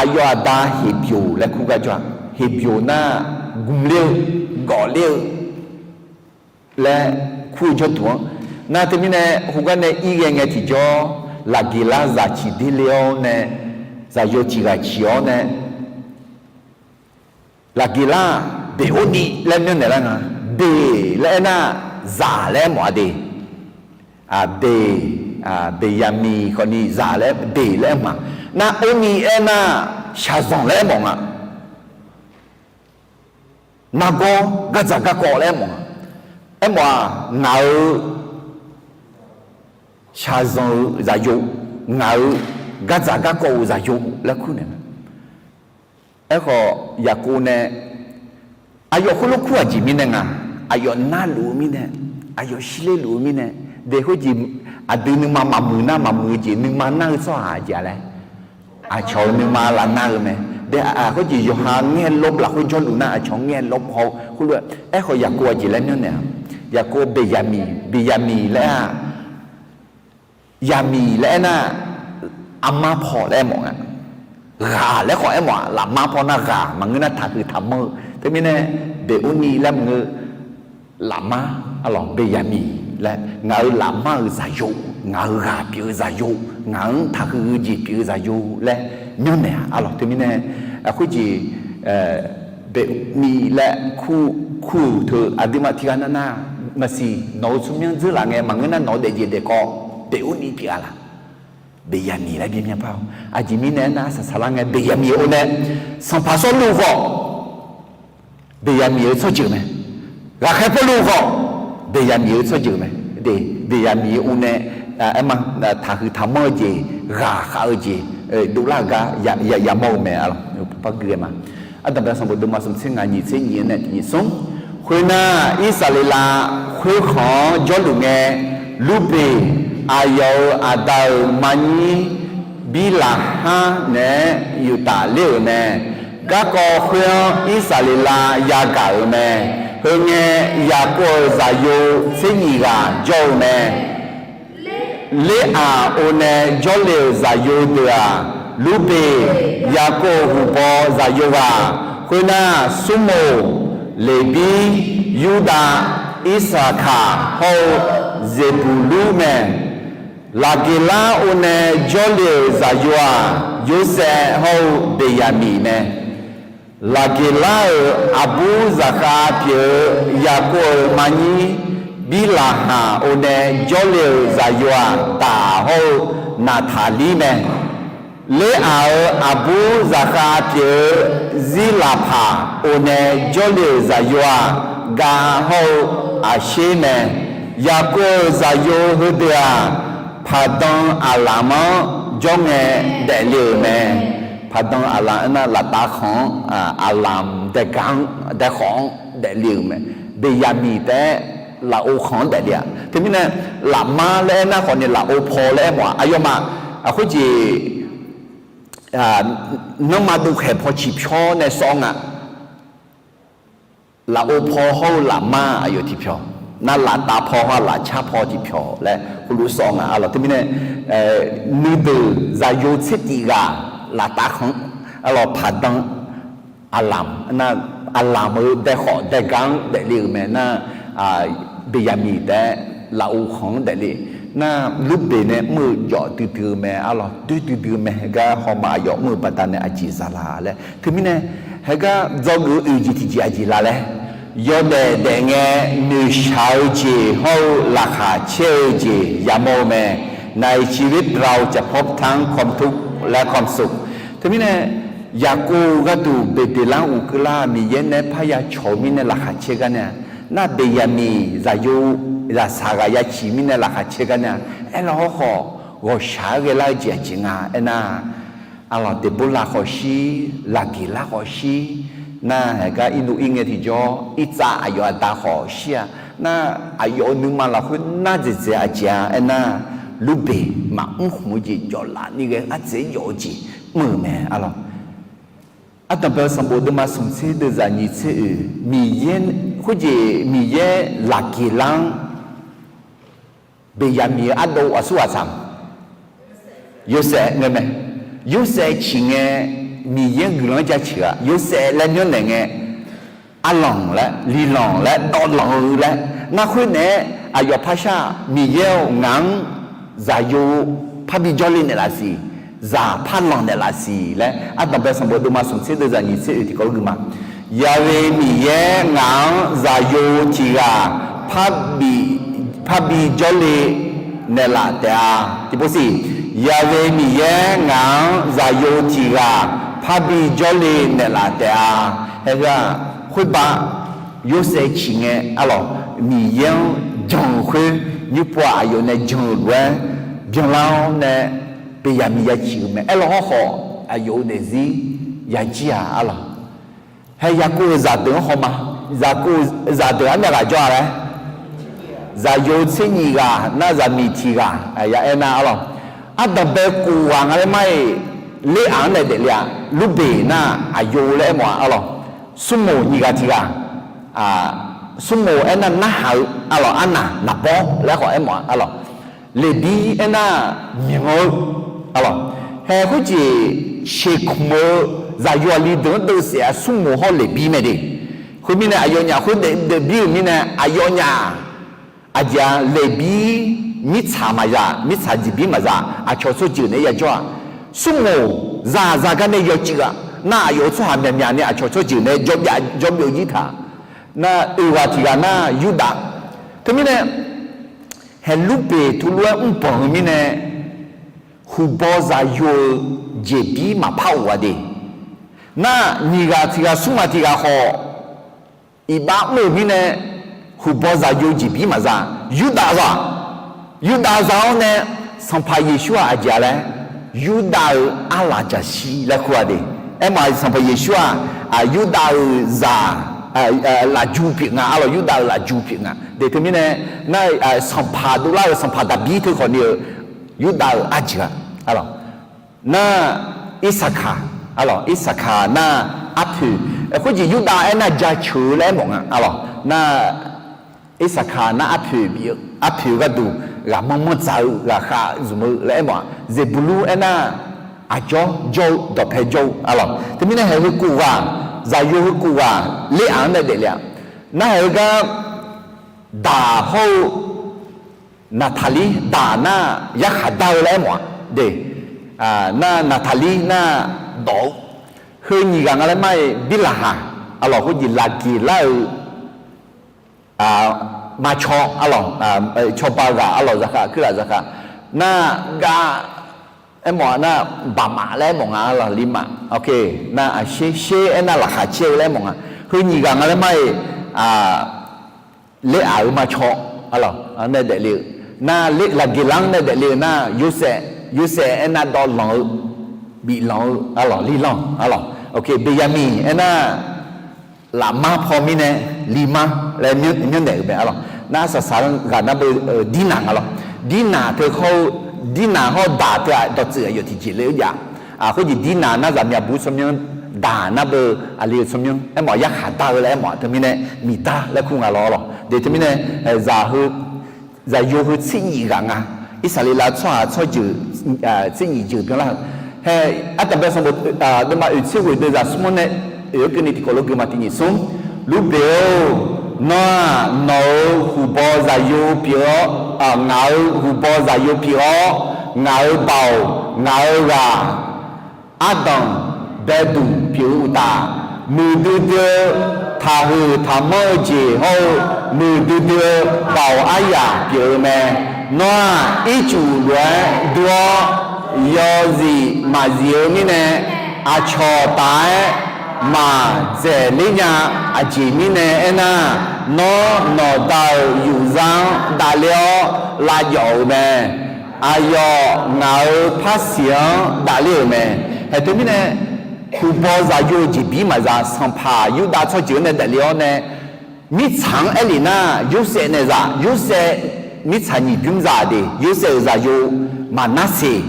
aqyawf aqda Heqbyoq laer kur gar jawr-a. Heqbyoq nar, gmqler-eu, gawfler-eu laer kur-eu jawrduq-anr. Nar teumirnae, heugar nae ir ghae ngae tiqjawr, Laqgeqlar zaq ciq der le-awr nae, zaqyo tiq ghaq ciq-awr nae, Laqgeqlar-aq, Beqorniv laer myanrnaeq lar nga. Beq laer aernar, zaq laer aermawf-a de. Beq, Beqyaqmiq khawfni zaq laer, beq laer aermawf-a. Nar, Orniv aernar, shaqzanq laer aermawf nga. Nargawr, gardzaq garkawv laer aermawf nga. Aermawf-aq, ngaq-euq shaqzanq-euq zaqyo, ngaq-euq gardzaq garkawv-euq zaqyo laer kur naeq-a. Aerkhawf, Yaqkov nae aqyawf khoerlof kur-aq jeq mirnae nga, aqyawf narluf-eu mirnae, aqyawf shirler luf-eu mirnae, de khoerjeq aqdui nuima maqmuiq nar maqmuiq-eu jeq nuima nar-eu tsawrhaq jeq-a laer, aqcawq-euq nuima lafnar-eu mae. De, khoerjeq yawqha ngaer lawr lafkhoer jawrluf nar aqcawq ngaer lawr paw khoerlof-aer. Aerkhawf, Yaqkov aqjeq laer myanrnaeq-a. Yaqkov Beqyaqmiq, Beqyaqmiq laer-aq, Yaqmiq laer aernar, armar paw laer aermawf nga. Ghaq laer khawf aermawf-aq, lafmar paw nar ghaq maqngeur nar taqhuiq taqmanr-eu. Teumirnae, Beqorniv laer maqngeur, lafmar, arlawq, Beqyaqmiq laer, ngaq-euq lafmar-euq zaqyo, ngaq-euq ghaq pyeuf-eu zaqyo, ngaq-anr taqhuiq-eu jeq pyeuf-eu zaqyo laer myanrnaeq-a, arlawq. Teumirnae, khoerjeq, Beqorniv laer kur, kur-euq teu aqduimaf tiqghaq navnav maqsiq, nawq-euq tsawrmyanr dzeurlaf ngae maqngeur nar nawq-eu daefjeq daefkawv Beqorniv pyeuf-a laq? Beqyaqmiq laer bimyan par-awr. Aqjeq mirnae aernar, arsaq saqlar ngae Beqyaqmiq-eu or nae, sanqpaq Sawrluv khawf Beqyaqmiq-eu tsawrjeuq mae. Ghaqkhaer Pawrluv khawf Beqyaqmiq-eu tsawrjeuq mae. De, Beqyaqmiq-eu or nae, aerma, taqhuiq taqmanr-eu jeq, ghaqkhav-eu jeq, dovlar-euq gar yamawr-eu mae, arlawq. Par gui-aer ma. Ardanqbae sanqbof deuvma smq tser ngaq nyiq tser nyiq-anr nae tiq nyiq smr. Khoernar, Irsaqleqlav khoerkhanq-anr jawrluf ngae, Lurbeq, aqyawf-euq aqda-euq marnyir Birlaqhar naeq-aer yuftaf ler-euq mae. Garkawv khoer-anr Irsaqleqlav yagaq-euq mae. Heu ngae, Yaqkov-euq zaqyo tser nyiq ghaq jawr-eu mae. Leraq or nae jawrle-euq zaqyo deuq-aq, Lurbeq, Yaqkov-euq huqbaw zaqyo ghaq, khoernar, Smrmoq, Leqbir, Yurdav, Irsaqkaq hawr-eu Zeqbuqlur mae. Laqgeqlar or nae jawrle-euq zaqyo-aq, Yorsaev hawr-eu Beqyaqmiq mae. Laqgeqlar-euq aqbur zaqkhav pyeuf-eu Yaqkov-euq marnyir Birlaqhaq or nae jawrle-euq zaqyo-aq, Daq hawr-eu Naqtaqlir mae. Leraq-euq aqbur zaqkhav pyeuf-eu Zirlaqpaq or nae jawrle-euq zaqyo-aq, Gav hawr-eu Aqsher mae. Yaqkov-euq zaqyo heudeuq-aq, Paqdan Aqlamq-anr jawr ngae daefle-euq mae. Paqdan Aqlamq aernar, laftav khanq-anr, Aqlamq daega-anr daekhawf-anr daefle-euq mae. Beqyaqmiq taef-aer lafov khanq-anr daefle-a. Teumirnae, lafmar laer aernar khawfni lafov paw laer aermawf-aq, aqyawfmaf khoerjeq nanrma dovkhaeq paw ciqpyawr nae sawr nga. Lafov paw hawr-eu lafmar aqyawf tiqpyawq, nar laftav paw hawr-eu lafcar paw tiqpyawq laer heulof sawr nga, arlawq. Teumirnae, nuideuq zaqyo tser tif ghaq laftav khanq-anr, arlawq, Paqdan Aqlamq nar, Aqlamq-euq daekhawf daega-anr daefle-euq mae nar, Beqyaqmiq taef-aer lafov khanq-anr daefle nar, Lurbeq nae mr-eu jawf duidui-eu mae, arlawq, doer duidui-eu mae. Heugar hawmaf aqyawf mr-eu baqdanae aqjeq zala laer. Teumirnae, heugar dzawgeuf-eu oeq jeq tiqjeq aqjeq la laer, yawdaef daef ngae noeqshaq-eu jeq hawr-eu laqkhaq caer-eu jeq yamawr-eu mae. ในชีวิตเราจะพบทั้งความทุกข์และความสุข Teumirnae, Yaqkov gharduq Beqdeqlar uqkeuvlar Miqyaer nae parya cawq-eu mirnae laqkhaq caer gar nae-a, nar Beqyaqmiq zaqyo zaqsaq ghaq ya ciq mirnae laqkhaq caer gar nae-a, aerlar hawrkhawf ghawqshaq-aer ghaelar-eu jeq aqjeq nga aernar, arlawq, Deqborlaq khawf shir, Laqgeqlar khawf shir, nar haeqgar irnov ir ngae tiqjawr, Irtsav aqyawf aqda khawf shir-a. Nar aqyawf-euq nuima lafkhoer nar dzaeqdzaeq aqjeq-a aernar, Lurbeq maqmr khmq-eu jeq jawf laf ni ghae ardzaeq-aer jawf-eu jeq mr-euq mae, arlawq. Ardanqbae-eu sanqbof deuvma smq tser deuvzaq nyiq tser oeq, Miqyaer, khoerjeq Miqyaer Laqgeqlar-anr Beqyaqmiq-eu ardov aqsur ghaq tsaq-a, Yorsaev ngae mae. Yorsaev ciq ngae, Miqyaer-anr guiqlanq-anr jaceuq-aq, Yorsaev laer myanrnaeq ngae, arlanq laer, lilanq laer, dawvlanq-eu laer, nar khoer naeq-aer aqyawf parshar-aq, Miqyaer-or, ngaq-anr zaqyo parbi jawrle naeqlaf siq, zaq parlanq naeqlaf siq laer, ardanqbae sanqbof deuvma smq tser deuvzaq nyiq tser oeq tiqkawv gui ma. Ya'we Miqyaer ngaq-anr zaqyo tiq ghaq parbi jawrle naeqlaf taef-a. Tiqpov siq, Ya'we Miqyaer ngaq-anr zaqyo tiq ghaq parbi jawrle naeqlaf taef-a. Hae heu-aq, khoerbav Yorsaev ciq ngae arlawq, Miqyaer-anr jan-euq khoer, nymrpov-aq aqyawf nae jan-euq lof-aer byanlar-awr nae, beqyaq miqya ciq-euq mae. Aerlawq hawrkhawf aqyawf-euq daefzir yajir-aq arlawq. Hae Yaqkov-euq zaqdeuq-anr hawma. Yaqkov-eu zaqdeuq armyav ghaq jawr-a laer, zaqyo tser nyiq ghaq nar zaqmiq tiq ghaq ya aernar arlawq. Ardanqbae kof ghaq nga laer mar-iq, ler-aq-anr nae daefle-a. Lurbeq nar aqyawf laer aermawf-a arlawq. Smrmoq nyiq ghaq tiq ghaq, smrmoq aernar narhaq-eu arlawq, arnaq naqbawr laer khawf aermawf-a arlawq. Leqbir aernar myanq-eu arlawq. Hae khoerjeq sheqkmq-eu zaqyo aqli deuq-anr deuvsaef-a smrmoq hawr leqbir mae de. Khoermirnae aqyawfnyaf khoer daefbir-euq mirnae aqyawfnyaf aqjeq-a leqbir mirtsaq maqzaq, mirtsaq jeqbir maqzaq, aqcawq tsawrjeuq naeq-aer yajawr-a. Smrmoq zaqzaq gar nae yawcuiv-a. Nar aqyawf-euq tsawrhaq myaqmyaq ni aqcawq tsawrjeuq naeq-aer jawrbyaf jawrbyov jir taq. Nar oeq ghaq tiq ghaq nar Yurdav. Teumirnae hae Lurbeq tuvlof-aer mrbanq-eu mirnae, huqbaw zaqyo-eu jeqbir maqpar of-a de. Nar nyiq ghaq tiq ghaq smr ghaq tiq ghaq khawf iqbax mr-euq mirnae, huqbaw zaqyo jeqbir maqza. Yurdav za, Yurdav za-awr nae Sanqpaq Yeqsur-aq aqjeq-a laer, Yurdav-euq arlaq jaqshir laer kur-a de. Aermawf-aq Sanqpaq Yeqsur-aq, Yurdav-euq zaq lafju pyeuf nga arlawq, Yurdav-euq lafju pyeuf nga de. Teumirnae nar, sanqpaq dovlar-euq sanqpaq Daqbir teu khawf ni-eu Yurdav-euq arjeuq-a arlawq. Nar Irsaqkaq arlawq, Irsaqkaq nar arpoeq, khoerjeq Yurdav aernar jaceuq-eu laer aermawf nga arlawq. Nar Irsaqkaq nar arpoeq bif-eu, arpoeq gharduq ghaqmanr manr dzaq-eu ghaqkhav zmq-eu laer aermawf-a. Zeqbulur aernar aqjawr jawr-eu dawqpae jawr-eu arlawq. Teumirnae hae heu kof ghaq, zaqyo heu kof ghaq ler-aq-anr nae daefle-a. Nar hae heugar daq hawr-eu Naqtaqlir daq nar yarkhaq dar-eu laer aermawf-a de. Nar Naqtaqlir nar dawq-eu heu nyiq ghaq nga laer mar-iq Birlaqhaq arlawq, khoerjeq laqgeq lar-eu marcaw arlawq, cawba ghaq arlawq, zaqkhav kuirlaf zaqkhav nar gav aermawf-a nar baqmaf laer aermawf nga arlawq, limaf. Nar aqsher sher aernar laqkhaq caer-eu laer aermawf nga. Heu nyiq ghaq nga laer mar-iq ler-aq-eu marcaw arlawq, nae daefle-eu nar, laqgeq lar-anr nae daefle-eu nar Yorsaev, Yorsaev aernar dawv lanq-eu, bif lanq-eu arlawq, li lanq arlawq. Beqyaqmiq aernar lafmar paw mirnae, limar laer myanrnaeq-euq mae arlawq. Nar arsaq saq-anr ghaq nar beu, Dirnaq nga lawr. Dirnaq teu hawr-eu, Dirnaq hawr-eu daq teu-aq dawqtsuif aqyawf tiqjeq le-eu jav. Khoerjeq Dirnaq nar zaqmyaq bur tsawrmyanr, daq nar beu aqli-eu tsawrmyanr aermawf, yarkhaq dar-eu laer aermawf-a. Teumirnae miqdar laer kur nga lawr arlawq. De teumirnae zaq heu zaqyo heu tser nyif ghaq nga. Irsaqleqlav tsawrhaq tsawrjeuq tser nyif jeuq byanlar-eu. Hae, ardanqbae sanqbof deuvma oeq tser ghoeq deuv zaq smr-anr nae oeq-aer keuvni tiqkawv lof gui ma. Tiq nyiq smr. Lurbeq-or, nawr-aq nawq-euq huqbaw zaqyo pyeuf-awr, ngaq-euq huqbaw zaqyo pyeuf-awr, ngaq-euq baoq, ngaq-euq ghaq, ardanq baeduq pyeuf-eu uqtaf, muiqdui dui-eu taqhuiq taqmanr-eu jeq hawr-eu, muiqdui dui-eu baoq aryaq pyeuf-eu mae. Nawr-aq ircuf lof-aer dur-awr, yawzif maqzif-eu mirnae, aqcawq taf-aer maqdzaeq ler nya. Aqjeq mirnae aernar, nawr nawqda-euq yufzar-anr davler-awr lavjawf-euq mae. Aqyawf ngaq-euq parsiq-anr davler-euq mae. Hae teumirnae, huqbaw zaqyo jeqbir maqza, sanqpaq Yurdav tsawrjeuq-anr nae davle-awr nae, mirtsaq-anr aerlef nar, Yorsaev nae za, Yorsaev mirtsaq nyiq bymr za de, Yorsaev-euq zaqyo Maqnarseq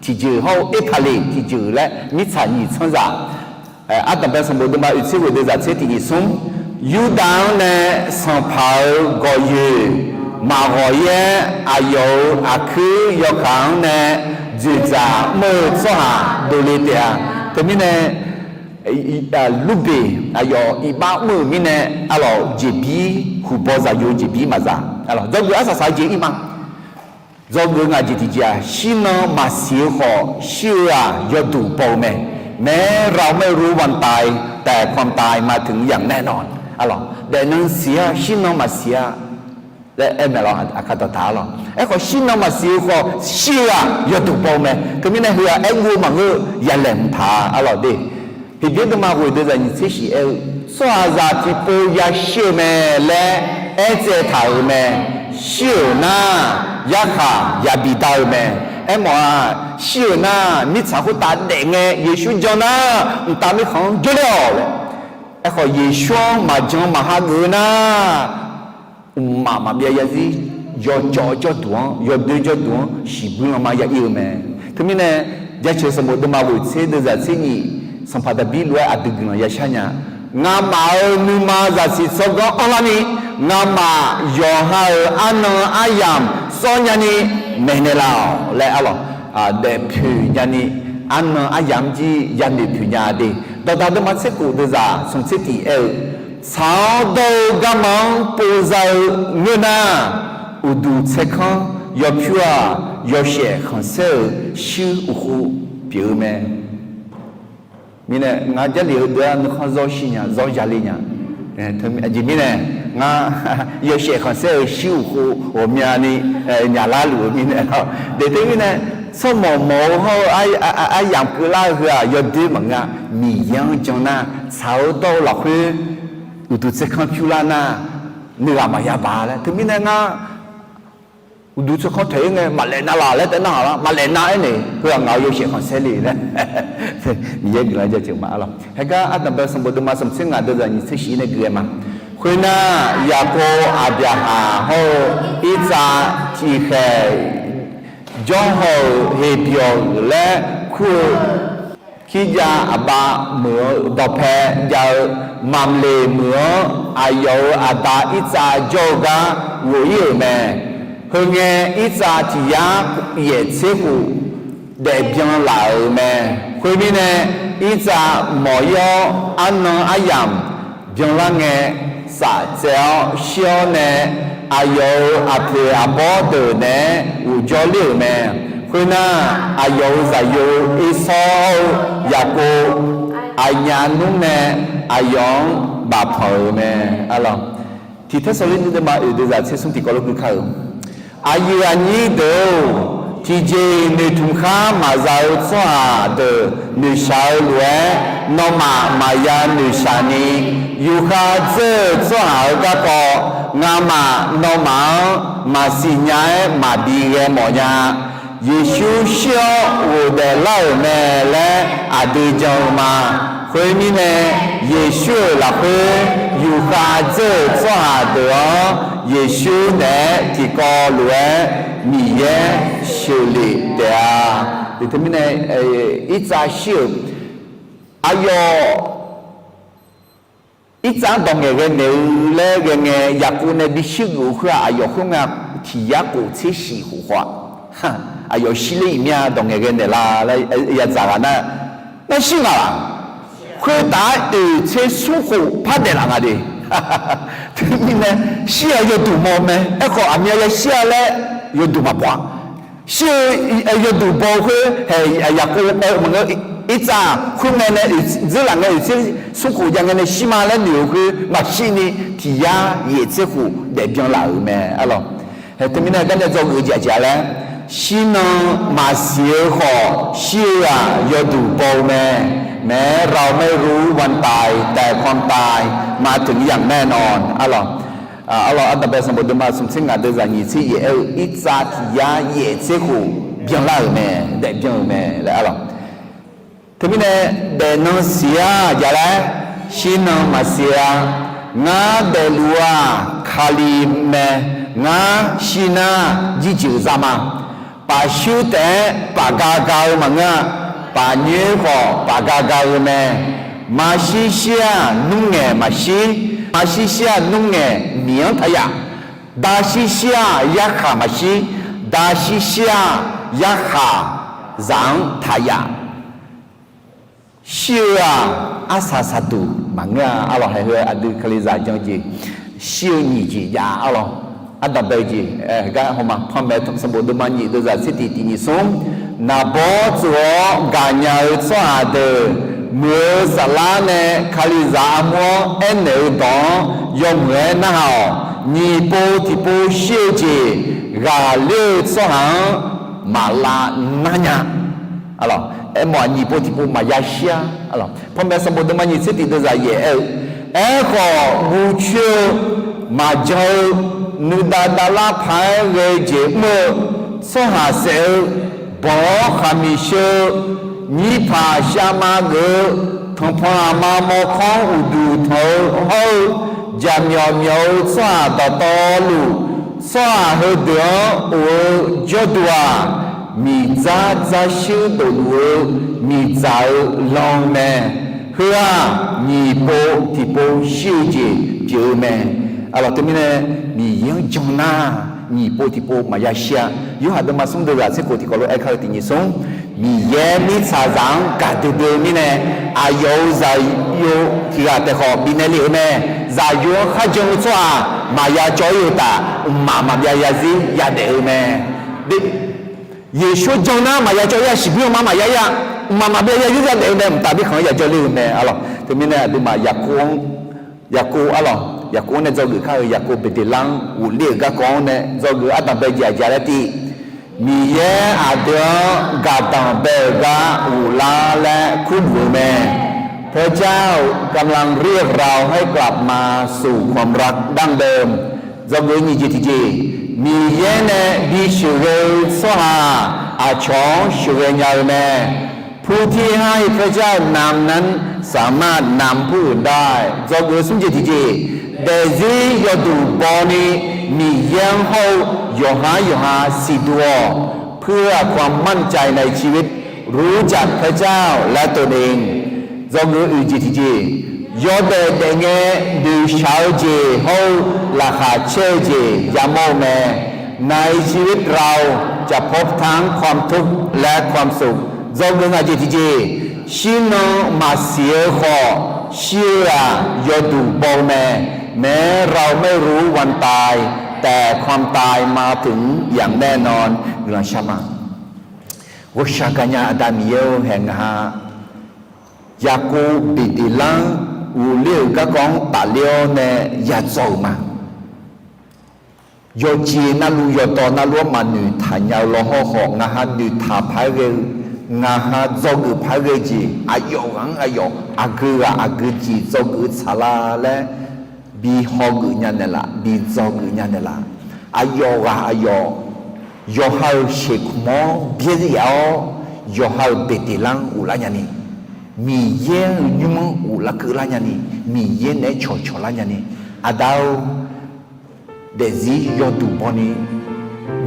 tiqjeuq hawr-eu Erpaqleq tiqjeuq laer mirtsaq nyiq tsanr za. Ardanqbae sanqbof deuvma oeq tser ghoeq deuv zaq tser tiq nyiq smr. Yurdav-anr nae sanqpaq-euq gawqyoeq maqghawq-ir-aer, aqyawf-euq aqkuir yawkaq-anr nae dzoeqdzaq mr-eu tsawrhaq dovle taef-a. Teumirnae, Lurbeq aqyawf iqbax mr-euq mirnae, arlawq jeqbir huqbaw zaqyo jeqbir maqza. Arlawq dzawgeuf arsaq saq-eu jeq ir ma. Dzawgeuf ngaq jeq tiqjeq-aq, shirnan maqsiq-eu khawf, shir-eu-aq yawduq baw-eu mae. แม้เราไม่รู้วันตาย แต่ความตายมาถึงอย่างแน่นอน arlawq. Daefnan siq-a, shirnan maqsiq-a laer aer mae lawq. Aqkaq dawqtaq arlawq. Aerkhawf, shirnan maqsiq-eu khawf, shir-eu-aq yawduq baw-eu mae. Teumirnae heu-aq aerguv-eu maqngeur-eu yalaeq mqtaq-a arlawq de. Heqbyaer deuvma ghoeq deuvzaq nyiq tser shif aer-eu, tsawrhaqzaq tiqpov yashir-eu mae laer aertsaev taq-euq mae. Shir-euq nar, yarkhaq yabi dar-eu mae. Aermawf-aq, shir-euq nar, mirtsaq khoertav daefngae Yeqsur jan nar, mqtav mirkhanq-anr jawrler-awq laer. Aerkhawf, Yeqsur-anr maqjan maqhageuf-eu nar, mqmaq maqbyav zarzir yawcawv jawrduq-anr, yawdoer jawrduq-anr shiqbuir lanma ya ir-eu mae. Teumirnae, Jaceuq sanqbof deuvma ghoeq tser deuvzaq tser nyiq, sanqpaq Daqbir lof-aer aqdui guiqlanq yashar nya. Ngamaf-euq nuima zaqsiq tsawrganr anrlarni, ngamaf yawqha-euq arnan aryamq sawr nyani maeqnaeq laf-awq laer arlawq. Daefpoeq nyani, arnan aryamq jir yanoeq poeq nya de. Dawqdaq deuvma tser khof deuvzaq smq tser tiq aer-eu, tsaq-awr dawr-eu garma-anr pov za-eu ngeur nar, uqduq tsaerkanr yawpyur-aq, yawshaef khanqsaer-euq shuir uqkhov pyeuf-eu mae. Mirnae ngar Jarlif heudeuq-anr nuikhanr zawr shir nya, zawr yale nya. Aqjeq mirnae, ngar yawshaef khanqsaer-euq shuir uqkhov ghawqmyani nyaflar luf-eu mirnae lawq. Daefteu mirnae, tsawrmawq mawq-eu hawr-eu aryamq keuvlar-eu heu-aq yawdoer maqngeur-a. Miqyaer-anr jan nar, tsaq-awr dawr-eu lafkhoer uqduq tsaerkanr pyurlar nar, nuighaq maqya baq laer. Teumirnae ngar uqduq tsaerkanr taeq-ir ngae maqlaef nav laf laer taef nar-aq lar, maqlaef nav aernaeq, heu-aq ngaq-euq yawshaef khanqsaer le laer Miqyaer guiqlanq jaceuq ma arlawq. Heugar ardanqbae sanqbof deuvma smq tser ngaq deuvzaq nyiq tser shif nae gui-aer ma. Khoernar, Yaqkov, Aqbyaqhaq hawr-eu Irtsav tiqkhaeq jawrhaw-euq Heqbyawq laer kur-eu Kirjav aqbav meuq-eu dawqpae jav-eu Mamqleq meuq-anr aqyawf-euq aqda Irtsav jawr-eu gar ghof ir-euq mae. Heu ngae, Irtsav tiq yar yaeq tser khof daefbyan laf-euq mae. Khoermirnae, Irtsav mawq ir-awr arnan aryamq byanlar ngae, saf tsaev-awr shir-awr nae, aqyawf-euq aqpoeq aqbawr deuq naeq-aer ghofjawr ler-euq mae. Khoernar, aqyawf-euq zaqyo Ersawr hawr-eu Yaqkov aqnyaf nmr nae aqyawf-anr bafpanq-euq mae. Tiq Tersaqler nyiq deuvma oeq deuvzaq tser smr tiqkawv lof gui kar-euq. Aqyuif aqnyir deuq-or, tiqjeq-iq noeqtmq khar maqza-eu tsawrhaq deuq noeqshaq-eu lof-aer, nawmaf maqya noeqshaq ni, yufkhav dzeur-eu tsawrhaq-euq garkawv ngamaf nawmaf-anr maqsiq nya-aer maqbi ghae mawf nya. Yeqsur shir-awr ghofdaef lar-euq mae laer aqdui jan-eu ma. Khoermirnae, Yeqsur-euq lafkhoer yufkhav dzeur-euq tsawrhaq deuq-anr Yeqsur naeq-aer tiqkawv lof-aer Miqyaer sheuqlef taef-a. Teumirnae, Irtsav shir-euq aqyawf Irtsav-anr dawq ngaeqghae naeq-eu laer ghae ngae, Yaqkov nae bi shuir geuf-eu khoer-aq, aqyawf khoerngae tiq yar khof tser shif khof khawf-a, aqyawf shir ler iq mya dawq ngaeqghae naeqlar laer ya dzaq ghaq nar, nar shir ngaq laq? Khoertav-aer oeq tser smr khof par daef laf nga de. Teumirnae, shir-aq yawduq baw mae. Aerkhawf, aqmyan ya shir-a laer yawduq maqbaw-a. Shir-eu yawduq baw-eu khoer hae, Yaqkov aer-eu maqngeur, Irtsav khoerngae nae dzeurlaf ngae oeq tser smr khof jav ngae nae shir ma laer noeq-eu khoer maqshir ni, tiq yar yaeq tser khof daefbyan laf-euq mae arlawq. Hae, teumirnae garnae dzawgeuf-eu jeq aqjeq-a laer, shirnan maqsiq-eu khawf, shir-eu-aq yawduq baw-eu mae. แม้เราไม่รู้วันตาย แต่ความตายมาถึงอย่างแน่นอน arlawq. Arlawq, ardanqbae sanqbof deuvma smq tser ngaq deuvzaq nyiq tser yaeq aer-eu, Irtsav tiq yar yaeq tser khof byanlar-euq mae, daefbyan-euq mae laer arlawq. Teumirnae, daefnan siq-a jav laer, shirnan maqsiq-a. Ngar daefluf-aq Kali mae. Ngar shir nar, jirjeuq za ma. Pafshuir taef-aer pafga ga-eu maqngeur-a. Pafnyoer khawf pafga ga-eu mae. Maqshir shir-aq nmr ngaeq maqshir. Maqshir shir-aq nmr ngaeq miq-anr taq yaf. Dashir shir-aq yarkhaq maqshir. Dashir shir-aq yarkhaq zaq-anr taq yaf. Shir-eu-aq arsaq saqduq maqngeur-a arlawq. Hae, heu aqdui kalizaq jan jeq shir-eu nyiq jeq jav arlawq. Ardanq bae-eu jeq, aer, gar hawma, Panmaeq sanqbof deuvma nyiq deuvzaq tser tiq tiq nyiq smr, naqbawr tsof-awr gaqnya-eu tsawrhaq deuq, muiq-eu saflar nae Kalizaq armur-anr aernaeq-eu dawq-anr yawmuiq-aer narhaq-awq. Nyiq pov tiqpov shir-eu jeq ghaqler-eu tsawrhaq-anr maqlav nar nya. Aermawf-aq, nyiq pov tiqpov maqya shir-a. Panmaeq sanqbof deuvma nyiq tser tiq deuvzaq yaef aer-eu, aerkhawf, guv coer-eu maqjan-eu nuidav davlar paq-aer ghae-eu jeq mr-eu tsawrhaq saef-eu, banq-awr khaqmiq sheu-eu, nyirpaq shavma geuf-eu, tanqpanq aqma mawrkawr-anr uqduq tanq-eu hawr-eu, jaqmyawf myawf-eu tsawrhaq dawqtawvluf, tsawrhaq heudeuq-anr of-eu jawrduq-aq, miqdzar dzarshuir dofluf-eu miqdzaq-eu lan-eu mae. Heu-aq, nyiq pov tiqpov shir-eu jeq pyeuf-eu mae. Aqlawq teumirnae, Miqyaer-anr jan nar, nyiq pov tiqpov maqya shir-a. Yorhaq deuvma smr deuvzaq tser khof tiqkawv lof-aer kar-eu tiq nyiq smr, Miqyaer mirtsaqzaq-anr gaqdui dui-eu mirnae, aqyawf-euq zaqyo tiq ghaq taef khawf bifnaeq lef-eu mae. Zaqyo-anr kharjan-eu tsawrhaq maqya cawv-ir-eu taf, mqmaq maqbyav zarzir yadaef-eu mae. Yeqsur jan nar maqya cawv-ir-a, shiqbuir-anr ma maqya-ir-a, mqmaq maqbyav zarzir yadaef-eu mae. Mqtav birkhanq-anr ya jawrler-eu mae. Aqlawq teumirnae aqduimaf Yaqkov-anr, Yaqkov arlawq, Yaqkov-anr nae dzawgeuf kar-eu, Yaqkov Beqdeqlar-anr ghofler-euq garkawv-anr nae dzawgeuf-eu ardanq bae jeq aqjeq laer tiv, Miqyaer aqdui-anr gaqdanq bae-euq gar ghoflar laer kurluf-eu mae. พระเจ้ากำลังเรียกเราให้กลับมาสู่ความรักดั้งเดิม Dzawgeuf nyiq jeq tiqjeq, Miqyaer nae bisheuqghae-eu tsawrhaq aqcawq-anr sheuqghae nya-eu mae. ผู้ที่ให้พระเจ้านำนั้นสามารถนำผู้อื่นได้ Dzawgeuf smr jeq tiqjeq, daefzir yawduq bawni Miqyaer-anr hawr-eu yawqhar yawqha siqduq-awq. เพื่อความมั่นใจในชีวิต รู้จักพระเจ้าและตนเอง Dzawgeuf oeq jeq tiqjeq, yawdaef daefngae noeqshaq-eu jeq hawr-eu laqkhaq caer-eu jeq yamawr-eu mae. ในชีวิตเราจะพบทั้งความทุกข์และความสุข Dzawgeuf ngaq jeq tiqjeq, shirnan maqsiq-eu khawf shir-eu-aq yawduq baw-eu mae. แม้เราไม่รู้วันตายแต่ความตายมาถึงอย่างแน่นอน Guiqlanq shar ma. Ghawqshaq gaqnya Aqda Miqyaer-eu haeq ngaq ha, Yaqkov Beqdeqlar-anr ghofler-euq garkawv-anr tafler-awr nae yadzawr-euq ma. Yawqjeq navluf yawqdawq navluf-anr maqnoeqtaq nya-eu lawhawr khawf, ngaq ha noeqtaq paq-aer ghae-eu, ngaq ha dzawgeuf paq-aer ghae jeq aqyawf ghaq-anr aqyawf aqgeu ghaq aqgeu jeq dzawgeuf-eu tsaqlar laer bi hawgeuf nya naeqlaf, bi dzawgeuf nya naeqlaf. Aqyawf ghaq aqyawf, yawqha-euq sheuqkmq-anr byaerdzae yaf-awr, yawqha-euq Beqdeqlar-anr ghoflar nyani, Miqyaer-euq nymr-anr ghoflar keuvlar nyani, Miqyaer naeq-aer cawqcawq lar nyani, Aqda-or, daefzir yawduq bawni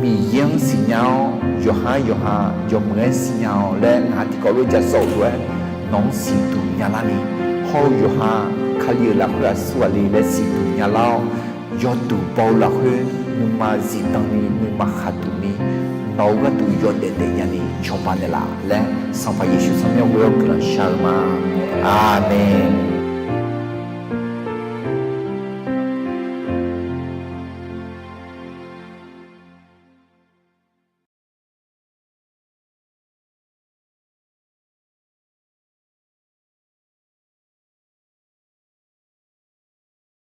Miqyaer-anr siqnya-awr, yawqhar yawqha yawmuiq-aer siqnya-awq laer ngaq ha tiqkawv lof-aer ja sawr-euq lof-aer nawq-anr siqduq nyalar ni, hawr-eu yawqha Kali-euq lafkhoer aqsur ghaq le laer siqduq nyalar-awr, yawduq baw-eu lafkhoer nuima zifdan ni nuima khaqduq ni nawq-eu gharduq yawdaef daef nyani cawba naeqlaf laer Sanqpaq Yeqsur tsawrmyanr ghoe-awr guiqlanq shar-eu ma. Aqmeq.